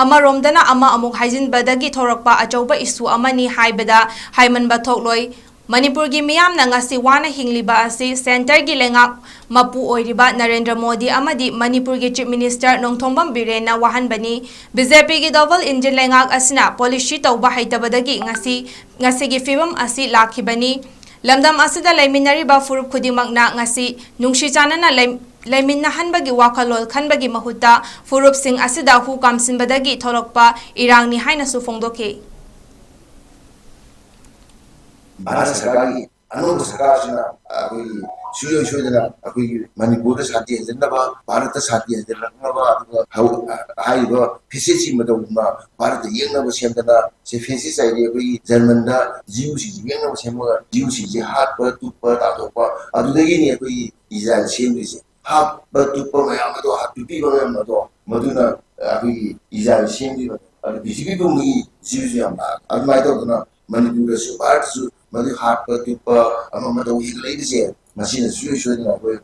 ꯑꯃꯔꯣꯝꯗꯅ ꯑꯃ ꯑꯃꯨꯛ ꯍꯥꯏꯖꯤꯟꯕꯗꯒꯤ ꯊꯣꯔꯛꯄ ꯑꯆꯧꯕ ꯏꯁꯨ ꯑꯃꯅꯤ ꯍꯥꯏꯕꯗ ꯍꯥꯏꯃꯟꯕ ꯊꯣꯛꯂꯣꯏ꯫ ꯃꯅꯤꯄꯨꯔꯒꯤ ꯃꯤꯌꯥꯝꯅ ꯉꯁꯤ ꯋꯥꯅ ꯍꯤꯡꯂꯤꯕ ꯑꯁꯤ ꯁꯦꯟꯇꯔꯒꯤ ꯂꯩꯉꯥꯛ ꯃꯄꯨ ꯑꯣꯏꯔꯤꯕ ꯅꯔꯦꯟꯗ꯭ꯔ ꯃꯣꯗꯤ ꯑꯃꯗꯤ ꯃꯅꯤꯄꯨꯔꯒꯤ ꯆꯤꯐ ꯃꯤꯅꯤꯁꯇꯔ ꯅꯣꯡꯊꯣꯝꯕꯝ ꯕꯤꯔꯦꯟꯅ ꯋꯥꯍꯟꯕꯅꯤ꯫ ꯕꯤ ꯖꯦ ꯄꯤꯒꯤ ꯗꯕꯜ ꯏꯟꯖꯤꯟ ꯂꯩꯉꯥꯛ ꯑꯁꯤꯅ ꯄꯣꯂꯤꯁꯤ ꯇꯧꯕ ꯍꯩꯇꯕꯗꯒꯤ ꯉꯁꯤ, ꯉꯁꯤꯒꯤ ꯐꯤꯕꯝ ꯑꯁꯤ ꯂꯥꯛꯈꯤꯕꯅꯤ꯫ ꯂꯝꯗꯝ ꯑꯁꯤꯗ ꯂꯩꯃꯤꯟꯅꯔꯤꯕ ꯐꯨꯔꯨꯞ ꯈꯨꯗꯤꯡꯃꯛꯅ ꯉꯁꯤ ꯅꯨꯡꯁꯤ ꯆꯥꯟꯅꯅ ꯂꯩ-, ꯂꯩꯃꯤꯟꯅꯍꯟꯕꯒꯤ ꯋꯥꯈꯜꯂꯣꯟ ꯈꯟꯕꯒꯤ ꯃꯍꯨꯠꯇ ꯐꯨꯔꯨꯞꯁꯤꯡ ꯑꯁꯤꯗ ꯍꯨ ꯀꯥꯝꯁꯤꯟꯕꯗꯒꯤ ꯊꯣꯛꯂꯛꯄ ꯏꯔꯥꯡꯅꯤ ꯍꯥꯏꯅꯁꯨ ꯐꯣꯡꯗꯣꯛꯈꯤ꯫ ꯚꯥꯔꯠ ꯁꯔꯀꯥꯔꯒꯤ ꯑꯅꯧꯕ ꯁꯔꯀꯥꯔꯁꯤꯅ ꯑꯩꯈꯣꯏꯒꯤ ꯁꯨꯡꯁꯣꯏ ꯁꯣꯏꯗꯅ ꯑꯩꯈꯣꯏꯒꯤ ꯃꯅꯤꯄꯨꯔꯗ ꯁꯥꯟꯇꯤ ꯍꯟꯖꯤꯟꯅꯕ, ꯚꯥꯔꯠꯇ ꯁꯥꯟꯇꯤ ꯍꯟꯖꯤꯜꯂꯛꯅꯕ, ꯑꯗꯨꯒ ꯍꯧ-, ꯍꯥꯏꯔꯤꯕ ꯐꯦꯁꯤꯁꯁꯤ ꯃꯇꯧꯒꯨꯝꯅ ꯚꯥꯔꯠꯇ ꯌꯦꯛꯅꯕ ꯁꯦꯝꯗꯅ, ꯁꯤ ꯐꯦꯁꯤꯁ ꯍꯥꯏꯗꯤ ꯑꯩꯈꯣꯏꯒꯤ ꯖꯔꯃꯟꯗ ꯖꯤꯌꯨꯁꯤꯡꯁꯤ ꯌꯦꯛꯅꯕ ꯁꯦꯝꯃꯒ ꯖꯤꯌꯨꯁꯤꯡꯁꯤ ꯍꯥꯠꯄ, ꯇꯨꯞꯄ, ꯇꯥꯟꯊꯣꯛꯄ, ꯑꯗꯨꯗꯒꯤꯅꯤ ꯑꯩꯈꯣꯏꯒꯤ ꯏꯖꯔꯥꯏꯜ ꯁꯦꯝꯗ꯭ꯔꯤꯁꯦ꯫ ꯍꯥꯠꯄ, ꯇꯨꯞꯄ ꯃꯌꯥꯝ ꯑꯗꯣ, ꯍꯥꯠꯄꯤꯕ ꯃꯌꯥꯝ ꯑꯗꯣ, ꯃꯗꯨꯅ ꯑꯩꯈꯣꯏꯒꯤ ꯏꯖꯔꯥꯏꯜ ꯁꯦꯝꯈꯤꯕ꯫ ꯑꯗꯨ ꯄ꯭ꯔꯤꯊꯤꯕꯤ ꯄꯨꯝꯕꯒꯤ ꯖꯤꯕꯁꯨ ꯌꯥꯝ ꯂꯥꯛꯑꯦ꯫ ꯑꯗꯨꯃꯥꯏꯅ ꯇꯧꯗꯅ ꯃꯅꯤꯄꯨꯔꯗꯁꯨ, ꯚꯥꯔꯠꯇꯁꯨ ꯃꯗꯨ ꯍꯥꯠꯄ, ꯇꯨꯞꯄ, ꯑꯃ ꯑꯃ ꯇꯧ ꯍꯦꯟꯒꯠꯂꯛꯏꯕꯁꯦ, ꯃꯁꯤꯅ ꯁꯨꯡꯁꯣꯏ ꯁꯣꯏꯗꯅ ꯑꯩꯈꯣꯏ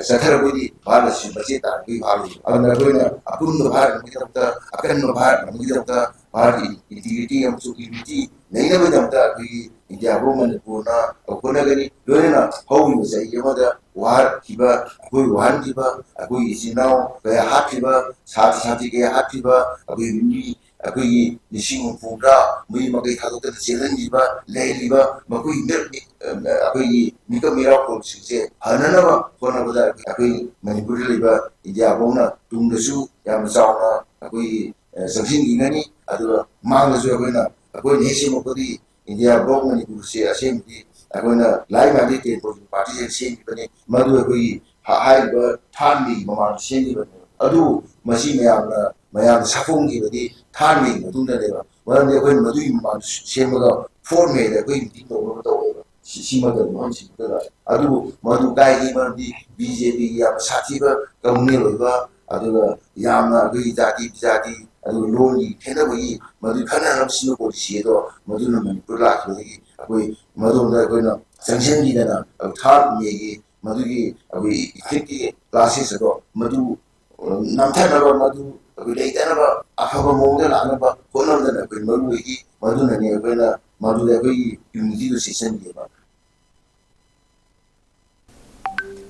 ꯆꯠꯊꯔꯕꯗꯤ ꯚꯥꯔꯠ ꯑꯁꯤ ꯃꯆꯦ ꯇꯥꯔꯛꯄꯒꯤ ꯚꯥꯔꯠ ꯑꯣꯏꯕ꯫ ꯑꯗꯨꯅ ꯑꯩꯈꯣꯏꯅ ꯑꯄꯨꯟꯕ ꯚꯥꯔꯠ ꯑꯃꯒꯤꯗꯃꯛꯇ, ꯑꯀꯟꯕ ꯚꯥꯔꯠ ꯑꯃꯒꯤꯗꯃꯛꯇ, ꯚꯥꯔꯠꯀꯤ ꯏꯟꯇꯤꯒ꯭ꯔꯤꯇꯤ ꯑꯃꯁꯨꯡ ꯌꯨꯅꯤꯇꯤ ꯂꯩꯅꯕꯒꯤꯗꯃꯛꯇ ꯑꯩꯈꯣꯏꯒꯤ ꯏꯟꯗꯤꯌꯥ ꯕ꯭ꯂꯣꯛ ꯃꯅꯤꯄꯨꯔꯅ ꯍꯣꯠꯅꯒꯅꯤ꯫ ꯂꯣꯏꯅꯅ ꯍꯧꯈꯤꯕ ꯆꯍꯤ ꯑꯃꯗ ꯋꯥꯔꯛꯈꯤꯕ, ꯑꯩꯈꯣꯏ ꯋꯥꯍꯟꯈꯤꯕ, ꯑꯩꯈꯣꯏ ꯏꯆꯤꯟ ꯏꯅꯥꯎ ꯀꯌꯥ ꯍꯥꯠꯈꯤꯕ, ꯁꯥꯇ꯭ꯔ ꯁꯥꯇ꯭ꯔꯤ ꯀꯌꯥ ꯍꯥꯠꯈꯤꯕ, ꯑꯩꯈꯣꯏ ꯃꯤ, ꯑꯩꯈꯣꯏꯒꯤ ꯂꯤꯁꯤꯡ ꯍꯨꯝꯐꯨ ꯍꯨꯝꯗ꯭ꯔꯥ ꯃꯌꯨꯝ ꯃꯀꯩ ꯊꯥꯗꯣꯛꯇꯅ ꯆꯦꯜꯍꯟꯈꯤꯕ, ꯂꯩꯍꯜꯂꯤꯕ, ꯃꯈꯣꯏꯒꯤ ꯃꯤꯔꯛ-, ꯑꯩꯈꯣꯏꯒꯤ ꯃꯤꯀꯞ ꯃꯤꯔꯥꯎ ꯀꯣꯜꯁꯤꯡꯁꯦ ꯐꯅꯅꯕ ꯍꯣꯠꯅꯕꯗ ꯑꯩꯈꯣꯏ ꯃꯅꯤꯄꯨꯔꯗ ꯂꯩꯕ ꯏꯟꯗꯤꯌꯥ ꯕ꯭ꯂꯣꯛꯅ ꯇꯨꯡꯗꯁꯨ ꯌꯥꯝꯅ ꯆꯥꯎꯅ ꯑꯩꯈꯣꯏꯒꯤ, ꯑ, ꯆꯪꯁꯤꯟꯈꯤꯒꯅꯤ꯫ ꯑꯗꯨꯒ ꯃꯥꯡꯗꯁꯨ ꯑꯩꯈꯣꯏꯅ, ꯑꯩꯈꯣꯏꯅ ꯍꯦꯛ ꯁꯦꯝꯃꯛꯄꯗꯤ ꯏꯟꯗꯤꯌꯥ ꯕ꯭ꯂꯣꯛ ꯃꯅꯤꯄꯨꯔꯁꯦ ꯑꯁꯦꯡꯕꯗꯤ ꯑꯩꯈꯣꯏꯅ ꯂꯥꯏꯛ ꯃꯥꯏꯟꯗꯦꯗ ꯇꯦꯟ ꯄꯣꯏꯟꯠ ꯄꯥꯔꯇꯤꯁꯤꯅ ꯁꯦꯝꯈꯤꯕꯅꯤ꯫ ꯃꯗꯨ ꯑꯩꯈꯣꯏꯒꯤ ꯍꯥ-, ꯍꯥꯏꯔꯤꯕ ꯊꯥꯔꯠ ꯃꯦꯒꯤ ꯃꯃꯥꯡꯗ ꯁꯦꯝꯈꯤꯕꯅꯤ꯫ ꯑꯗꯨꯕꯨ ꯃꯁꯤ ꯃꯌꯥꯝꯅ, ꯃꯌꯥꯝꯅ ꯁꯥꯐꯣꯡꯈꯤꯕꯗꯤ ꯊꯥꯔꯠ ꯃꯦꯒꯤ ꯃꯇꯨꯡꯗꯅꯦꯕ꯫ ꯃꯔꯝꯗꯤ ꯑꯩꯈꯣꯏꯅ ꯃꯗꯨꯒꯤ ꯃꯃꯥꯡꯗ ꯁꯦꯝꯃꯒ ꯐꯣꯔꯠ ꯃꯦꯗ ꯑꯩꯈꯣꯏ ꯃꯤꯇꯤꯡ ꯇꯧꯅꯕ ꯇꯧꯋꯦꯕ꯫ ꯁꯤ-, ꯁꯤꯃ ꯀꯩꯅꯣ ꯍꯥꯏꯕꯁꯤꯃꯛꯇꯗ꯫ ꯑꯗꯨꯕꯨ ꯃꯗꯨ ꯀꯥꯏꯒꯤ ꯃꯔꯝꯗꯤ ꯕꯤ ꯖꯦ ꯄꯤꯒꯤ ꯌꯥꯝꯅ ꯁꯥꯊꯤꯕ ꯀꯃ꯭ꯌꯨꯅꯦꯜ ꯑꯣꯏꯕ, ꯑꯗꯨꯒ ꯌꯥꯝꯅ ꯑꯩꯈꯣꯏꯒꯤ ꯖꯥꯇꯤ ꯕꯤꯖꯥꯇꯤ, ꯑꯗꯨꯒ ꯂꯣꯟꯒꯤ ꯈꯦꯠꯅꯕꯒꯤ ꯃꯗꯨ ꯈꯟꯅꯅꯕ ꯁꯤꯟꯕ ꯄꯣꯂꯤꯁꯤ ꯑꯗꯣ, ꯃꯗꯨꯅ ꯃꯅꯤꯄꯨꯔ ꯂꯥꯛꯈꯤꯕꯗꯒꯤ ꯑꯩꯈꯣꯏ ꯃꯗꯣꯝꯗ ꯑꯩꯈꯣꯏꯅ ꯆꯪꯁꯤꯟꯈꯤꯗꯅ, ꯊꯥꯔꯠ ꯃꯦꯒꯤ ꯃꯗꯨꯒꯤ ꯑꯩꯈꯣꯏ ꯏꯊꯤꯛꯀꯤ ꯀ꯭ꯂꯥꯁꯦꯁ ꯑꯗꯣ ꯃꯗꯨ, ꯑ, ꯅꯝꯊꯅꯕ, ꯃꯗꯨ ꯑꯩꯈꯣꯏ ꯂꯩꯇꯅꯕ ꯑꯐꯕ ꯃꯑꯣꯡꯗ ꯂꯥꯛꯅꯕ ꯍꯣꯠꯅꯕꯗꯅ ꯑꯩꯈꯣꯏ ꯃꯔꯨ ꯑꯣꯏꯈꯤ꯫ ꯃꯗꯨꯅꯅꯤ ꯑꯩꯈꯣꯏꯅ ꯃꯗꯨꯗ ꯑꯩꯈꯣꯏꯒꯤ ꯌꯨꯅꯤꯇꯤꯗꯨ ꯆꯦꯛꯁꯤꯟꯈꯤꯕ꯫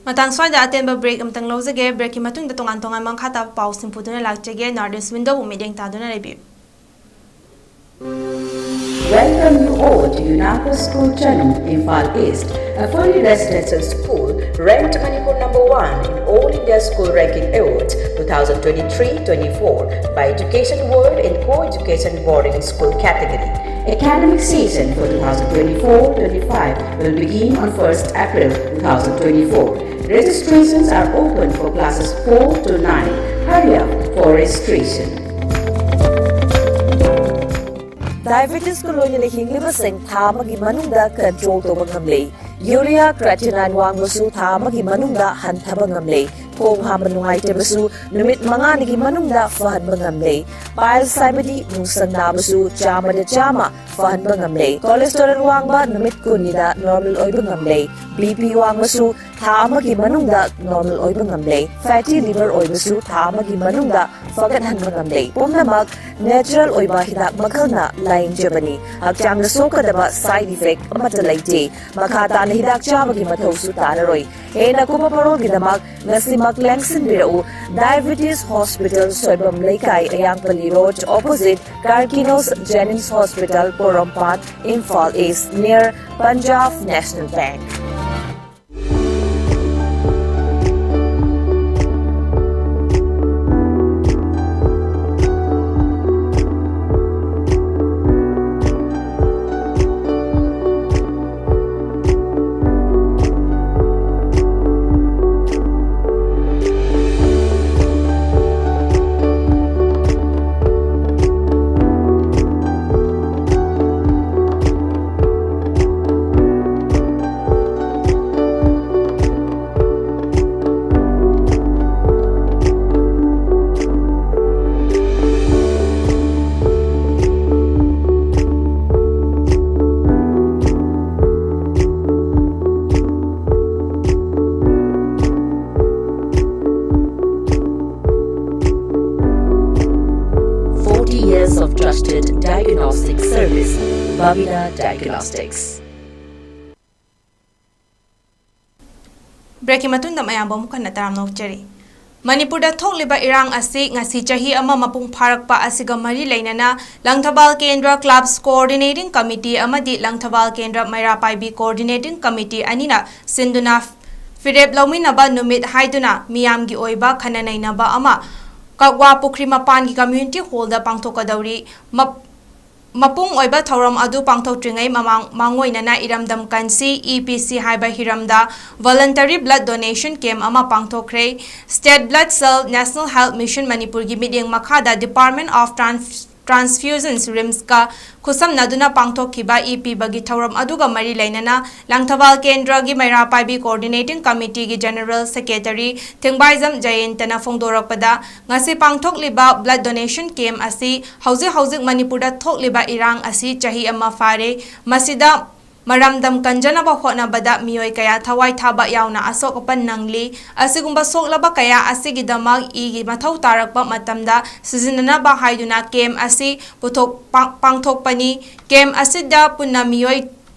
ꯃꯇꯥꯡ ꯁ꯭ꯋꯥꯏꯗ ꯑꯇꯦꯟꯕ ꯕ꯭ꯔꯦꯛ ꯑꯃꯇꯪ ꯂꯧꯖꯒꯦ꯫ ꯕ꯭ꯔꯦꯛꯀꯤ ꯃꯇꯨꯡꯗ ꯇꯣꯉꯥꯟ ꯇꯣꯉꯥꯟꯕ ꯃꯈꯥ ꯇꯥꯕ ꯄꯥꯎꯁꯤꯡ ꯄꯨꯗꯨꯅ ꯂꯥꯛꯆꯒꯦ꯫ ꯅꯣꯔꯠ ꯏꯁ ꯋꯤꯟꯗꯣꯕꯨ ꯃꯤꯠꯌꯦꯡ ꯇꯥꯗꯨꯅ ꯂꯩꯕꯤꯌꯨ꯫ Welcome you all to Yunako School Channel, Imphal East, a fully residential school ranked Manipur number one in All India School Ranking Awards two thousand twenty-three twenty-four by Education World in Co-Education Boarding School category. Academic season for twenty twenty-four twenty-five will begin on first April two thousand twenty-four. Registrations are open for classes four to nine. Hurry up for registration. Diabetes ꯀ ꯂꯣꯏꯅꯅ ꯍꯤꯡꯂꯤꯕꯁꯤꯡ ꯊꯥ ꯑꯃꯒꯤ ꯃꯅꯨꯡꯗ control ꯇꯧꯕ ꯉꯝꯂꯦ꯫ Urea creatinine ꯋꯥꯡꯕꯁꯨ ꯊꯥ ꯑꯃꯒꯤ ꯃꯅꯨꯡꯗ ꯍꯟꯊꯕ ꯉꯝꯂꯦ꯫ ꯈꯣꯡ ꯍꯥꯝꯕ ꯅꯨꯡꯉꯥꯏꯇꯕꯁꯨ ꯅꯨꯃꯤꯠ ꯃꯉꯥꯅꯤꯒꯤ ꯃꯅꯨꯡꯗ ꯐꯍꯟꯕ ꯉꯝꯂꯦ꯫ Piles ꯍꯥꯏꯕꯗꯤ ꯅꯨꯡꯁꯪ ꯅꯥꯕꯁꯨ ꯆꯥꯝꯃꯗ ꯆꯥꯝꯃ ꯐꯍꯟꯕ ꯉꯝꯂꯦ꯫ Cholesterol ꯋꯥꯡꯕ ꯅꯨꯃꯤꯠ ꯀꯨꯟꯅꯤꯗ normal ꯑꯣꯏꯕ ꯉꯝꯂꯦ꯫ B P ꯋꯥꯡꯕꯁꯨ ꯊꯥ ꯑꯃꯒꯤ ꯃꯅꯨꯡꯗ normal ꯑꯣꯏꯕ ꯉꯝꯂꯦ꯫ Fatty liver ꯑꯣꯏꯕꯁꯨ ꯊꯥ ꯑꯃꯒꯤ ꯃꯅꯨꯡꯗ ꯐꯒꯠꯍꯟꯕ ꯉꯝꯂꯦ꯫ ꯄꯨꯝꯅꯃꯛ natural ꯑꯣꯏꯕ ꯍꯤꯗꯥꯛ ꯃꯈꯜꯅ ꯂꯥꯌꯦꯡꯖꯕꯅꯤ꯫ ꯍꯛꯆꯥꯡꯗ ꯁꯣꯛꯀꯗꯕ side effect ꯑꯃꯠꯇ ꯂꯩꯇꯦ꯫ ꯃꯈꯥ ꯇꯥꯅ ꯍꯤꯗꯥꯛ ꯆꯥꯕꯒꯤ ꯃꯊꯧꯁꯨ ꯇꯥꯔꯔꯣꯏ꯫ ꯍꯦꯟꯅ ꯀꯨꯞꯄ ꯃꯔꯣꯜꯒꯤꯗꯃꯛ ꯉꯁꯤꯃꯛ ꯂꯦꯡꯁꯤꯟꯕꯤꯔꯛꯎ꯫ Diabetes Hospital, ꯁꯣꯏꯕꯝ ꯂꯩꯀꯥꯏ, ꯑꯌꯥꯡꯄꯜꯂꯤ Road, opposite Karkinos Jennings Hospital, ꯄꯣꯔꯣꯝꯄꯥꯠ, Imphal East, near Punjab National Bank. Service, Babina Diagnostics. ꯕ꯭ꯔꯦꯛꯀꯤ ꯃꯇꯨꯡꯗ ꯃꯌꯥꯝꯕꯨ ꯑꯃꯨꯛ ꯍꯟꯅ ꯇꯔꯥꯝꯅ ꯑꯣꯛꯆꯔꯤ꯫ ꯃꯅꯤꯄꯨꯔꯗ ꯊꯣꯛꯂꯤꯕ ꯏꯔꯥꯡ ꯑꯁꯤ ꯉꯁꯤ ꯆꯍꯤ ꯑꯃ ꯃꯄꯨꯡ ꯐꯥꯔꯛꯄ ꯑꯁꯤꯒ ꯃꯔꯤ ꯂꯩꯅꯅ ꯂꯪꯊꯕꯥꯜ ꯀꯦꯟꯗ꯭ꯔ ꯀ꯭ꯂꯕꯁ ꯀꯣꯑꯣꯔꯗꯤꯅꯦꯇꯤꯡ ꯀꯃꯤꯇꯤ ꯑꯃꯗꯤ ꯂꯪꯊꯕꯥꯜ ꯀꯦꯟꯗ꯭ꯔ ꯃꯩꯔꯥ ꯄꯥꯏꯕꯤ ꯀꯣꯑꯣꯔꯗꯤꯅꯦꯇꯤꯡ ꯀꯃꯤꯇꯤ ꯑꯅꯤꯅ ꯁꯤꯟꯗꯨꯅ ꯐꯤꯔꯦꯞ ꯂꯧꯃꯤꯟꯅꯕ ꯅꯨꯃꯤꯠ ꯍꯥꯏꯗꯨꯅ ꯃꯤꯌꯥꯝꯒꯤ ꯑꯣꯏꯕ ꯈꯟꯅ ꯅꯩꯅꯕ ꯑꯃ ꯀꯛꯋꯥ ꯄꯨꯈ꯭ꯔꯤ ꯃꯄꯥꯟꯒꯤ ꯀꯝꯃ꯭ꯌꯨꯅꯤꯇꯤ ꯍꯣꯜꯗ ꯄꯥꯡꯊꯣꯛꯀꯗꯧꯔꯤ꯫ ꯃꯞ-, ꯃꯄꯨꯡ ꯑꯣꯏꯕ ꯊꯧꯔꯝ ꯑꯗꯨ ꯄꯥꯡꯊꯣꯛꯇ꯭ꯔꯤꯉꯩ ꯃꯃꯥꯡ ꯃꯥꯡꯑꯣꯏꯅꯅ ꯏꯔꯝꯗꯝ ꯀꯟꯁꯤ, ꯏ ꯄꯤ ꯁꯤ ꯍꯥꯏꯕ ꯍꯤꯔꯝꯗ voluntary blood donation camp ꯑꯃ ꯄꯥꯡꯊꯣꯛꯈ꯭ꯔꯦ꯫ State Blood Cell, National Health Mission ꯃꯅꯤꯄꯨꯔꯒꯤ ꯃꯤꯠꯌꯦꯡ ꯃꯈꯥꯗ Department of Trans-, Transfusions, ꯔꯤꯝꯁꯀ ꯈꯨꯠꯁꯝꯅꯗꯨꯅ ꯄꯥꯡꯊꯣꯛꯈꯤꯕ ꯏ ꯄꯤꯕꯒꯤ ꯊꯧꯔꯝ ꯑꯗꯨꯒ ꯃꯔꯤ ꯂꯩꯅꯅ ꯂꯪꯊꯕꯥꯜ ꯀꯦꯟꯗ꯭ꯔꯒꯤ ꯃꯩꯔꯥ ꯄꯥꯏꯕꯤ ꯀꯣꯑꯣꯔꯗꯤꯅꯦꯇꯤꯡ ꯀꯃꯤꯇꯤꯒꯤ ꯖꯦꯅꯔꯦꯜ ꯁꯦꯀ꯭ꯔꯦꯇꯔꯤ ꯊꯦꯡꯕꯥꯏꯖꯝ ꯖꯌꯦꯟꯇꯅ ꯐꯣꯡꯗꯣꯔꯛꯄꯗ, ꯉꯁꯤ ꯄꯥꯡꯊꯣꯛꯂꯤꯕ blood donation camp ꯑꯁꯤ ꯍꯧꯖꯤꯛ ꯍꯧꯖꯤꯛ ꯃꯅꯤꯄꯨꯔꯗ ꯊꯣꯛꯂꯤꯕ ꯏꯔꯥꯡ ꯑꯁꯤ ꯆꯍꯤ ꯑꯃ ꯐꯥꯔꯦ꯫ ꯃꯁꯤꯗ ꯃꯔꯝꯗꯝ ꯀꯟꯖꯅꯕ ꯍꯣꯠꯅꯕꯗ ꯃꯤꯑꯣꯏ ꯀꯌꯥ ꯊꯋꯥꯏ ꯊꯥꯕ ꯌꯥꯎꯅ ꯑꯁꯣꯛ ꯑꯄꯟ ꯅꯪꯂꯤ꯫ ꯑꯁꯤꯒꯨꯝꯕ ꯁꯣꯛꯂꯕ ꯀꯌꯥ ꯑꯁꯤꯒꯤꯗꯃꯛ ꯏꯒꯤ ꯃꯊꯧ ꯇꯥꯔꯛꯄ ꯃꯇꯝꯗ ꯁꯤꯖꯤꯟꯅꯅꯕ ꯍꯥꯏꯗꯨꯅ camp ꯑꯁꯤ ꯄꯨꯊꯣꯛ-, ꯄꯥꯡ-, ꯄꯥꯡꯊꯣꯛꯄꯅꯤ꯫ Camp ꯑꯁꯤꯗ ꯄꯨꯟꯅ ꯃꯤꯑꯣꯏ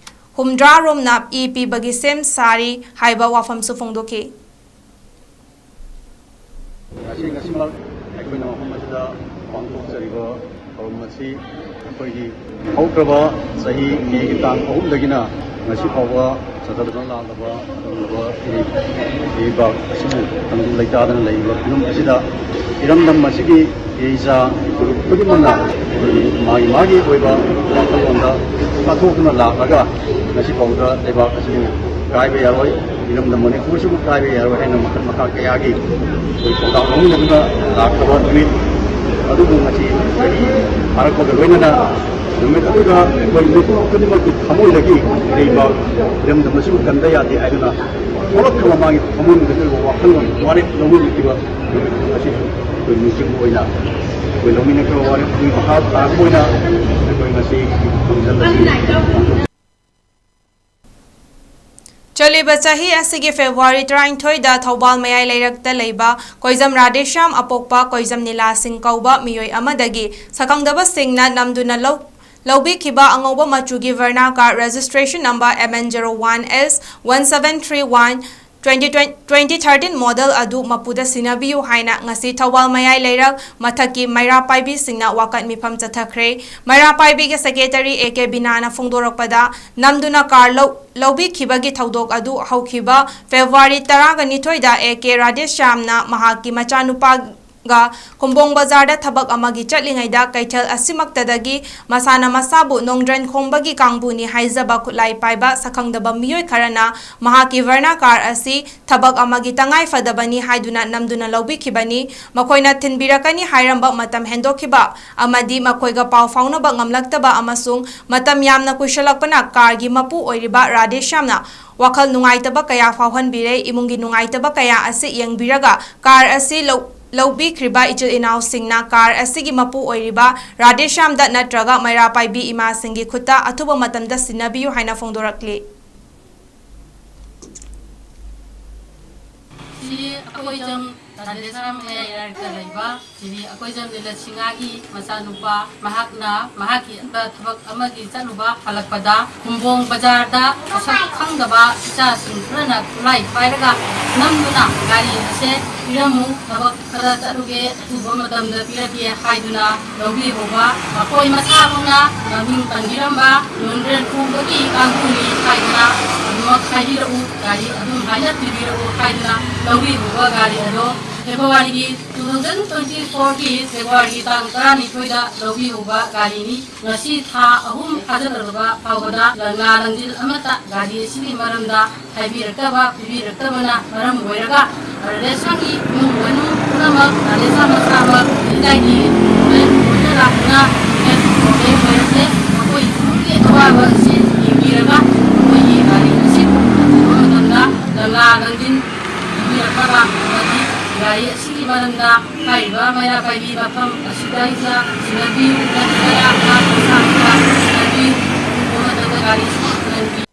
ꯍꯨꯝꯗ꯭ꯔꯥ ꯔꯣꯝꯅ ꯏ ꯄꯤꯕꯒꯤ ꯁꯦꯝ ꯁꯥꯔꯤ ꯍꯥꯏꯕ ꯋꯥꯐꯝꯁꯨ ꯐꯣꯡꯗꯣꯛꯈꯤ꯫ ꯉꯁꯤ, ꯉꯁꯤꯃꯛ ꯑꯩꯈꯣꯏꯅ ꯃꯐꯝ ꯑꯁꯤꯗ ꯄꯥꯡꯊꯣꯛꯆꯔꯤꯕ ꯊꯧꯔꯝ ꯑꯁꯤ ꯑꯩꯈꯣꯏꯒꯤ ꯍꯧꯈ꯭ꯔꯕ ꯆꯍꯤ ꯃꯦꯒꯤ ꯇꯥꯡ ꯑꯍꯨꯝꯗꯒꯤꯅ ꯉꯁꯤ ꯐꯥꯎꯕ ꯆꯠꯊꯗꯨꯅ ꯂꯥꯛꯂꯕ ꯑꯗꯨꯒꯨꯝꯂꯕ ꯏꯔꯩ-, ꯏꯔꯩꯕꯥꯛ ꯑꯁꯤꯕꯨ ꯇꯪꯗꯨ ꯂꯩꯇꯥꯗꯅ ꯂꯩꯔꯤꯕ ꯐꯤꯕꯝ ꯑꯁꯤꯗ ꯏꯔꯝꯗꯝ ꯑꯁꯤꯒꯤ ꯏꯔꯩꯆꯥ ꯐꯨꯔꯨꯞ ꯈꯨꯗꯤꯡꯃꯛꯅ ꯃꯥꯒꯤ ꯃꯥꯒꯤ ꯑꯣꯏꯕ ꯋꯥꯈꯜꯂꯣꯟꯗ ꯀꯠꯊꯣꯛꯇꯨꯅ ꯂꯥꯛꯂꯒ ꯉꯁꯤ ꯐꯥꯎꯕꯗ ꯂꯩꯕꯥꯛ ꯑꯁꯤꯕꯨ ꯀꯥꯏꯕ ꯌꯥꯔꯣꯏ, ꯏꯔꯝꯗꯝ ꯃꯅꯤꯄꯨꯔꯁꯤꯕꯨ ꯀꯥꯏꯕ ꯌꯥꯔꯣꯏ ꯍꯥꯏꯅ ꯃꯈꯜ ꯃꯈꯥ ꯀꯌꯥꯒꯤ ꯑꯩꯈꯣꯏ ꯊꯧꯗꯥꯡ ꯂꯧꯃꯤꯟꯅꯗꯨꯅ ꯂꯥꯛꯂꯕ ꯅꯨꯃꯤꯠ ꯑꯗꯨꯕꯨ ꯉꯁꯤ ꯆꯍꯤ ꯐꯥꯔꯛꯄꯒ ꯂꯣꯏꯅꯅ ꯅꯨꯃꯤꯠ ꯑꯗꯨꯗ ꯑꯩꯈꯣꯏ ꯃꯤꯄꯨꯝ ꯈꯨꯗꯤꯡꯃꯛꯀꯤ ꯊꯃꯣꯏꯗꯒꯤ ꯂꯩꯕ ꯏꯔꯝꯗꯝ ꯑꯁꯤꯕꯨ ꯀꯟꯕ ꯌꯥꯗꯦ ꯍꯥꯏꯗꯨꯅ ꯊꯣꯛꯂꯛꯈ꯭ꯔꯕ ꯃꯥꯒꯤ ꯊꯃꯣꯏꯅꯨꯡꯗ ꯂꯩꯕ ꯋꯥꯈꯜꯂꯣꯟ ꯋꯥꯔꯦꯞ ꯂꯧꯃꯤꯟꯅꯈꯤꯕ ꯅꯨꯃꯤꯠ ꯑꯁꯤ ꯑꯩꯈꯣꯏ ꯅꯤꯡꯁꯤꯡꯕ ꯑꯣꯏꯅ ꯑꯩꯈꯣꯏ ꯂꯧꯃꯤꯟꯅꯈ꯭ꯔꯕ ꯋꯥꯔꯦꯞ ꯑꯗꯨꯒꯤ ꯃꯈꯥ ꯇꯥꯔꯛꯄ ꯑꯣꯏꯅ ꯑꯩꯈꯣꯏ ꯉꯁꯤ ꯐꯪꯁꯟ ꯑꯁꯤ ꯄꯥꯡꯊꯣꯛ ꯆꯠꯂꯤꯕ ꯆꯍꯤ ꯑꯁꯤꯒꯤ ꯐꯦꯕ꯭ꯔꯨꯋꯥꯔꯤ ꯇꯔꯥꯅꯤꯊꯣꯏꯗ ꯊꯧꯕꯥꯜ ꯃꯌꯥꯏ ꯂꯩꯔꯛꯇ ꯂꯩꯕ ꯀꯣꯏꯖꯝ ꯔꯥꯙꯦꯁ꯭ꯌꯥꯝ ꯑꯄꯣꯛꯄ ꯀꯣꯏꯖꯝ ꯅꯤꯂꯥ ꯁꯤꯡ ꯀꯧꯕ ꯃꯤꯑꯣꯏ ꯑꯃꯗꯒꯤ ꯁꯛꯈꯪꯗꯕꯁꯤꯡꯅ ꯅꯝꯗꯨꯅ ꯂꯧ-, ꯂꯧꯕꯤꯈꯤꯕ ꯑꯉꯧꯕ ꯃꯆꯨꯒꯤ Verna car registration number M N zero one S one seven three one twenty thirteen model ꯑꯗꯨ ꯃꯄꯨꯗ ꯁꯤꯟꯅꯕꯤꯌꯨ ꯍꯥꯏꯅ ꯉꯁꯤ ꯊꯧꯕꯥꯜ ꯃꯌꯥꯏ ꯂꯩꯔꯛ ꯃꯊꯛꯀꯤ ꯃꯩꯔꯥ ꯄꯥꯏꯕꯤꯁꯤꯡꯅ ꯋꯥꯀꯠ ꯃꯤꯐꯝ ꯆꯠꯊꯈ꯭ꯔꯦ꯫ ꯃꯩꯔꯥ ꯄꯥꯏꯕꯤꯒꯤ secretary A K ꯕꯤꯅꯥꯅ ꯐꯣꯡꯗꯣꯔꯛꯄꯗ, ꯅꯝꯗꯨꯅ car ꯂꯧ-, ꯂꯧꯕꯤꯈꯤꯕꯒꯤ ꯊꯧꯗꯣꯛ ꯑꯗꯨ ꯍꯧꯈꯤꯕ February ꯇꯔꯥꯒ ꯅꯤꯊꯣꯏꯗ A K ꯔꯥꯙꯦꯁ꯭ꯌꯥꯝꯅ ꯃꯍꯥꯛꯀꯤ ꯃꯆꯥꯅꯨꯄꯥ ꯒ ꯈꯨꯝꯕꯣꯡ ꯕꯖꯥꯔꯗ ꯊꯕꯛ ꯑꯃꯒꯤ ꯆꯠꯂꯤꯉꯩꯗ ꯀꯩꯊꯦꯜ ꯑꯁꯤꯃꯛꯇꯗꯒꯤ ꯃꯁꯥꯅ ꯃꯁꯥꯕꯨ ꯅꯣꯡꯗ꯭ꯔꯦꯟ ꯈꯣꯡꯕꯒꯤ ꯀꯥꯡꯕꯨꯅꯤ ꯍꯥꯏꯖꯕ ꯈꯨꯠꯂꯥꯏ ꯄꯥꯏꯕ ꯁꯛꯈꯪꯗꯕ ꯃꯤꯑꯣꯏ ꯈꯔꯅ ꯃꯍꯥꯛꯀꯤ Verna car ꯑꯁꯤ ꯊꯕꯛ ꯑꯃꯒꯤ ꯇꯉꯥꯏ ꯐꯗꯕꯅꯤ ꯍꯥꯏꯗꯨꯅ ꯅꯝꯗꯨꯅ ꯂꯧꯕꯤꯈꯤꯕꯅꯤ꯫ ꯃꯈꯣꯏꯅ ꯊꯤꯟꯕꯤꯔꯛꯀꯅꯤ ꯍꯥꯏꯔꯝꯕ ꯃꯇꯝ ꯍꯦꯟꯗꯣꯛꯈꯤꯕ ꯑꯃꯗꯤ ꯃꯈꯣꯏꯒ ꯄꯥꯎ ꯐꯥꯎꯅꯕ ꯉꯝꯂꯛꯇꯕ ꯑꯃꯁꯨꯡ ꯃꯇꯝ ꯌꯥꯝꯅ ꯀꯨꯏꯁꯜꯂꯛꯄꯅ car ꯒꯤ ꯃꯄꯨ ꯑꯣꯏꯔꯤꯕ ꯔꯥꯙꯦꯁ꯭ꯌꯥꯝꯅ ꯋꯥꯈꯜ ꯅꯨꯡꯉꯥꯏꯇꯕ ꯀꯌꯥ ꯐꯥꯎꯍꯟꯕꯤꯔꯦ꯫ ꯏꯃꯨꯡꯒꯤ ꯅꯨꯡꯉꯥꯏꯇꯕ ꯀꯌꯥ ꯑꯁꯤ ꯌꯦꯡꯕꯤꯔꯒ car ꯑꯁꯤ ꯂꯧ-, ꯂꯧꯕꯤꯈ꯭ꯔꯤꯕ ꯏꯆꯤꯜ ꯏꯅꯥꯎꯁꯤꯡꯅ car ꯑꯁꯤꯒꯤ ꯃꯄꯨ ꯑꯣꯏꯔꯤꯕ ꯔꯥꯙꯦꯁ꯭ꯌꯥꯝꯗ ꯅꯠꯇ꯭ꯔꯒ ꯃꯩꯔꯥ ꯄꯥꯏꯕꯤ ꯏꯃꯥꯁꯤꯡꯒꯤ ꯈꯨꯠꯇ ꯑꯊꯨꯕ ꯃꯇꯝꯗ ꯁꯤꯟꯅꯕꯤꯌꯨ ꯍꯥꯏꯅ ꯐꯣꯡꯗꯣꯔꯛꯂꯤ꯫ ꯁꯤ ꯑꯩꯈꯣꯏ ꯆꯪ ꯔꯥꯙꯦꯁ꯭ꯌꯥꯝ ꯃꯌꯥꯏ ꯂꯩꯔꯛꯇ ꯂꯩꯕ ꯁꯤꯅꯤ ꯑꯩꯈꯣꯏ ꯆꯪ ꯅꯤꯂꯁꯤꯡꯍꯥꯒꯤ ꯃꯆꯥꯅꯨꯄꯥ꯫ ꯃꯍꯥꯛꯅ ꯃꯍꯥꯛꯀꯤ ꯊꯕꯛ ꯑꯃꯒꯤ ꯆꯠꯂꯨꯕ ꯍꯜꯂꯛꯄꯗ ꯈꯨꯝꯕꯣꯡ ꯕꯖꯥꯔꯗ ꯃꯁꯛ ꯈꯪꯗꯕ ꯏꯆꯥꯁꯤꯡ ꯈꯔꯅ ꯈꯨꯠꯂꯥꯏ ꯄꯥꯏꯔꯒ ꯅꯝꯗꯨꯅ ꯒꯥꯔꯤ ꯑꯁꯦ ꯄꯤꯔꯝꯃꯨ, ꯊꯕꯛ ꯈꯔ ꯆꯠꯂꯨꯒꯦ, ꯑꯊꯨꯕ ꯃꯇꯝꯗ ꯄꯤꯔꯛꯀꯦ ꯍꯥꯏꯗꯨꯅ ꯂꯧꯕꯤꯍꯧꯕ꯫ ꯃꯈꯣꯏ ꯃꯁꯥꯃꯛꯅ ꯃꯃꯤꯡ ꯄꯟꯕꯤꯔꯝꯕ ꯅꯣꯡꯗ꯭ꯔꯦꯟ ꯈꯣꯡꯕꯒꯤ ꯀꯥꯡꯕꯨꯅꯤ ꯍꯥꯏꯗꯨꯅ ꯑꯗꯨꯃꯛ ꯍꯥꯏꯕꯤꯔꯛꯎ, ꯒꯥꯔꯤ ꯑꯗꯨꯝ ꯍꯥꯏꯅ ꯄꯤꯕꯤꯔꯛꯎ ꯍꯥꯏꯗꯨꯅ ꯂꯧꯕꯤꯍꯧꯕ ꯒꯥꯔꯤ ꯑꯗꯣ February ꯒꯤ two thousand twenty four ꯒꯤ February ꯒꯤ ꯇꯥꯡ ꯇꯔꯥꯅꯤꯊꯣꯏꯗ ꯂꯧꯕꯤꯍꯧꯕ ꯒꯥꯔꯤꯅꯤ꯫ ꯉꯁꯤ ꯊꯥ ꯑꯍꯨꯝ ꯐꯥꯖꯤꯜꯂꯛꯂꯕ ꯐꯥꯎꯕꯗ ꯂꯪꯂꯥ ꯂꯪꯖꯤꯜ ꯑꯃꯠꯇ ꯒꯥꯔꯤ ꯑꯁꯤꯒꯤ ꯃꯔꯝꯗ ꯍꯥꯏꯕꯤꯔꯛꯇꯕ, ꯄꯤꯕꯤꯔꯛꯇꯕꯅ ꯃꯔꯝ ꯑꯣꯏꯔꯒ ꯔꯥꯙꯦꯁ꯭ꯌꯥꯝꯒꯤ ꯏꯃꯨꯡ ꯃꯅꯨꯡ ꯄꯨꯝꯅꯃꯛ, ꯔꯥꯙꯦꯁ꯭ꯌꯥꯝ ꯃꯁꯥꯃꯛ ꯂꯩꯀꯥꯏꯒꯤ ꯂꯣꯏꯅ ꯂꯥꯛꯇꯨꯅ health problem ꯑꯣꯏꯔꯛꯂꯦ꯫ ꯃꯈꯣꯏ ꯏꯃꯨꯡꯒꯤ ꯑꯋꯥꯕ ꯑꯁꯤ ꯌꯦꯡꯕꯤꯔꯒ ꯃꯈꯣꯏꯒꯤ ꯒꯥꯔꯤ ꯑꯁꯤ ꯄꯨꯕ ꯃꯇꯝꯗ ꯂꯪꯂꯥ ꯂꯪꯖꯤꯟ ꯄꯤꯕꯤꯔꯛꯅꯕ ꯑꯃꯗꯤ ꯒꯥꯔꯤ ꯑꯁꯤꯒꯤ ꯃꯔꯝꯗ ꯍꯥꯏꯔꯤꯕ ꯃꯩꯔꯥ ꯄꯥꯏꯕꯤ ꯃꯐꯝ ꯑꯁꯤꯗꯩꯗ ꯁꯤꯟꯅꯕꯤꯌꯨ, ꯅꯠꯇ꯭ꯔꯒ ꯑꯉꯥꯡ ꯃꯆꯥ ꯑꯃꯗ ꯁꯤꯟꯅꯕꯤꯌꯨ, ꯄꯨꯕ ꯃꯇꯝꯗ ꯒꯥꯔꯤ ꯑꯁꯤ ꯁꯤꯟꯅꯕꯤꯌꯨ꯫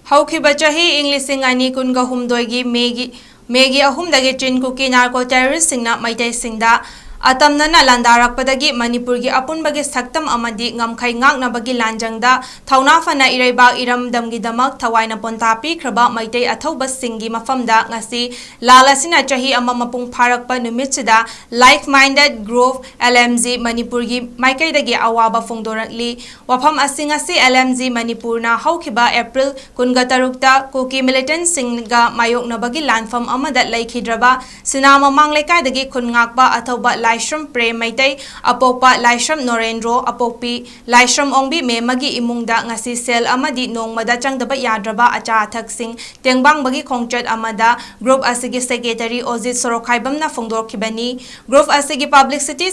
ꯍꯧꯈꯤꯕ ꯆꯍꯤ ꯏꯪ ꯂꯤꯁꯤꯡ ꯑꯅꯤ ꯀꯨꯟꯒ ꯍꯨꯝꯗꯣꯏꯒꯤ ꯃꯦꯒꯤ, ꯃꯦꯒꯤ ꯑꯍꯨꯝꯗꯒꯤ ꯆꯤꯟ ꯀꯨꯀꯤ narco terrorist ꯁꯤꯡꯅ ꯃꯩꯇꯩꯁꯤꯡꯗ ꯑꯇꯝꯅꯅ ꯂꯥꯟꯗꯥꯔꯛꯄꯗꯒꯤ ꯃꯅꯤꯄꯨꯔꯒꯤ ꯑꯄꯨꯟꯕꯒꯤ ꯁꯛꯇꯝ ꯑꯃꯗꯤ ꯉꯝꯈꯩ ꯉꯥꯛꯅꯕꯒꯤ ꯂꯥꯟꯖꯪꯗ ꯊꯧꯅꯥ ꯐꯅ ꯏꯔꯩꯕꯥꯛ ꯏꯔꯝꯗꯝꯒꯤꯗꯃꯛ ꯊꯋꯥꯏꯅ ꯄꯣꯟꯊꯥ ꯄꯤꯈ꯭ꯔꯕ ꯃꯩꯇꯩ ꯑꯊꯧꯕꯁꯤꯡꯒꯤ ꯃꯐꯝꯗ ꯉꯁꯤ ꯂꯥꯜ ꯑꯁꯤꯅ ꯆꯍꯤ ꯑꯃ ꯃꯄꯨꯡ ꯐꯥꯔꯛꯄ ꯅꯨꯃꯤꯠꯁꯤꯗ Like Minded Group, L M G, ꯃꯅꯤꯄꯨꯔꯒꯤ ꯃꯥꯏꯀꯩꯗꯒꯤ ꯑꯋꯥꯕ ꯐꯣꯡꯗꯣꯔꯛꯂꯤ꯫ ꯋꯥꯐꯝ ꯑꯁꯤ ꯉꯁꯤ L M G ꯃꯅꯤꯄꯨꯔꯅ ꯍꯧꯈꯤꯕ ꯑꯦꯄ꯭ꯔꯤꯜ ꯀꯨꯟꯒ ꯇꯔꯨꯛꯇ ꯀꯨꯀꯤ ꯃꯤꯂꯤꯇꯦꯟꯠꯁꯤꯡꯒ ꯃꯥꯌꯣꯛꯅꯕꯒꯤ ꯂꯥꯟꯐꯝ ꯑꯃꯗ ꯂꯩꯈꯤꯗ꯭ꯔꯕ ꯁꯤꯅꯥ ꯃꯃꯥꯡ ꯂꯩꯀꯥꯏꯗꯒꯤ ꯈꯨꯟ ꯉꯥꯛꯄ ꯑꯊꯧꯕ ꯂꯥꯏꯁ꯭ꯔꯝ ꯄ꯭ꯔꯦꯝ ꯃꯩꯇꯩ, ꯑꯄꯣꯛꯄ ꯂꯥꯏꯁ꯭ꯔꯝ ꯅꯣꯔꯦꯟꯗ꯭ꯔꯣ, ꯑꯄꯣꯛꯄꯤ ꯂꯥꯏꯁ꯭ꯔꯝ ꯑꯣꯡꯕꯤ ꯃꯦꯝꯃꯒꯤ ꯏꯃꯨꯡꯗ ꯉꯁꯤ ꯁꯦꯜ ꯑꯃꯗꯤ ꯅꯣꯡꯃꯗ ꯆꯪꯗꯕ ꯌꯥꯗ꯭ꯔꯕ ꯑꯆꯥ ꯑꯊꯛꯁꯤꯡ ꯇꯦꯡꯕꯥꯡꯕꯒꯤ ꯈꯣꯡꯆꯠ ꯑꯃꯗ ꯒ꯭ꯔꯨꯞ ꯑꯁꯤꯒꯤ ꯁꯦꯀ꯭ꯔꯦꯇꯔꯤ ꯑꯣꯖꯤꯠ ꯁꯣꯔꯣꯛꯈꯥꯏꯕꯝꯅ ꯐꯣꯡꯗꯣꯛꯈꯤꯕꯅꯤ꯫ ꯒ꯭ꯔꯨꯞ ꯑꯁꯤꯒꯤ ꯄꯕ꯭ꯂꯤꯁꯤꯇꯤ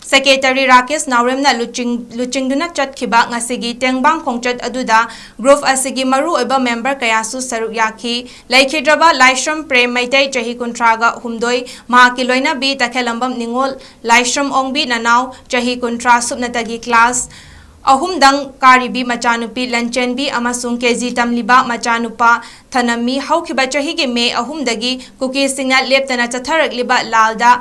ꯁꯦꯀ꯭ꯔꯦꯇꯔꯤ ꯔꯥꯀꯦꯁ ꯅꯥꯎꯔꯦꯝꯅ ꯂꯨꯆꯤꯡ-, ꯂꯨꯆꯤꯡꯗꯨꯅ ꯆꯠꯈꯤꯕ ꯉꯁꯤꯒꯤ ꯇꯦꯡꯕꯥꯡ ꯈꯣꯡꯆꯠ ꯑꯗꯨꯗ ꯒ꯭ꯔꯨꯞ ꯑꯁꯤꯒꯤ ꯃꯔꯨꯑꯣꯏꯕ ꯃꯦꯝꯕꯔ ꯀꯌꯥꯁꯨ ꯁꯔꯨꯛ ꯌꯥꯈꯤ꯫ ꯂꯩꯈꯤꯗ꯭ꯔꯕ ꯂꯥꯏꯁ꯭ꯔꯝ ꯄ꯭ꯔꯦꯝ ꯃꯩꯇꯩ, ꯆꯍꯤ ꯀꯨꯟꯊ꯭ꯔꯥꯒ ꯍꯨꯝꯗꯣꯏ, ꯃꯍꯥꯛꯀꯤ ꯂꯣꯏꯅꯕꯤ ꯇꯈꯦꯂꯝꯕꯝ ꯅꯤꯉꯣꯜ ꯂꯥꯏꯁ꯭ꯔꯝ ꯑꯣꯡꯕꯤ ꯅꯅꯥꯎ, ꯆꯍꯤ ꯀꯨꯟꯊ꯭ꯔꯥ, ꯁꯨꯞꯅꯇꯒꯤ ꯀ꯭ꯂꯥꯁ ꯑꯍꯨꯝꯗꯪ ꯀꯥꯔꯤꯕꯤ ꯃꯆꯥꯅꯨꯄꯤ ꯂꯟꯆꯦꯟꯕꯤ ꯑꯃꯁꯨꯡ ꯀꯦ ꯖꯤ ꯇꯝꯂꯤꯕ ꯃꯆꯥꯅꯨꯄꯥ ꯊꯅꯝꯃꯤ ꯍꯧꯈꯤꯕ ꯆꯍꯤꯒꯤ ꯃꯦ ꯑꯍꯨꯝꯗꯒꯤ ꯀꯨꯀꯤꯁꯤꯡꯅ ꯂꯦꯞꯇꯅ ꯆꯠꯊꯔꯛꯂꯤꯕ ꯂꯥꯜꯗ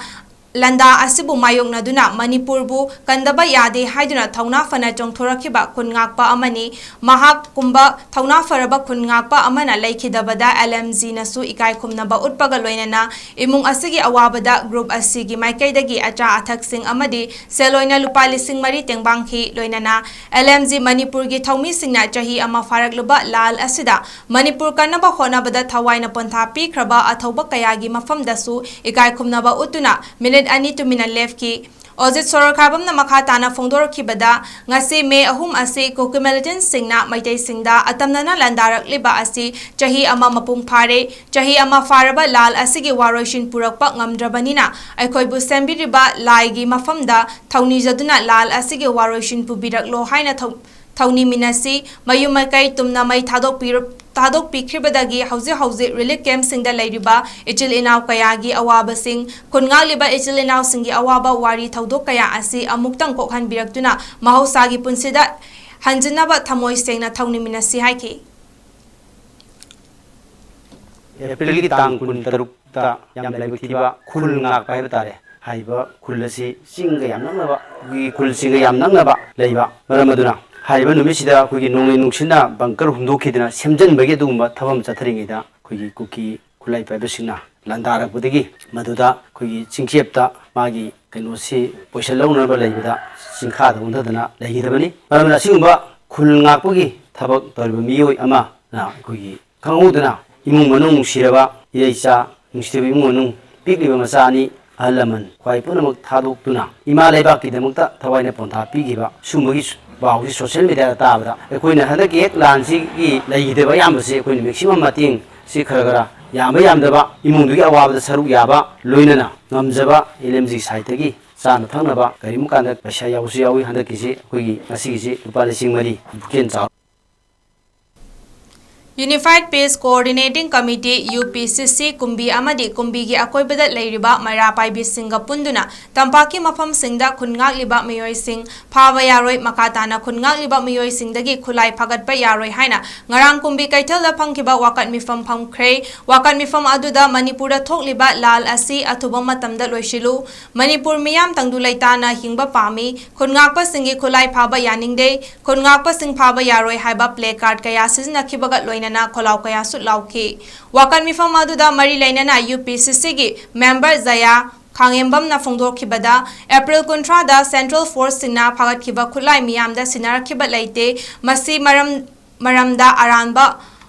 ꯂꯥꯟꯗꯥ ꯑꯁꯤꯕꯨ ꯃꯥꯌꯣꯛꯅꯗꯨꯅ ꯃꯅꯤꯄꯨꯔꯕꯨ ꯀꯟꯗꯕ ꯌꯥꯗꯦ ꯍꯥꯏꯗꯨꯅ ꯊꯧꯅꯥ ꯐꯅ ꯆꯣꯡꯊꯣꯔꯛꯈꯤꯕ ꯈꯨꯟ ꯉꯥꯛꯄ ꯑꯃꯅꯤ꯫ ꯃꯍꯥꯛꯀꯨꯝꯕ ꯊꯧꯅꯥ ꯐꯔꯕ ꯈꯨꯟ ꯉꯥꯛꯄ ꯑꯃꯅ ꯂꯩꯈꯤꯗꯕꯗ L M G ꯅꯁꯨ ꯏꯀꯥꯏ ꯈꯨꯝꯅꯕ ꯎꯠꯄꯒ ꯂꯣꯏꯅꯅ ꯏꯃꯨꯡ ꯑꯁꯤꯒꯤ ꯑꯋꯥꯕꯗ ꯒ꯭ꯔꯨꯞ ꯑꯁꯤꯒꯤ ꯃꯥꯏꯀꯩꯗꯒꯤ ꯑꯆꯥ ꯑꯊꯛꯁꯤꯡ ꯑꯃꯗꯤ ꯁꯦꯜ ꯑꯣꯏꯅ ꯂꯨꯄꯥ ꯂꯤꯁꯤꯡ ꯃꯔꯤ ꯇꯦꯡꯕꯥꯡꯈꯤ꯫ ꯂꯣꯏꯅꯅ L M G ꯃꯅꯤꯄꯨꯔꯒꯤ ꯊꯧꯃꯤꯁꯤꯡꯅ ꯆꯍꯤ ꯑꯃ ꯐꯥꯔꯛꯂꯨꯕ ꯂꯥꯜ ꯑꯁꯤꯗ ꯃꯅꯤꯄꯨꯔ ꯀꯟꯅꯕ ꯍꯣꯠꯅꯕꯗ ꯊꯋꯥꯏꯅ ꯄꯣꯟꯊꯥ ꯄꯤꯈ꯭ꯔꯕ ꯑꯊꯧꯕ ꯀꯌꯥꯒꯤ ꯃꯐꯝꯗꯁꯨ ꯏꯀꯥꯏ ꯈꯨꯝꯅꯕ ꯎꯠꯇꯨꯅ ꯃꯤꯅꯤꯠ ꯑꯅꯤ ꯇꯨꯃꯤꯟꯅ ꯂꯦꯞꯈꯤ꯫ ꯑꯣꯖꯤꯠ ꯁꯣꯔꯣꯛꯈꯥꯏꯕꯝꯅ ꯃꯈꯥ ꯇꯥꯅ ꯐꯣꯡꯗꯣꯔꯛꯈꯤꯕꯗ, ꯉꯁꯤ ꯃꯦ ꯑꯍꯨꯝ ꯑꯁꯤ ꯀꯨꯀꯤ ꯃꯤꯂꯤꯇꯦꯟꯠꯁꯤꯡꯅ ꯃꯩꯇꯩꯁꯤꯡꯗ ꯑꯇꯝꯅꯅ ꯂꯥꯟꯗꯥꯔꯛꯂꯤꯕ ꯑꯁꯤ ꯆꯍꯤ ꯑꯃ ꯃꯄꯨꯡ ꯐꯥꯔꯦ꯫ ꯆꯍꯤ ꯑꯃ ꯐꯥꯔꯕ ꯂꯥꯜ ꯑꯁꯤꯒꯤ ꯋꯥꯔꯣꯏꯁꯤꯟ ꯄꯨꯔꯛꯄ ꯉꯝꯗ꯭ꯔꯕꯅꯤꯅ ꯑꯩꯈꯣꯏꯕꯨ ꯁꯦꯝꯕꯤꯔꯤꯕ ꯂꯥꯏꯒꯤ ꯃꯐꯝꯗ ꯊꯧꯅꯤꯖꯗꯨꯅ ꯂꯥꯜ ꯑꯁꯤꯒꯤ ꯋꯥꯔꯣꯏꯁꯤꯟ ꯄꯨꯕꯤꯔꯛꯂꯣ ꯍꯥꯏꯅ ꯊꯧ-, ꯊꯧꯅꯤ ꯃꯤꯟꯅꯁꯤ꯫ ꯃꯌꯨꯝ ꯃꯀꯩ ꯇꯨꯝꯅ ꯃꯩ ꯊꯥꯗꯣꯛꯄꯤꯔ-, ꯊꯥꯗꯣꯛꯄꯤꯈ꯭ꯔꯤꯕꯗꯒꯤ ꯍꯧꯖꯤꯛ ꯍꯧꯖꯤꯛ ꯔꯤꯂꯤꯐ ꯀꯦꯝꯞꯁꯤꯡꯗ ꯂꯩꯔꯤꯕ ꯏꯆꯤꯜ ꯏꯅꯥꯎ ꯀꯌꯥꯒꯤ ꯑꯋꯥꯕꯁꯤꯡ, ꯈꯨꯟ ꯉꯥꯛꯂꯤꯕ ꯏꯆꯤꯜ ꯏꯅꯥꯎꯁꯤꯡꯒꯤ ꯑꯋꯥꯕ ꯋꯥꯔꯤ ꯊꯧꯗꯣꯛ ꯀꯌꯥ ꯑꯁꯤ ꯑꯃꯨꯛꯇꯪ ꯀꯣꯛꯍꯟꯕꯤꯔꯛꯇꯨꯅ ꯃꯍꯧꯁꯥꯒꯤ ꯄꯨꯟꯁꯤꯗ ꯍꯟꯖꯤꯟꯅꯕ ꯊꯃꯣꯏ ꯁꯦꯡꯅ ꯊꯧꯅꯤꯃꯤꯟꯅꯁꯤ ꯍꯥꯏꯈꯤ꯫ ꯑꯦꯄ꯭ꯔꯤꯜꯒꯤ ꯇꯥꯡ ꯀꯨꯟꯇꯔꯨꯛꯇ ꯌꯥꯝꯅ ꯂꯥꯏꯕꯛ ꯊꯤꯕ ꯈꯨꯜ ꯉꯥꯛꯄ ꯍꯥꯏꯕ ꯇꯥꯔꯦ, ꯍꯥꯏꯔꯤꯕ ꯈꯨꯜ ꯑꯁꯤ ꯆꯤꯡꯒ ꯌꯥꯝ ꯅꯛꯅꯕ, ꯑꯩꯈꯣꯏꯒꯤ ꯈꯨꯜꯁꯤꯡꯒ ꯌꯥꯝ ꯅꯛꯅꯕ ꯂꯩꯕ ꯃꯔꯝ ꯑꯗꯨꯅ, ꯍꯥꯏꯔꯤꯕ ꯅꯨꯃꯤꯠꯁꯤꯗ ꯑꯩꯈꯣꯏꯒꯤ ꯅꯣꯡꯂꯩ ꯅꯨꯡꯁꯤꯠꯅ ꯕꯪꯀꯔ ꯍꯨꯝꯗꯣꯛꯈꯤꯗꯅ ꯁꯦꯝꯖꯤꯟꯕꯒꯤ ꯑꯗꯨꯒꯨꯝꯕ ꯊꯕꯛ ꯑꯃ ꯆꯠꯊꯔꯤꯉꯩꯗ, ꯑꯩꯈꯣꯏꯒꯤ ꯀꯨꯀꯤ ꯈꯨꯠꯂꯥꯏ ꯄꯥꯏꯕꯁꯤꯡꯅ ꯂꯥꯟꯗꯥꯔꯛꯄꯗꯒꯤ ꯃꯗꯨꯗ ꯑꯩꯈꯣꯏꯒꯤ ꯆꯤꯡꯆꯦꯞꯇ ꯃꯥꯒꯤ ꯀꯩꯅꯣꯁꯤ ꯄꯣꯏꯁꯜ ꯂꯧꯅꯕ ꯂꯩꯕꯗ ꯆꯤꯡꯈꯥꯗ ꯑꯣꯟꯊꯗꯅ ꯂꯩꯈꯤꯗꯕꯅꯤ꯫ ꯃꯔꯝ ꯑꯁꯤꯅ ꯑꯁꯤꯒꯨꯝꯕ ꯈꯨꯜ ꯉꯥꯛꯄꯒꯤ ꯊꯕꯛ ꯇꯧꯔꯤꯕ ꯃꯤꯑꯣꯏ ꯑꯃꯅ ꯑꯩꯈꯣꯏꯒꯤ ꯈꯪꯍꯧꯗꯅ ꯏꯃꯨꯡ ꯃꯅꯨꯡ ꯅꯨꯡꯁꯤꯔꯕ ꯏꯔꯩꯆꯥ, ꯅꯨꯡꯁꯤꯔꯕ ꯏꯃꯨꯡ ꯃꯅꯨꯡ, ꯄꯤꯛꯂꯤꯕ ꯃꯆꯥ ꯑꯅꯤ, ꯑꯍꯜ ꯂꯃꯟ ꯈ꯭ꯋꯥꯏ ꯄꯨꯝꯅꯃꯛ ꯊꯥꯗꯣꯛꯇꯨꯅ ꯏꯃꯥ ꯂꯩꯕꯥꯛꯀꯤꯗꯃꯛꯇ ꯊꯋꯥꯏꯅ ꯄꯣꯟꯊꯥ ꯄꯤꯈꯤꯕ ꯁꯨꯝꯕꯒꯤ ꯄꯥꯎꯁꯤ social media ꯗ ꯇꯥꯕꯗ, ꯑꯩꯈꯣꯏꯅ ꯍꯟꯗꯛꯀꯤ ꯍꯦꯛ ꯂꯥꯟꯁꯤꯒꯤ ꯂꯩꯈꯤꯗꯕ ꯑꯌꯥꯝꯕꯁꯤ ꯑꯩꯈꯣꯏꯅ maximum ꯃꯇꯦꯡ ꯁꯤ ꯈꯔ ꯈꯔ ꯌꯥꯝꯕ ꯌꯥꯝꯗꯕ, ꯏꯃꯨꯡꯗꯨꯒꯤ ꯑꯋꯥꯕꯗ ꯁꯔꯨꯛ ꯌꯥꯕ, ꯂꯣꯏꯅꯅ ꯉꯝꯖꯕ L M G side ꯇꯒꯤ ꯆꯥꯅ ꯊꯛꯅꯕ ꯀꯔꯤꯒꯨꯝꯕ ꯀꯥꯟꯗ ꯄꯩꯁꯥ ꯌꯥꯎꯕꯁꯨ ꯌꯥꯎꯏ꯫ ꯍꯟꯗꯛꯀꯤꯁꯤ ꯑꯩꯈꯣꯏꯒꯤ ꯉꯁꯤꯒꯤꯁꯤ ꯂꯨꯄꯥ ꯂꯤꯁꯤꯡ ꯃꯔꯤ ꯄꯨꯛꯆꯦꯜ ꯆꯥꯎ꯫ Unified Peace Coordinating Committee, U P C C, ꯀꯨꯝꯕꯤ ꯑꯃꯗꯤ ꯀꯨꯝꯕꯤꯒꯤ ꯑꯀꯣꯏꯕꯗ ꯂꯩꯔꯤꯕ ꯃꯩꯔꯥ ꯄꯥꯏꯕꯤꯁꯤꯡꯒ ꯄꯨꯟꯗꯨꯅ ꯇꯝꯄꯥꯛꯀꯤ ꯃꯐꯝꯁꯤꯡꯗ ꯈꯨꯟ ꯉꯥꯛꯂꯤꯕ ꯃꯤꯑꯣꯏꯁꯤꯡ ꯐꯥꯕ ꯌꯥꯔꯣꯏ, ꯃꯈꯥ ꯇꯥꯅ ꯈꯨꯟ ꯉꯥꯛꯂꯤꯕ ꯃꯤꯑꯣꯏꯁꯤꯡꯗꯒꯤ ꯈꯨꯠꯂꯥꯏ ꯐꯥꯒꯠꯄ ꯌꯥꯔꯣꯏ ꯍꯥꯏꯅ ꯉꯔꯥꯡ ꯀꯨꯝꯕꯤ ꯀꯩꯊꯦꯜꯗ ꯐꯝꯈꯤꯕ ꯋꯥꯀꯠ ꯃꯤꯐꯝ ꯐꯝꯈ꯭ꯔꯦ꯫ ꯋꯥꯀꯠ ꯃꯤꯐꯝ ꯑꯗꯨꯗ ꯃꯅꯤꯄꯨꯔꯗ ꯊꯣꯛꯂꯤꯕ ꯂꯥꯜ ꯑꯁꯤ ꯑꯊꯨꯕ ꯃꯇꯝꯗ ꯂꯣꯏꯁꯤꯜꯂꯨ, ꯃꯅꯤꯄꯨꯔ ꯃꯤꯌꯥꯝ ꯇꯪꯗꯨ ꯂꯩꯇꯥꯅ ꯍꯤꯡꯕ ꯄꯥꯝꯃꯤ, ꯈꯨꯟ ꯉꯥꯛꯄꯁꯤꯡꯒꯤ ꯈꯨꯠꯂꯥꯏ ꯐꯥꯕ ꯌꯥꯅꯤꯡꯗꯦ, ꯈꯨꯟ ꯉꯥꯛꯄꯁꯤꯡ ꯐꯥꯕ ꯌꯥꯔꯣꯏ ꯍꯥꯏꯕ placard ꯀꯌꯥ ꯁꯤꯖꯤꯟꯅꯈꯤꯕꯒ ꯂꯣꯏꯅꯅ ꯈꯣꯜꯂꯥꯎ ꯀꯌꯥꯁꯨ ꯂꯥꯎꯈꯤ꯫ ꯋꯥꯀꯠ ꯃꯤꯐꯝ ꯑꯗꯨꯗ ꯃꯔꯤ ꯂꯩꯅꯅ U P C C ꯒꯤ member ꯖꯌꯥ ꯈꯥꯡꯉꯦꯝꯕꯝꯅ ꯐꯣꯡꯗꯣꯛꯈꯤꯕꯗ, ꯑꯦꯄ꯭ꯔꯤꯜ ꯀꯨꯟꯊ꯭ꯔꯥꯗ central force ꯁꯤꯡꯅ ꯐꯥꯒꯠꯈꯤꯕ ꯈꯨꯠꯂꯥꯏ ꯃꯤꯌꯥꯝꯗ ꯁꯤꯟꯅꯔꯛꯈꯤꯕ ꯂꯩꯇꯦ꯫ ꯃꯁꯤ ꯃꯔꯝ, ꯃꯔꯝꯗ ꯑꯔꯥꯟꯕ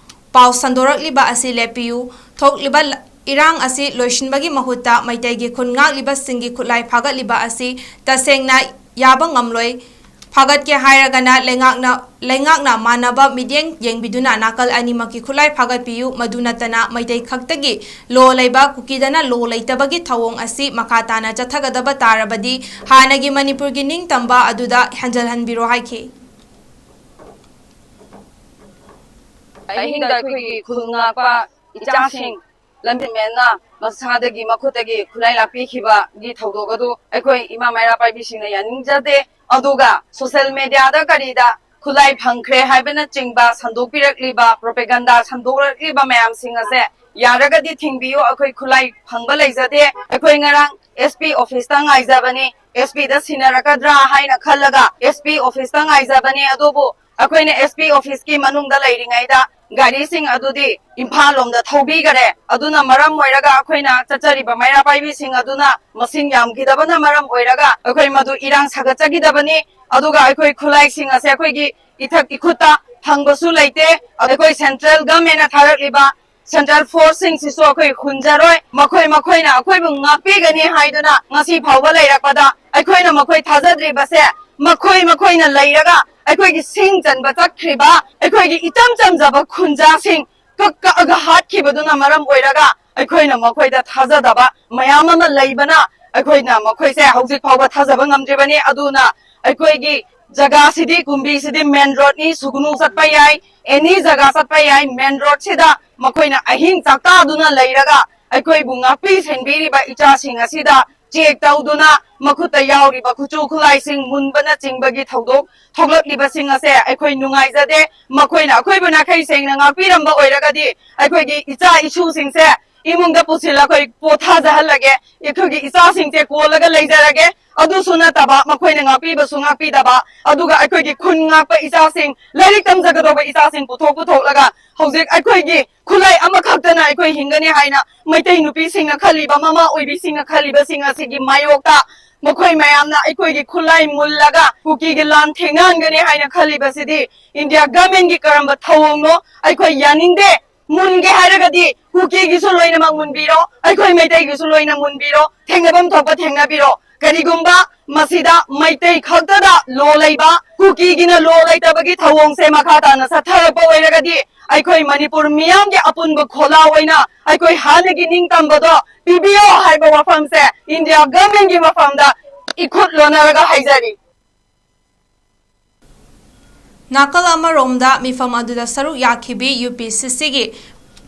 ꯄꯥꯎ ꯁꯟꯗꯣꯔꯛꯂꯤꯕ ꯑꯁꯤ ꯂꯦꯞꯄꯤꯌꯨ꯫ ꯊꯣꯛꯂꯤꯕ ꯏꯔꯥꯡ ꯑꯁꯤ ꯂꯣꯏꯁꯤꯟꯕꯒꯤ ꯃꯍꯨꯠꯇ ꯃꯩꯇꯩꯒꯤ ꯈꯨꯟ ꯉꯥꯛꯂꯤꯕꯁꯤꯡꯒꯤ ꯈꯨꯠꯂꯥꯏ ꯐꯥꯒꯠꯂꯤꯕ ꯑꯁꯤ ꯇꯁꯦꯡꯅ ꯌꯥꯕ ꯉꯝꯂꯣꯏ꯫ ꯐꯥꯒꯠꯀꯦ ꯍꯥꯏꯔꯒꯅ ꯂꯩꯉꯥꯛꯅ, ꯂꯩꯉꯥꯛꯅ ꯃꯥꯟꯅꯕ ꯃꯤꯠꯌꯦꯡ ꯌꯦꯡꯕꯤꯗꯨꯅ ꯅꯥꯀꯜ ꯑꯅꯤꯃꯛꯀꯤ ꯈꯨꯠꯂꯥꯏ ꯐꯥꯒꯠꯄꯤꯌꯨ꯫ ꯃꯗꯨ ꯅꯠꯇꯅ ꯃꯩꯇꯩ ꯈꯛꯇꯒꯤ ꯂꯣ ꯂꯩꯕ, ꯀꯨꯀꯤꯗꯅ ꯂꯣ ꯂꯩꯇꯕꯒꯤ ꯊꯧꯑꯣꯡ ꯑꯁꯤ ꯃꯈꯥ ꯇꯥꯅ ꯆꯠꯊꯒꯗꯕ ꯇꯥꯔꯕꯗꯤ ꯍꯥꯟꯅꯒꯤ ꯃꯅꯤꯄꯨꯔꯒꯤ ꯅꯤꯡꯇꯝꯕ ꯑꯗꯨꯗ ꯍꯟꯖꯤꯜꯍꯟꯕꯤꯔꯣ ꯍꯥꯏꯈꯤ꯫ ꯑꯍꯤꯡꯗ ꯑꯩꯈꯣꯏꯒꯤ ꯈꯨꯜ ꯉꯥꯛꯄ ꯏꯆꯥꯁꯤꯡ ꯂꯝꯖꯦꯟꯃꯦꯟꯅ ꯃꯁꯥꯗꯒꯤ ꯃꯈꯨꯠꯇꯒꯤ ꯈꯨꯠꯂꯥꯏ ꯂꯥꯛꯄꯤꯈꯤꯕꯒꯤ ꯊꯧꯗꯣꯛ ꯑꯗꯨ ꯑꯩꯈꯣꯏ ꯏꯃꯥ ꯃꯩꯔꯥ ꯄꯥꯏꯕꯤꯁꯤꯡꯅ ꯌꯥꯅꯤꯡꯖꯗꯦ꯫ ꯑꯗꯨꯒ social media ꯗ ꯀꯔꯤꯗ ꯈꯨꯠꯂꯥꯏ ꯐꯪꯈ꯭ꯔꯦ ꯍꯥꯏꯕꯅꯆꯤꯡꯕ ꯁꯟꯗꯣꯛꯄꯤꯔꯛꯂꯤꯕ, propaganda ꯁꯟꯗꯣꯛꯂꯛꯂꯤꯕ ꯃꯌꯥꯝꯁꯤꯡ ꯑꯁꯦ ꯌꯥꯔꯒꯗꯤ ꯊꯤꯡꯕꯤꯌꯨ꯫ ꯑꯩꯈꯣꯏ ꯈꯨꯠꯂꯥꯏ ꯐꯪꯕ ꯂꯩꯖꯗꯦ꯫ ꯑꯩꯈꯣꯏ ꯉꯔꯥꯡ ꯑꯦꯁ ꯄꯤ ꯑꯣꯐꯤꯁꯇ ꯉꯥꯏꯖꯕꯅꯤ, ꯑꯦꯁ ꯄꯤꯗ ꯁꯤꯟꯅꯔꯛꯀꯗ꯭ꯔꯥ ꯍꯥꯏꯅ ꯈꯜꯂꯒ ꯑꯦꯁ ꯄꯤ ꯑꯣꯐꯤꯁꯇ ꯉꯥꯏꯖꯕꯅꯤ꯫ ꯑꯗꯨꯕꯨ ꯑꯩꯈꯣꯏꯅ ꯑꯦꯁ ꯄꯤ ꯑꯣꯐꯤꯁꯀꯤ ꯃꯅꯨꯡꯗ ꯂꯩꯔꯤꯉꯩꯗ ꯒꯥꯔꯤꯁꯤꯡ ꯑꯗꯨꯗꯤ ꯏꯝꯐꯥꯜ ꯂꯣꯝꯗ ꯊꯧꯕꯤꯈꯔꯦ꯫ ꯑꯗꯨꯅ ꯃꯔꯝ ꯑꯣꯏꯔꯒ ꯑꯩꯈꯣꯏꯅ ꯆꯠꯆꯔꯤꯕ ꯃꯩꯔꯥ ꯄꯥꯏꯕꯤꯁꯤꯡ ꯑꯗꯨꯅ ꯃꯁꯤꯡ ꯌꯥꯝꯈꯤꯗꯕꯅ ꯃꯔꯝ ꯑꯣꯏꯔꯒ ꯑꯩꯈꯣꯏ ꯃꯗꯨ ꯏꯔꯥꯡ ꯁꯥꯒꯠꯆꯈꯤꯗꯕꯅꯤ꯫ ꯑꯗꯨꯒ ꯑꯩꯈꯣꯏ ꯈꯨꯠꯂꯥꯏꯁꯤꯡ ꯑꯁꯦ ꯑꯩꯈꯣꯏꯒꯤ ꯏꯊꯛ ꯏꯈꯨꯠꯇ ꯐꯪꯕꯁꯨ ꯂꯩꯇꯦ꯫ ꯑꯩꯈꯣꯏ ꯁꯦꯟꯇ꯭ꯔꯦꯜ ꯒꯃꯦꯟꯅ ꯊꯥꯔꯛꯂꯤꯕ ꯁꯦꯟꯇ꯭ꯔꯦꯜ ꯐꯣꯔꯁꯁꯤꯡꯁꯤꯁꯨ ꯑꯩꯈꯣꯏ ꯍꯨꯟꯖꯔꯣꯏ꯫ ꯃꯈꯣꯏ ꯃꯈꯣꯏꯅ ꯑꯩꯈꯣꯏꯕꯨ ꯉꯥꯛꯄꯤꯒꯅꯤ ꯍꯥꯏꯗꯨꯅ ꯉꯁꯤ ꯐꯥꯎꯕ ꯂꯩꯔꯛꯄꯗ ꯑꯩꯈꯣꯏꯅ ꯃꯈꯣꯏ ꯊꯥꯖꯗ꯭ꯔꯤꯕꯁꯦ, ꯃꯈꯣꯏ ꯃꯈꯣꯏꯅ ꯂꯩꯔꯒ ꯑꯩꯈꯣꯏꯒꯤ ꯁꯤꯡ ꯆꯟꯕ ꯆꯠꯈ꯭ꯔꯤꯕ ꯑꯩꯈꯣꯏꯒꯤ ꯏꯆꯝ ꯆꯝꯖꯕ ꯈꯨꯟꯖꯥꯁꯤꯡ ꯀꯛ ꯀꯛꯑꯒ ꯍꯥꯠꯈꯤꯕꯗꯨꯅ ꯃꯔꯝ ꯑꯣꯏꯔꯒ ꯑꯩꯈꯣꯏꯅ ꯃꯈꯣꯏꯗ ꯊꯥꯖꯗꯕ ꯃꯌꯥꯝ ꯑꯃ ꯂꯩꯕꯅ ꯑꯩꯈꯣꯏꯅ ꯃꯈꯣꯏꯁꯦ ꯍꯧꯖꯤꯛ ꯐꯥꯎꯕ ꯊꯥꯖꯕ ꯉꯝꯗ꯭ꯔꯤꯕꯅꯤ꯫ ꯑꯗꯨꯅ ꯑꯩꯈꯣꯏꯒꯤ ꯖꯒꯥꯁꯤꯗꯤ, ꯀꯨꯝꯕꯤꯁꯤꯗꯤ ꯃꯦꯟ ꯔꯣꯗꯅꯤ, ꯁꯨꯒꯅꯨ ꯆꯠꯄ ꯌꯥꯏ, ꯑꯦꯅꯤ ꯖꯒꯥ ꯆꯠꯄ ꯌꯥꯏ꯫ ꯃꯦꯟ ꯔꯣꯗꯁꯤꯗ ꯃꯈꯣꯏꯅ ꯑꯍꯤꯡ ꯆꯥꯛꯇꯥꯗꯨꯅ ꯂꯩꯔꯒ ꯑꯩꯈꯣꯏꯕꯨ ꯉꯥꯛꯄꯤ ꯁꯦꯟꯕꯤꯔꯤꯕ ꯏꯆꯥꯁꯤꯡ ꯑꯁꯤꯗ ꯆꯦꯛ ꯇꯧꯗꯨꯅ ꯃꯈꯨꯠꯇ ꯌꯥꯎꯔꯤꯕ ꯈꯨꯠꯁꯨ ꯈꯨꯠꯂꯥꯏꯁꯤꯡ ꯃꯨꯟꯕꯅꯆꯤꯡꯕꯒꯤ ꯊꯧꯗꯣꯛ ꯊꯣꯛꯂꯛꯂꯤꯕꯁꯤꯡ ꯑꯁꯦ ꯑꯩꯈꯣꯏ ꯅꯨꯡꯉꯥꯏꯖꯗꯦ꯫ ꯃꯈꯣꯏꯅ ꯑꯩꯈꯣꯏꯕꯨ ꯅꯥꯈꯩ ꯁꯦꯡꯅ ꯉꯥꯛꯄꯤꯔꯝꯕ ꯑꯣꯏꯔꯒꯗꯤ ꯑꯩꯈꯣꯏꯒꯤ ꯏꯆꯥ ꯏꯁꯨꯁꯤꯡꯁꯦ ꯏꯃꯨꯡꯗ ꯄꯨꯁꯤꯜꯂ ꯑꯩꯈꯣꯏ ꯄꯣꯊꯥꯖꯍꯜꯂꯒꯦ, ꯑꯩꯈꯣꯏꯒꯤ ꯏꯆꯥꯁꯤꯡꯁꯦ ꯀꯣꯜꯂꯒ ꯂꯩꯖꯔꯒꯦ꯫ ꯑꯗꯨꯁꯨ ꯅꯠꯇꯕ, ꯃꯈꯣꯏꯅ ꯉꯥꯛꯄꯤꯕꯁꯨ ꯉꯥꯛꯄꯤꯗꯕ, ꯑꯗꯨꯒ ꯑꯩꯈꯣꯏꯒꯤ ꯈꯨꯟ ꯉꯥꯛꯄ ꯏꯆꯥꯁꯤꯡ, ꯂꯥꯏꯔꯤꯛ ꯇꯝꯖꯒꯗꯧꯕ ꯏꯆꯥꯁꯤꯡ ꯄꯨꯊꯣꯛ ꯄꯨꯊꯣꯛꯂꯒ ꯍꯧꯖꯤꯛ ꯑꯩꯈꯣꯏꯒꯤ ꯈꯨꯠꯂꯥꯏ ꯑꯃꯈꯛꯇꯅ ꯑꯩꯈꯣꯏ ꯍꯤꯡꯒꯅꯤ ꯍꯥꯏꯅ ꯃꯩꯇꯩ ꯅꯨꯄꯤꯁꯤꯡꯅ ꯈꯜꯂꯤꯕ, ꯃꯃꯥ ꯑꯣꯏꯕꯤꯁꯤꯡꯅ ꯈꯜꯂꯤꯕꯁꯤꯡ ꯑꯁꯤꯒꯤ ꯃꯥꯌꯣꯛꯇ ꯃꯈꯣꯏ ꯃꯌꯥꯝꯅ ꯑꯩꯈꯣꯏꯒꯤ ꯈꯨꯠꯂꯥꯏ ꯃꯨꯜꯂꯒ ꯀꯨꯀꯤꯒꯤ ꯂꯥꯟ ꯊꯦꯡꯅꯍꯟꯒꯅꯤ ꯍꯥꯏꯅ ꯈꯜꯂꯤꯕꯁꯤꯗꯤ ꯏꯟꯗꯤꯌꯥ ꯒꯚꯔꯟꯃꯦꯟꯠꯀꯤ ꯀꯔꯝꯕ ꯊꯧꯑꯣꯡꯅꯣ? ꯑꯩꯈꯣꯏ ꯌꯥꯅꯤꯡꯗꯦ꯫ ꯃꯨꯟꯒꯦ ꯍꯥꯏꯔꯒꯗꯤ ꯀꯨꯀꯤꯒꯤꯁꯨ ꯂꯣꯏꯅꯃꯛ ꯃꯨꯟꯕꯤꯔꯣ, ꯑꯩꯈꯣꯏ ꯃꯩꯇꯩꯒꯤꯁꯨ ꯂꯣꯏꯅ ꯃꯨꯟꯕꯤꯔꯣ, ꯊꯦꯡꯅꯐꯝ ꯊꯣꯛꯄ ꯊꯦꯡꯅꯕꯤꯔꯣ꯫ ꯀꯔꯤꯒꯨꯝꯕ ꯃꯁꯤꯗ ꯃꯩꯇꯩ ꯈꯛꯇꯗ ꯂꯣ ꯂꯩꯕ, ꯀꯨꯀꯤꯒꯤꯅ ꯂꯣ ꯂꯩꯇꯕꯒꯤ ꯊꯧꯑꯣꯡꯁꯦ ꯃꯈꯥ ꯇꯥꯅ ꯆꯠꯊꯔꯛꯄ ꯑꯣꯏꯔꯒꯗꯤ ꯑꯩꯈꯣꯏ ꯃꯅꯤꯄꯨꯔ ꯃꯤꯌꯥꯝꯒꯤ ꯑꯄꯨꯟꯕ ꯈꯣꯜꯂꯥꯎ ꯑꯣꯏꯅ ꯑꯩꯈꯣꯏ ꯍꯥꯟꯅꯒꯤ ꯅꯤꯡꯇꯝꯕꯗꯣ ꯄꯤꯕꯤꯌꯣ ꯍꯥꯏꯕ ꯋꯥꯐꯝꯁꯦ ꯏꯟꯗꯤꯌꯥ ꯒꯚꯔꯟꯃꯦꯟꯠꯀꯤ ꯃꯐꯝꯗ ꯏꯈꯨꯠ ꯂꯣꯟꯅꯔꯒ ꯍꯥꯏꯖꯔꯤ꯫ ꯅꯥꯀꯜ ꯑꯃꯔꯣꯝꯗ ꯃꯤꯐꯝ ꯑꯗꯨꯗ ꯁꯔꯨꯛ ꯌꯥꯈꯤꯕꯤ ꯌꯨ ꯄꯤ ꯁꯤ ꯁꯤꯒꯤ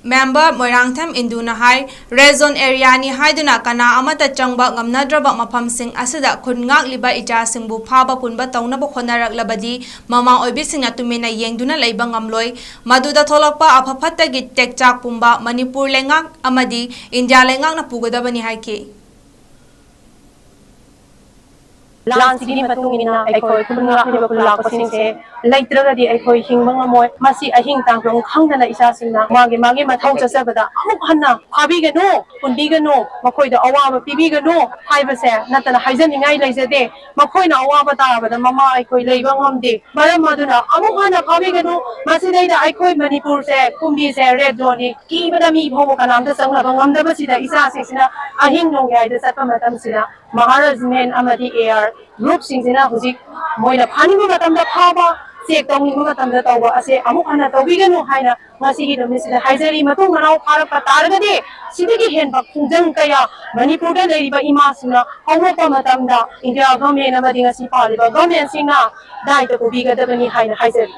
ꯃꯦꯝꯕꯔ ꯃꯣꯏꯔꯥꯡꯊꯦꯝ ꯏꯟꯗꯨꯅ ꯍꯥꯏ, ꯔꯦꯗ ꯖꯣꯟ ꯑꯦꯔꯤꯌꯥꯅꯤ ꯍꯥꯏꯗꯨꯅ ꯀꯅꯥ ꯑꯃꯠꯇ ꯆꯪꯕ ꯉꯝꯅꯗ꯭ꯔꯕ ꯃꯐꯝꯁꯤꯡ ꯑꯁꯤꯗ ꯈꯨꯟ ꯉꯥꯛꯂꯤꯕ ꯏꯆꯥꯁꯤꯡꯕꯨ ꯐꯥꯕ ꯄꯨꯟꯕ ꯇꯧꯅꯕ ꯍꯣꯠꯅꯔꯛꯂꯕꯗꯤ ꯃꯃꯥ ꯑꯣꯏꯕꯤꯁꯤꯡꯅ ꯇꯨꯃꯤꯟꯅ ꯌꯦꯡꯗꯨꯅ ꯂꯩꯕ ꯉꯝꯂꯣꯏ꯫ ꯃꯗꯨꯗ ꯊꯣꯛꯂꯛꯄ ꯑꯐ ꯐꯠꯇꯒꯤ ꯇꯦꯛꯆꯥꯛ ꯄꯨꯝꯕ ꯃꯅꯤꯄꯨꯔ ꯂꯩꯉꯥꯛ ꯑꯃꯗꯤ ꯏꯟꯗꯤꯌꯥ ꯂꯩꯉꯥꯛꯅ ꯄꯨꯒꯗꯕꯅꯤ ꯍꯥꯏꯈꯤ꯫ ꯂꯥꯟꯁꯤꯒꯤ ꯃꯇꯨꯡ ꯏꯟꯅ ꯑꯩꯈꯣꯏ ꯈꯨꯟ ꯉꯥꯛꯂꯤꯕ ꯈꯨꯜ ꯂꯥꯛꯄꯁꯤꯡꯁꯦ ꯂꯩꯇ꯭ꯔꯒꯗꯤ ꯑꯩꯈꯣꯏ ꯍꯤꯡꯕ ꯉꯝꯃꯣꯏ꯫ ꯃꯁꯤ ꯑꯍꯤꯡ ꯇꯥꯡꯐꯝ ꯈꯪꯗꯅ ꯏꯆꯥꯁꯤꯡꯅ ꯃꯥꯒꯤ ꯃꯥꯒꯤ ꯃꯊꯧ ꯆꯠꯆꯕꯗ ꯑꯃꯨꯛ ꯍꯟꯅ ꯐꯥꯕꯤꯒꯅꯨ, ꯍꯨꯟꯕꯤꯒꯅꯨ, ꯃꯈꯣꯏꯗ ꯑꯋꯥꯕ ꯄꯤꯕꯤꯒꯅꯨ ꯍꯥꯏꯕꯁꯦ ꯅꯠꯇꯅ ꯍꯥꯏꯖꯅꯤꯡꯉꯥꯏ ꯂꯩꯖꯗꯦ꯫ ꯃꯈꯣꯏꯅ ꯑꯋꯥꯕ ꯇꯥꯔꯕꯗ ꯃꯃꯥ ꯑꯩꯈꯣꯏ ꯂꯩꯕ ꯉꯝꯗꯦ꯫ ꯃꯔꯝ ꯑꯗꯨꯅ ꯑꯃꯨꯛ ꯍꯟꯅ ꯐꯥꯕꯤꯒꯅꯨ꯫ ꯃꯁꯤꯗꯩꯗ ꯑꯩꯈꯣꯏ ꯃꯅꯤꯄꯨꯔꯁꯦ ꯀꯨꯝꯕꯤꯁꯦ red zoneꯅꯤ꯫ ꯀꯤꯕꯗ ꯃꯤ ꯐꯥꯎꯕ ꯀꯅꯥꯝꯇ ꯆꯪꯅꯕ ꯉꯝꯗꯕꯁꯤꯗ ꯏꯆꯥꯁꯤꯡꯁꯤꯅ ꯑꯍꯤꯡ ꯅꯣꯡꯌꯥꯏꯗ ꯆꯠꯄ ꯃꯇꯝꯁꯤꯗ ꯃꯍꯥꯔꯥꯖ ꯃꯦꯟ ꯑꯃꯗꯤ ꯑꯦ ꯑꯥꯔ ꯒ꯭ꯔꯨꯞꯁꯤꯡꯁꯤꯅ ꯍꯧꯖꯤꯛ ꯃꯣꯏꯅ ꯐꯥꯅꯤꯡꯕ ꯃꯇꯝꯗ ꯐꯥꯕ, ꯆꯦꯛ ꯇꯧꯅꯤꯡꯕ ꯃꯇꯝꯗ ꯇꯧꯕ ꯑꯁꯦ ꯑꯃꯨꯛ ꯍꯟꯅ ꯇꯧꯕꯤꯒꯅꯨ ꯍꯥꯏꯅ ꯉꯁꯤꯒꯤ ꯅꯨꯃꯤꯠꯁꯤꯗ ꯍꯥꯏꯖꯔꯤ꯫ ꯃꯇꯨꯡ ꯃꯅꯥꯎ ꯐꯥꯔꯛꯄ ꯇꯥꯔꯒꯗꯤ ꯁꯤꯗꯒꯤ ꯍꯦꯟꯕ ꯈꯣꯡꯖꯪ ꯀꯌꯥ ꯃꯅꯤꯄꯨꯔꯗ ꯂꯩꯔꯤꯕ ꯏꯃꯥꯁꯤꯡꯅ ꯍꯧꯔꯛꯄ ꯃꯇꯝꯗ ꯏꯟꯗꯤꯌꯥ ꯒꯚꯔꯟꯃꯦꯟ ꯑꯃꯗꯤ ꯉꯁꯤ ꯄꯥꯜꯂꯤꯕ ꯒꯚꯔꯟꯃꯦꯟꯁꯤꯡꯅ ꯗꯥꯏꯇ ꯄꯨꯕꯤꯒꯗꯕꯅꯤ ꯍꯥꯏꯅ ꯍꯥꯏꯖꯔꯤ꯫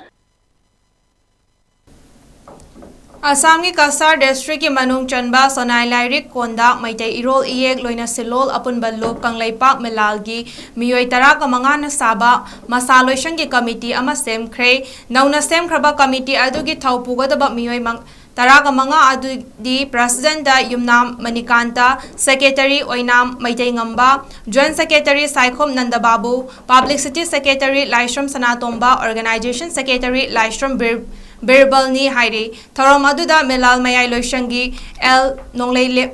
ꯑꯁꯥꯝꯒꯤ ꯀꯁꯥꯔ ꯗꯤꯁꯇ꯭ꯔꯤꯛꯀꯤ ꯃꯅꯨꯡ ꯆꯟꯕ ꯁꯣꯅꯥꯏ ꯂꯥꯏꯔꯤꯛ ꯀꯣꯟꯗ ꯃꯩꯇꯩ ꯏꯔꯣꯜ ꯏꯌꯦꯛ ꯂꯣꯏꯅ ꯁꯤꯜꯂꯣꯜ ꯑꯄꯨꯟꯕ ꯂꯨꯞ ꯀꯪꯂꯩꯄꯥꯛ ꯃꯤꯂꯥꯜꯒꯤ ꯃꯤꯑꯣꯏ ꯇꯔꯥꯒ ꯃꯉꯥꯅ ꯁꯥꯕ ꯃꯁꯥ ꯂꯣꯏꯁꯪꯒꯤ ꯀꯃꯤꯇꯤ ꯑꯃ ꯁꯦꯝꯈ꯭ꯔꯦ꯫ ꯅꯧꯅ ꯁꯦꯝꯈ꯭ꯔꯕ ꯀꯃꯤꯇꯤ ꯑꯗꯨꯒꯤ ꯊꯧ ꯄꯨꯒꯗꯕ ꯃꯤꯑꯣꯏ ꯃꯪ-, ꯇꯔꯥꯒ ꯃꯉꯥ ꯑꯗꯨꯗꯤ ꯄ꯭ꯔꯁꯤꯗꯦꯟꯗ Yumnam Manikant, secretary Oinam Meiteingamba, joint secretary Saikhom ꯅꯟꯗꯕꯥꯕꯨ, publicity secretary Laishram Sanatomba, organisation secretary Laishram ꯕꯤꯔ-, ꯕꯤꯔꯕꯜꯅꯤ ꯍꯥꯏꯔꯤ꯫ ꯊꯧꯔꯝ ꯑꯗꯨꯗ ꯃꯦꯂꯥꯜ ꯃꯌꯥꯏ ꯂꯣꯏꯁꯪꯒꯤ ꯑꯦꯜ ꯅꯣꯡꯂꯩꯂꯦ-,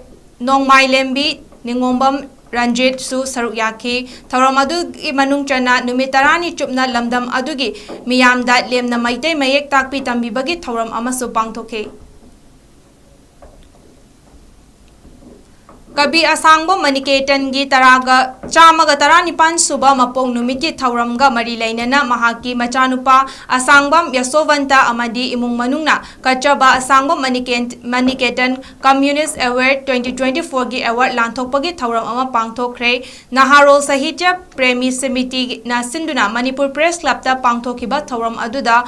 ꯅꯣꯡꯃꯥꯏꯂꯦꯝꯕꯤ ꯅꯤꯉꯣꯝꯕꯝ ꯔꯟꯖꯤꯠꯁꯨ ꯁꯔꯨꯛ ꯌꯥꯈꯤ꯫ ꯊꯧꯔꯝ ꯑꯗꯨꯒꯤ ꯃꯅꯨꯡ ꯆꯟꯅ ꯅꯨꯃꯤꯠ ꯇꯔꯥꯅꯤ ꯆꯨꯞꯅ ꯂꯝꯗꯝ ꯑꯗꯨꯒꯤ ꯃꯤꯌꯥꯝꯗ ꯂꯦꯝꯅ ꯃꯩꯇꯩ ꯃꯌꯦꯛ ꯇꯥꯛꯄꯤ ꯇꯝꯕꯤꯕꯒꯤ ꯊꯧꯔꯝ ꯑꯃꯁꯨ ꯄꯥꯡꯊꯣꯛꯈꯤ꯫ ꯀꯕꯤ ꯑꯁꯥꯡꯕꯝ ꯃꯅꯤꯀꯦꯇꯟꯒꯤ ꯇꯔꯥꯒ, ꯆꯥꯝꯃꯒ ꯇꯔꯥꯅꯤꯄꯥꯟ ꯁꯨꯕ ꯃꯄꯣꯛ ꯅꯨꯃꯤꯠꯀꯤ ꯊꯧꯔꯝꯒ ꯃꯔꯤ ꯂꯩꯅꯅ ꯃꯍꯥꯛꯀꯤ ꯃꯆꯥꯅꯨꯄꯥ ꯑꯁꯥꯡꯕꯝ ꯌꯁꯣꯕꯟꯇ ꯑꯃꯗꯤ ꯏꯃꯨꯡ ꯃꯅꯨꯡꯅ ꯀꯠꯆꯕ ꯑꯁꯥꯡꯕꯝ ꯃꯅꯤꯀꯦꯟ-, ꯃꯅꯤꯀꯦꯇꯟ Communist Award twenty twenty-fourꯒꯤ ꯑꯦꯋꯥꯔꯗ ꯂꯥꯟꯊꯣꯛꯄꯒꯤ ꯊꯧꯔꯝ ꯑꯃ ꯄꯥꯡꯊꯣꯛꯈ꯭ꯔꯦ꯫ ꯅꯍꯥꯔꯣꯜ ꯁꯥꯍꯤꯇ꯭ꯌ ꯄ꯭ꯔꯦꯃꯤ ꯁꯃꯤꯇꯤꯅ ꯁꯤꯟꯗꯨꯅ ꯃꯅꯤꯄꯨꯔ ꯄ꯭ꯔꯦꯁ ꯀ꯭ꯂꯕꯇ ꯄꯥꯡꯊꯣꯛꯈꯤꯕ ꯊꯧꯔꯝ ꯑꯗꯨꯗ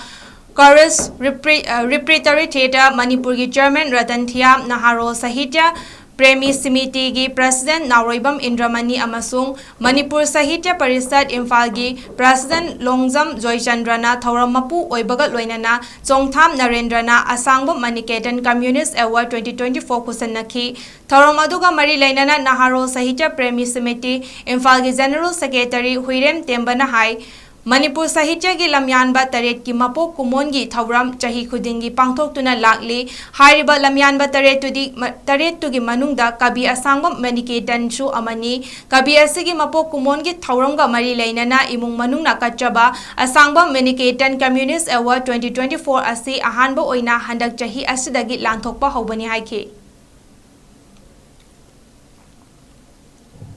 Courage Repre-, ꯑ, Repertory Theatre ꯃꯅꯤꯄꯨꯔꯒꯤ ꯆꯤꯌꯔꯃꯦꯟ ꯔꯇꯟ ꯊꯤꯌꯥꯝ, ꯅꯍꯥꯔꯣꯜ ꯁꯥꯍꯤꯇ꯭ꯌ ꯄ꯭ꯔꯦꯃꯤ ꯁꯃꯤꯇꯤꯒꯤ ꯄ꯭ꯔꯁꯤꯗꯦꯟꯠ ꯅꯥꯎꯔꯣꯏꯕꯝ ꯏꯟꯗ꯭ꯔꯃꯅꯤ ꯑꯃꯁꯨꯡ ꯃꯅꯤꯄꯨꯔ ꯁꯥꯍꯤꯇ꯭ꯌ ꯄꯔꯤꯁꯠ ꯏꯝꯐꯥꯜꯒꯤ ꯄ꯭ꯔꯁꯤꯗꯦꯟꯠ ꯂꯣꯡꯖꯝ ꯖꯣꯏꯆꯟꯗ꯭ꯔꯅ ꯊꯧꯔꯝ ꯃꯄꯨ ꯑꯣꯏꯕꯒ ꯂꯣꯏꯅꯅ ꯆꯣꯡꯊꯥꯝ ꯅꯔꯦꯟꯗ꯭ꯔꯅ ꯑꯁꯥꯡꯕꯝ ꯃꯅꯤꯀꯦꯇꯟ ꯀꯝꯌꯨꯅꯤꯁ꯭ꯠ ꯑꯦꯋꯥꯔꯗ twenty twenty-four ꯈꯨꯁꯟꯅꯈꯤ꯫ ꯊꯧꯔꯝ ꯑꯗꯨꯒ ꯃꯔꯤ ꯂꯩꯅꯅ ꯅꯍꯥꯔꯣꯜ ꯁꯥꯍꯤꯇ꯭ꯌ ꯄ꯭ꯔꯦꯃꯤ ꯁꯃꯤꯇꯤ ꯏꯝꯐꯥꯜꯒꯤ ꯖꯦꯅꯦꯔꯦꯜ ꯁꯦꯀ꯭ꯔꯦꯇꯔꯤ ꯍꯨꯏꯔꯦꯝ ꯇꯦꯝꯕꯅ ꯍꯥꯏ, ꯃꯅꯤꯄꯨꯔ ꯁꯥꯍꯤꯇ꯭ꯌꯒꯤ ꯂꯝꯌꯥꯟꯕ ꯇꯔꯦꯠꯀꯤ ꯃꯄꯣꯛ ꯀꯨꯝꯑꯣꯟꯒꯤ ꯊꯧꯔꯝ ꯆꯍꯤ ꯈꯨꯗꯤꯡꯒꯤ ꯄꯥꯡꯊꯣꯛꯇꯨꯅ ꯂꯥꯛꯂꯤ꯫ ꯍꯥꯏꯔꯤꯕ ꯂꯝꯌꯥꯟꯕ ꯇꯔꯦꯠꯇꯨꯗꯤ, ꯃ-, ꯇꯔꯦꯠꯇꯨꯒꯤ ꯃꯅꯨꯡꯗ ꯀꯕꯤ ꯑꯁꯥꯡꯕꯝ ꯃꯅꯤꯀꯦꯇꯟꯁꯨ ꯑꯃꯅꯤ꯫ ꯀꯕꯤ ꯑꯁꯤꯒꯤ ꯃꯄꯣꯛ ꯀꯨꯝꯑꯣꯟꯒꯤ ꯊꯧꯔꯝꯒ ꯃꯔꯤ ꯂꯩꯅꯅ ꯏꯃꯨꯡ ꯃꯅꯨꯡꯅ ꯀꯠꯆꯕ ꯑꯁꯥꯡꯕꯝ ꯃꯅꯤꯀꯦꯇꯟ ꯀꯝꯌꯨꯅꯤꯁ꯭ꯠ ꯑꯦꯋꯥꯔꯗ twenty twenty-four ꯑꯁꯤ ꯑꯍꯥꯟꯕ ꯑꯣꯏꯅ ꯍꯟꯗꯛ ꯆꯍꯤ ꯑꯁꯤꯗꯒꯤ ꯂꯥꯟꯊꯣꯛꯄ ꯍꯧꯕꯅꯤ ꯍꯥꯏꯈꯤ꯫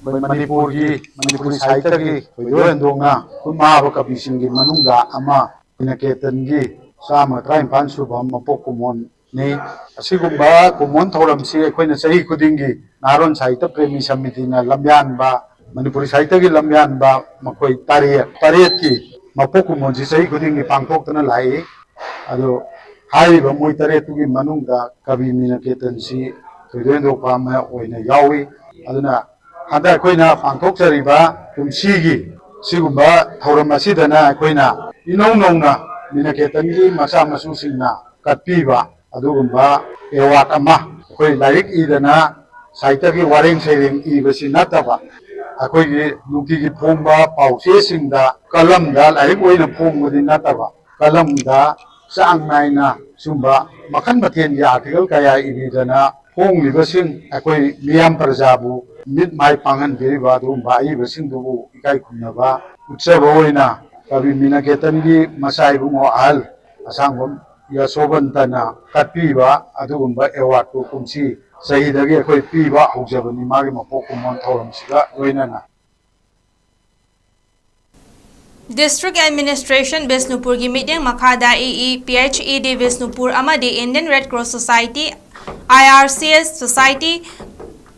ꯑꯩꯈꯣꯏ ꯃꯅꯤꯄꯨꯔꯒꯤ, ꯃꯅꯤꯄꯨꯔꯤ ꯁꯥꯍꯤꯇ꯭ꯌꯒꯤ ꯊꯣꯏꯗꯣꯛ ꯍꯦꯟꯗꯣꯛꯅ ꯈꯨꯠ ꯃꯥꯕ ꯀꯕꯤꯁꯤꯡꯒꯤ ꯃꯅꯨꯡꯗ ꯑꯃ ꯃꯅꯤꯀꯦꯇꯟꯒꯤ ꯆꯥꯝꯃ ꯇꯔꯥꯅꯤꯄꯥꯟ ꯁꯨꯕ ꯃꯄꯣꯛ ꯀꯨꯝꯑꯣꯟꯅꯤ꯫ ꯑꯁꯤꯒꯨꯝꯕ ꯀꯨꯝꯑꯣꯟ ꯊꯧꯔꯝꯁꯤ ꯑꯩꯈꯣꯏꯅ ꯆꯍꯤ ꯈꯨꯗꯤꯡꯒꯤ ꯅꯍꯥꯔꯣꯟ ꯁꯥꯍꯤꯇ꯭ꯌ ꯄ꯭ꯔꯦꯃꯤ ꯁꯃꯤꯇꯤꯅ ꯂꯝꯌꯥꯟꯕ, ꯃꯅꯤꯄꯨꯔꯤ ꯁꯥꯍꯤꯇ꯭ꯌꯒꯤ ꯂꯝꯌꯥꯟꯕ ꯃꯈꯣꯏ ꯇꯔꯦꯠ, ꯇꯔꯦꯠꯀꯤ ꯃꯄꯣꯛ ꯀꯨꯝꯑꯣꯟꯁꯤ ꯆꯍꯤ ꯈꯨꯗꯤꯡꯒꯤ ꯄꯥꯡꯊꯣꯛꯇꯨꯅ ꯂꯥꯛꯏ꯫ ꯑꯗꯣ ꯍꯥꯏꯔꯤꯕ ꯃꯣꯏ ꯇꯔꯦꯠꯇꯨꯒꯤ ꯃꯅꯨꯡꯗ ꯀꯕꯤ ꯃꯤꯅꯀꯦꯇꯟꯁꯤ ꯊꯣꯏꯗꯣꯛ ꯍꯦꯟꯗꯣꯛꯄ ꯑꯃ ꯑꯣꯏꯅ ꯌꯥꯎꯏ꯫ ꯑꯗꯨꯅ ꯍꯟꯗꯛ ꯑꯩꯈꯣꯏꯅ ꯄꯥꯡꯊꯣꯛꯆꯔꯤꯕ ꯀꯨꯝꯁꯤꯒꯤ ꯁꯤꯒꯨꯝꯕ ꯊꯧꯔꯝ ꯑꯁꯤꯗꯅ ꯑꯩꯈꯣꯏꯅ ꯏꯅꯧ ꯅꯧꯅ ꯃꯤꯅꯀꯦꯇꯟꯒꯤ ꯃꯆꯥ ꯃꯁꯨꯁꯤꯡꯅ ꯀꯠꯄꯤꯕ ꯑꯗꯨꯒꯨꯝꯕ ꯑꯦꯋꯥꯔꯗ ꯑꯃ, ꯑꯩꯈꯣꯏ ꯂꯥꯏꯔꯤꯛ ꯏꯗꯅ ꯁꯥꯍꯤꯇ꯭ꯌꯒꯤ ꯋꯥꯔꯦꯡ ꯁꯩꯔꯦꯡ ꯏꯕꯁꯤ ꯅꯠꯇꯕ, ꯑꯩꯈꯣꯏꯒꯤ ꯅꯨꯡꯇꯤꯒꯤ ꯐꯣꯡꯕ ꯄꯥꯎꯆꯦꯁꯤꯡꯗ ꯀꯂꯝꯗ ꯂꯥꯏꯔꯤꯛ ꯑꯣꯏꯅ ꯐꯣꯡꯕꯗꯤ ꯅꯠꯇꯕ, ꯀꯂꯝꯗ ꯆꯥꯡ ꯅꯥꯏꯅ ꯁꯨꯝꯕ ꯃꯈꯜ ꯃꯊꯦꯜꯒꯤ ꯑꯥꯔꯇꯤꯀꯜ ꯀꯌꯥ ꯏꯕꯤꯗꯅ ꯐꯣꯡꯂꯤꯕꯁꯤꯡ ꯑꯩꯈꯣꯏ ꯃꯤꯌꯥꯝ ꯄ꯭ꯔꯖꯥꯕꯨ ꯃꯤꯠ ꯃꯥꯏ ꯄꯥꯡꯍꯟꯕꯤꯔꯤꯕ ꯑꯗꯨꯒꯨꯝꯕ ꯑꯏꯕꯁꯤꯡꯗꯨꯕꯨ ꯏꯀꯥꯏ ꯈꯨꯝꯅꯕ ꯎꯠꯆꯕ ꯑꯣꯏꯅ ꯀꯕꯤ ꯃꯤꯅꯀꯦꯇꯟꯒꯤ ꯃꯆꯥ ꯏꯕꯨꯡꯉꯣ ꯑꯍꯜ ꯑꯁꯥꯡꯕꯝ ꯌꯥꯁꯣꯕꯟꯇꯅ ꯀꯠꯄꯤꯕ ꯑꯗꯨꯒꯨꯝꯕ ꯑꯦꯋꯥꯔꯗꯇꯨ ꯀꯨꯝꯁꯤ ꯆꯍꯤꯗꯒꯤ ꯑꯩꯈꯣꯏ ꯄꯤꯕ ꯍꯧꯖꯕꯅꯤ, ꯃꯥꯒꯤ ꯃꯄꯣꯛ ꯀꯨꯝꯑꯣꯟ ꯊꯧꯔꯝꯁꯤꯒ ꯂꯣꯏꯅꯅ꯫ District Administration ꯕꯤꯁꯅꯨꯄꯨꯔꯒꯤ ꯃꯤꯠꯌꯦꯡ ꯃꯈꯥꯗ E E P H E ꯗꯤ ꯕꯤꯁꯅꯨꯄꯨꯔ ꯑꯃꯗꯤ Indian Red Cross Society, I R C S Society,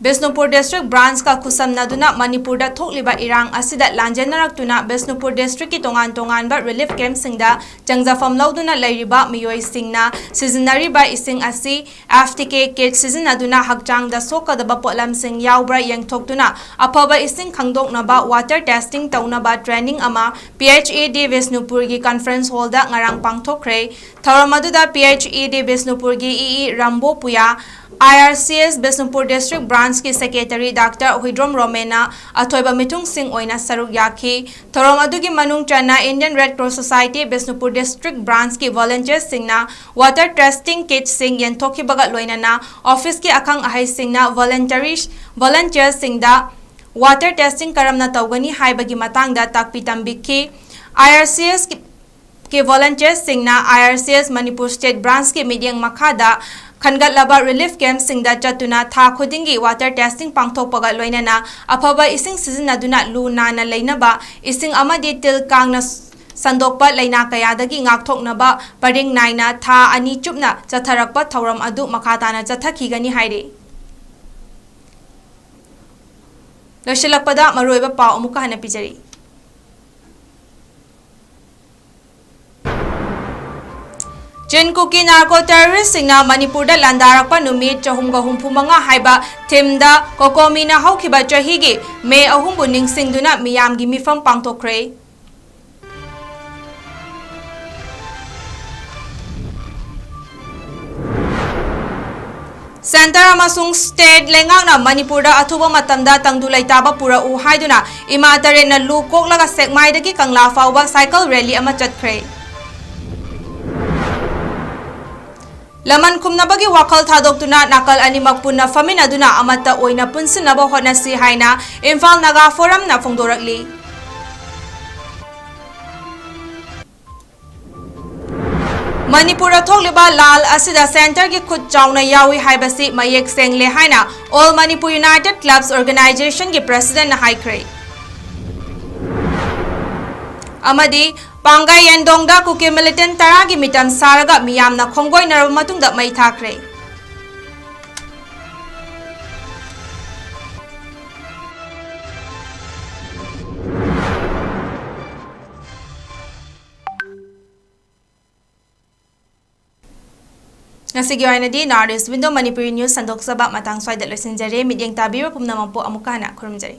Bishnupur district ꯕ꯭ꯔꯥꯟꯁꯀ ꯈꯨꯠꯁꯝꯅꯗꯨꯅ ꯃꯅꯤꯄꯨꯔꯗ ꯊꯣꯛꯂꯤꯕ ꯏꯔꯥꯡ ꯑꯁꯤꯗ ꯂꯥꯟꯖꯦꯟꯅꯔꯛꯇꯨꯅ ꯕꯤꯁꯅꯨꯄꯨꯔ ꯗꯤꯁꯇ꯭ꯔꯤꯛꯀꯤ ꯇꯣꯉꯥꯟ ꯇꯣꯉꯥꯟꯕ ꯔꯤꯂꯤꯐ ꯀꯦꯝꯞꯁꯤꯡꯗ ꯆꯪꯖꯐꯝ ꯂꯧꯗꯨꯅ ꯂꯩꯔꯤꯕ ꯃꯤꯑꯣꯏꯁꯤꯡꯅ ꯁꯤꯖꯤꯟꯅꯔꯤꯕ ꯏꯁꯤꯡ ꯑꯁꯤ F T K kit ꯁꯤꯖꯤꯟꯅꯗꯨꯅ ꯍꯛꯆꯥꯡꯗ ꯁꯣꯛꯀꯗꯕ ꯄꯣꯠꯂꯝꯁꯤꯡ ꯌꯥꯎꯕ꯭ꯔꯥ ꯌꯦꯡꯊꯣꯛꯇꯨꯅ ꯑꯐꯕ ꯏꯁꯤꯡ ꯈꯪꯗꯣꯛꯅꯕ water testing ꯇꯧꯅꯕ training ꯑꯃ P H E D ꯕꯤꯁꯅꯨꯄꯨꯔꯒꯤ conference hall ꯗ ꯉꯔꯥꯡ ꯄꯥꯡꯊꯣꯛꯈ꯭ꯔꯦ꯫ ꯊꯧꯔꯝ ꯑꯗꯨꯗ P H E D ꯕꯤꯁꯅꯨꯄꯨꯔꯒꯤ E E Rambo Puya, I R C S Bishnupur district ꯕ꯭ꯔꯥꯟꯁꯀꯤ ꯁꯦꯀ꯭ꯔꯦꯇꯔꯤ ꯗꯥꯛꯇꯔ ꯍꯨꯏꯗ꯭ꯔꯣꯝ ꯔꯣꯃꯦꯟꯅ ꯑꯊꯣꯏꯕ ꯃꯤꯊꯨꯡꯁꯤꯡ ꯑꯣꯏꯅ ꯁꯔꯨꯛ ꯌꯥꯈꯤ꯫ ꯊꯧꯔꯝ ꯑꯗꯨꯒꯤ ꯃꯅꯨꯡ ꯆꯟꯅ Indian Red Cross Society Bishnupur district ꯕ꯭ꯔꯥꯟꯁꯀꯤ ꯚꯣꯂꯨꯟꯇꯤꯌꯔꯁꯤꯡꯅ water testing kit ꯁꯤꯡ ꯌꯦꯟꯊꯣꯛꯈꯤꯕꯒ ꯂꯣꯏꯅꯅ ꯑꯣꯐꯤꯁꯀꯤ ꯑꯈꯪ ꯑꯍꯩꯁꯤꯡꯅ ꯚꯣꯂꯨꯟꯇꯔꯤ, ꯚꯣꯂꯨꯟꯇꯤꯌꯔꯁꯤꯡꯗ water testing ꯀꯔꯝꯅ ꯇꯧꯒꯅꯤ ꯍꯥꯏꯕꯒꯤ ꯃꯇꯥꯡꯗ ꯇꯥꯛꯄꯤ ꯇꯝꯕꯤꯈꯤ꯫ I R C S ꯀꯤ ꯀꯤ ꯚꯣꯂꯨꯟꯇꯤꯌꯔꯁꯤꯡꯅ I R C S Manipur state ꯕ꯭ꯔꯥꯟꯁꯀꯤ ꯃꯤꯠꯌꯦꯡ ꯃꯈꯥꯗ ꯈꯟꯒꯠꯂꯕ ꯔꯤꯂꯤꯐ ꯀꯦꯝꯞꯁꯤꯡꯗ ꯆꯠꯇꯨꯅ ꯊꯥ ꯈꯨꯗꯤꯡꯒꯤ water testing ꯄꯥꯡꯊꯣꯛꯄꯒ ꯂꯣꯏꯅꯅ ꯑꯐꯕ ꯏꯁꯤꯡ ꯁꯤꯖꯤꯟꯅꯗꯨꯅ ꯂꯨ ꯅꯥꯟꯅ ꯂꯩꯅꯕ, ꯏꯁꯤꯡ ꯑꯃꯗꯤ ꯇꯤꯜ ꯀꯥꯡꯅ ꯁꯟꯗꯣꯛꯄ ꯂꯥꯏꯅꯥ ꯀꯌꯥꯗꯒꯤ ꯉꯥꯛꯊꯣꯛꯅꯕ ꯄꯔꯤꯡ ꯅꯥꯏꯅ ꯊꯥ ꯑꯅꯤ ꯆꯨꯞꯅ ꯆꯠꯊꯔꯛꯄ ꯊꯧꯔꯝ ꯑꯗꯨ ꯃꯈꯥ ꯇꯥꯅ ꯆꯠꯊꯈꯤꯒꯅꯤ ꯍꯥꯏꯔꯤ꯫ ꯂꯣꯏꯁꯤꯜꯂꯛꯄꯗ ꯃꯔꯨꯑꯣꯏꯕ ꯄꯥꯎ ꯑꯃꯨꯛꯀ ꯍꯟꯅ ꯄꯤꯖꯔꯤ꯫ ꯆꯤꯟ ꯀꯨꯀꯤ ꯅꯥꯔꯀꯣ ꯇꯦꯔꯣꯔꯤꯁꯁꯤꯡꯅ ꯃꯅꯤꯄꯨꯔꯗ ꯂꯥꯟꯗꯥꯔꯛꯄ ꯅꯨꯃꯤꯠ ꯆꯍꯨꯝꯒ ꯍꯨꯝꯐꯨ ꯃꯉꯥ ꯍꯥꯏꯕ ꯊꯤꯝꯗ ꯀꯣꯀꯣꯃꯤꯅ ꯍꯧꯈꯤꯕ ꯆꯍꯤꯒꯤ ꯃꯦ ꯑꯍꯨꯝꯕꯨ ꯅꯤꯡꯁꯤꯡꯗꯨꯅ ꯃꯤꯌꯥꯝꯒꯤ ꯃꯤꯐꯝ ꯄꯥꯡꯊꯣꯛꯈ꯭ꯔꯦ꯫ ꯁꯦꯟꯇꯔ ꯑꯃꯁꯨꯡ ꯁ꯭ꯇꯦꯠ ꯂꯩꯉꯥꯛꯅ ꯃꯅꯤꯄꯨꯔꯗ ꯑꯊꯨꯕ ꯃꯇꯝꯗ ꯇꯪꯗꯨ ꯂꯩꯇꯥꯕ ꯄꯨꯔꯛꯎ ꯍꯥꯏꯗꯨꯅ ꯏꯃꯥ ꯇꯔꯦꯠꯅ ꯂꯨ ꯀꯣꯛꯂꯒ ꯁꯦꯛꯃꯥꯏꯗꯒꯤ ꯀꯪꯂꯥ ꯐꯥꯎꯕ ꯁꯥꯏꯀꯜ ꯔꯦꯂꯤ ꯑꯃ ꯆꯠꯈ꯭ꯔꯦ꯫ ꯂꯃꯟ ꯈꯨꯝꯅꯕꯒꯤ ꯋꯥꯈꯜ ꯊꯥꯗꯣꯛꯇꯨꯅ ꯅꯥꯀꯜ ꯑꯅꯤꯃꯛ ꯄꯨꯟꯅ ꯐꯝꯃꯤꯟꯅꯗꯨꯅ ꯑꯃꯠꯇ ꯑꯣꯏꯅ ꯄꯨꯟꯁꯤꯟꯅꯕ ꯍꯣꯠꯅꯁꯤ ꯍꯥꯏꯅ ꯏꯝꯐꯥꯜ ꯅꯥꯒꯥ ꯐꯣꯔꯝꯅ ꯐꯣꯡꯗꯣꯔꯛꯂꯤ꯫ ꯃꯅꯤꯄꯨꯔꯗ ꯊꯣꯛꯂꯤꯕ ꯂꯥꯜ ꯑꯁꯤꯗ ꯁꯦꯟꯇꯔꯒꯤ ꯈꯨꯠ ꯆꯥꯎꯅ ꯌꯥꯎꯏ ꯍꯥꯏꯕꯁꯤ ꯃꯌꯦꯛ ꯁꯦꯡꯂꯦ ꯍꯥꯏꯅ All Manipur United Clubs Organizationꯒꯤ ꯄ꯭ꯔꯦꯁꯤꯗꯦꯟꯠꯅ ꯍꯥꯏꯈ꯭ꯔꯦ꯫ ꯑꯃꯗꯤ ꯄꯥꯡꯒꯩ ꯌꯦꯟꯗꯣꯡꯗ ꯀꯨꯀꯤ ꯃꯤꯂꯤꯇꯦꯟꯠ ꯇꯔꯥꯒꯤ ꯃꯤꯇꯝ ꯁꯥꯔꯒ ꯃꯤꯌꯥꯝꯅ ꯈꯣꯡꯒꯣꯏꯅꯔꯕ ꯃꯇꯨꯡꯗ ꯃꯩ ꯊꯥꯈ꯭ꯔꯦ꯫ ꯉꯁꯤꯒꯤ ꯑꯣꯏꯅꯗꯤ North East Window Manipuri News ꯁꯟꯗꯣꯛꯆꯕ ꯃꯇꯥꯡ ꯁ꯭ꯋꯥꯏꯗ ꯂꯣꯏꯁꯤꯟꯖꯔꯦ꯫ ꯃꯤꯠꯌꯦꯡ ꯇꯥꯕꯤꯕ ꯄꯨꯝꯅꯃꯛꯄꯨ ꯑꯃꯨꯛꯀ ꯍꯟꯅ ꯈꯨꯔꯨꯝꯖꯔꯤ꯫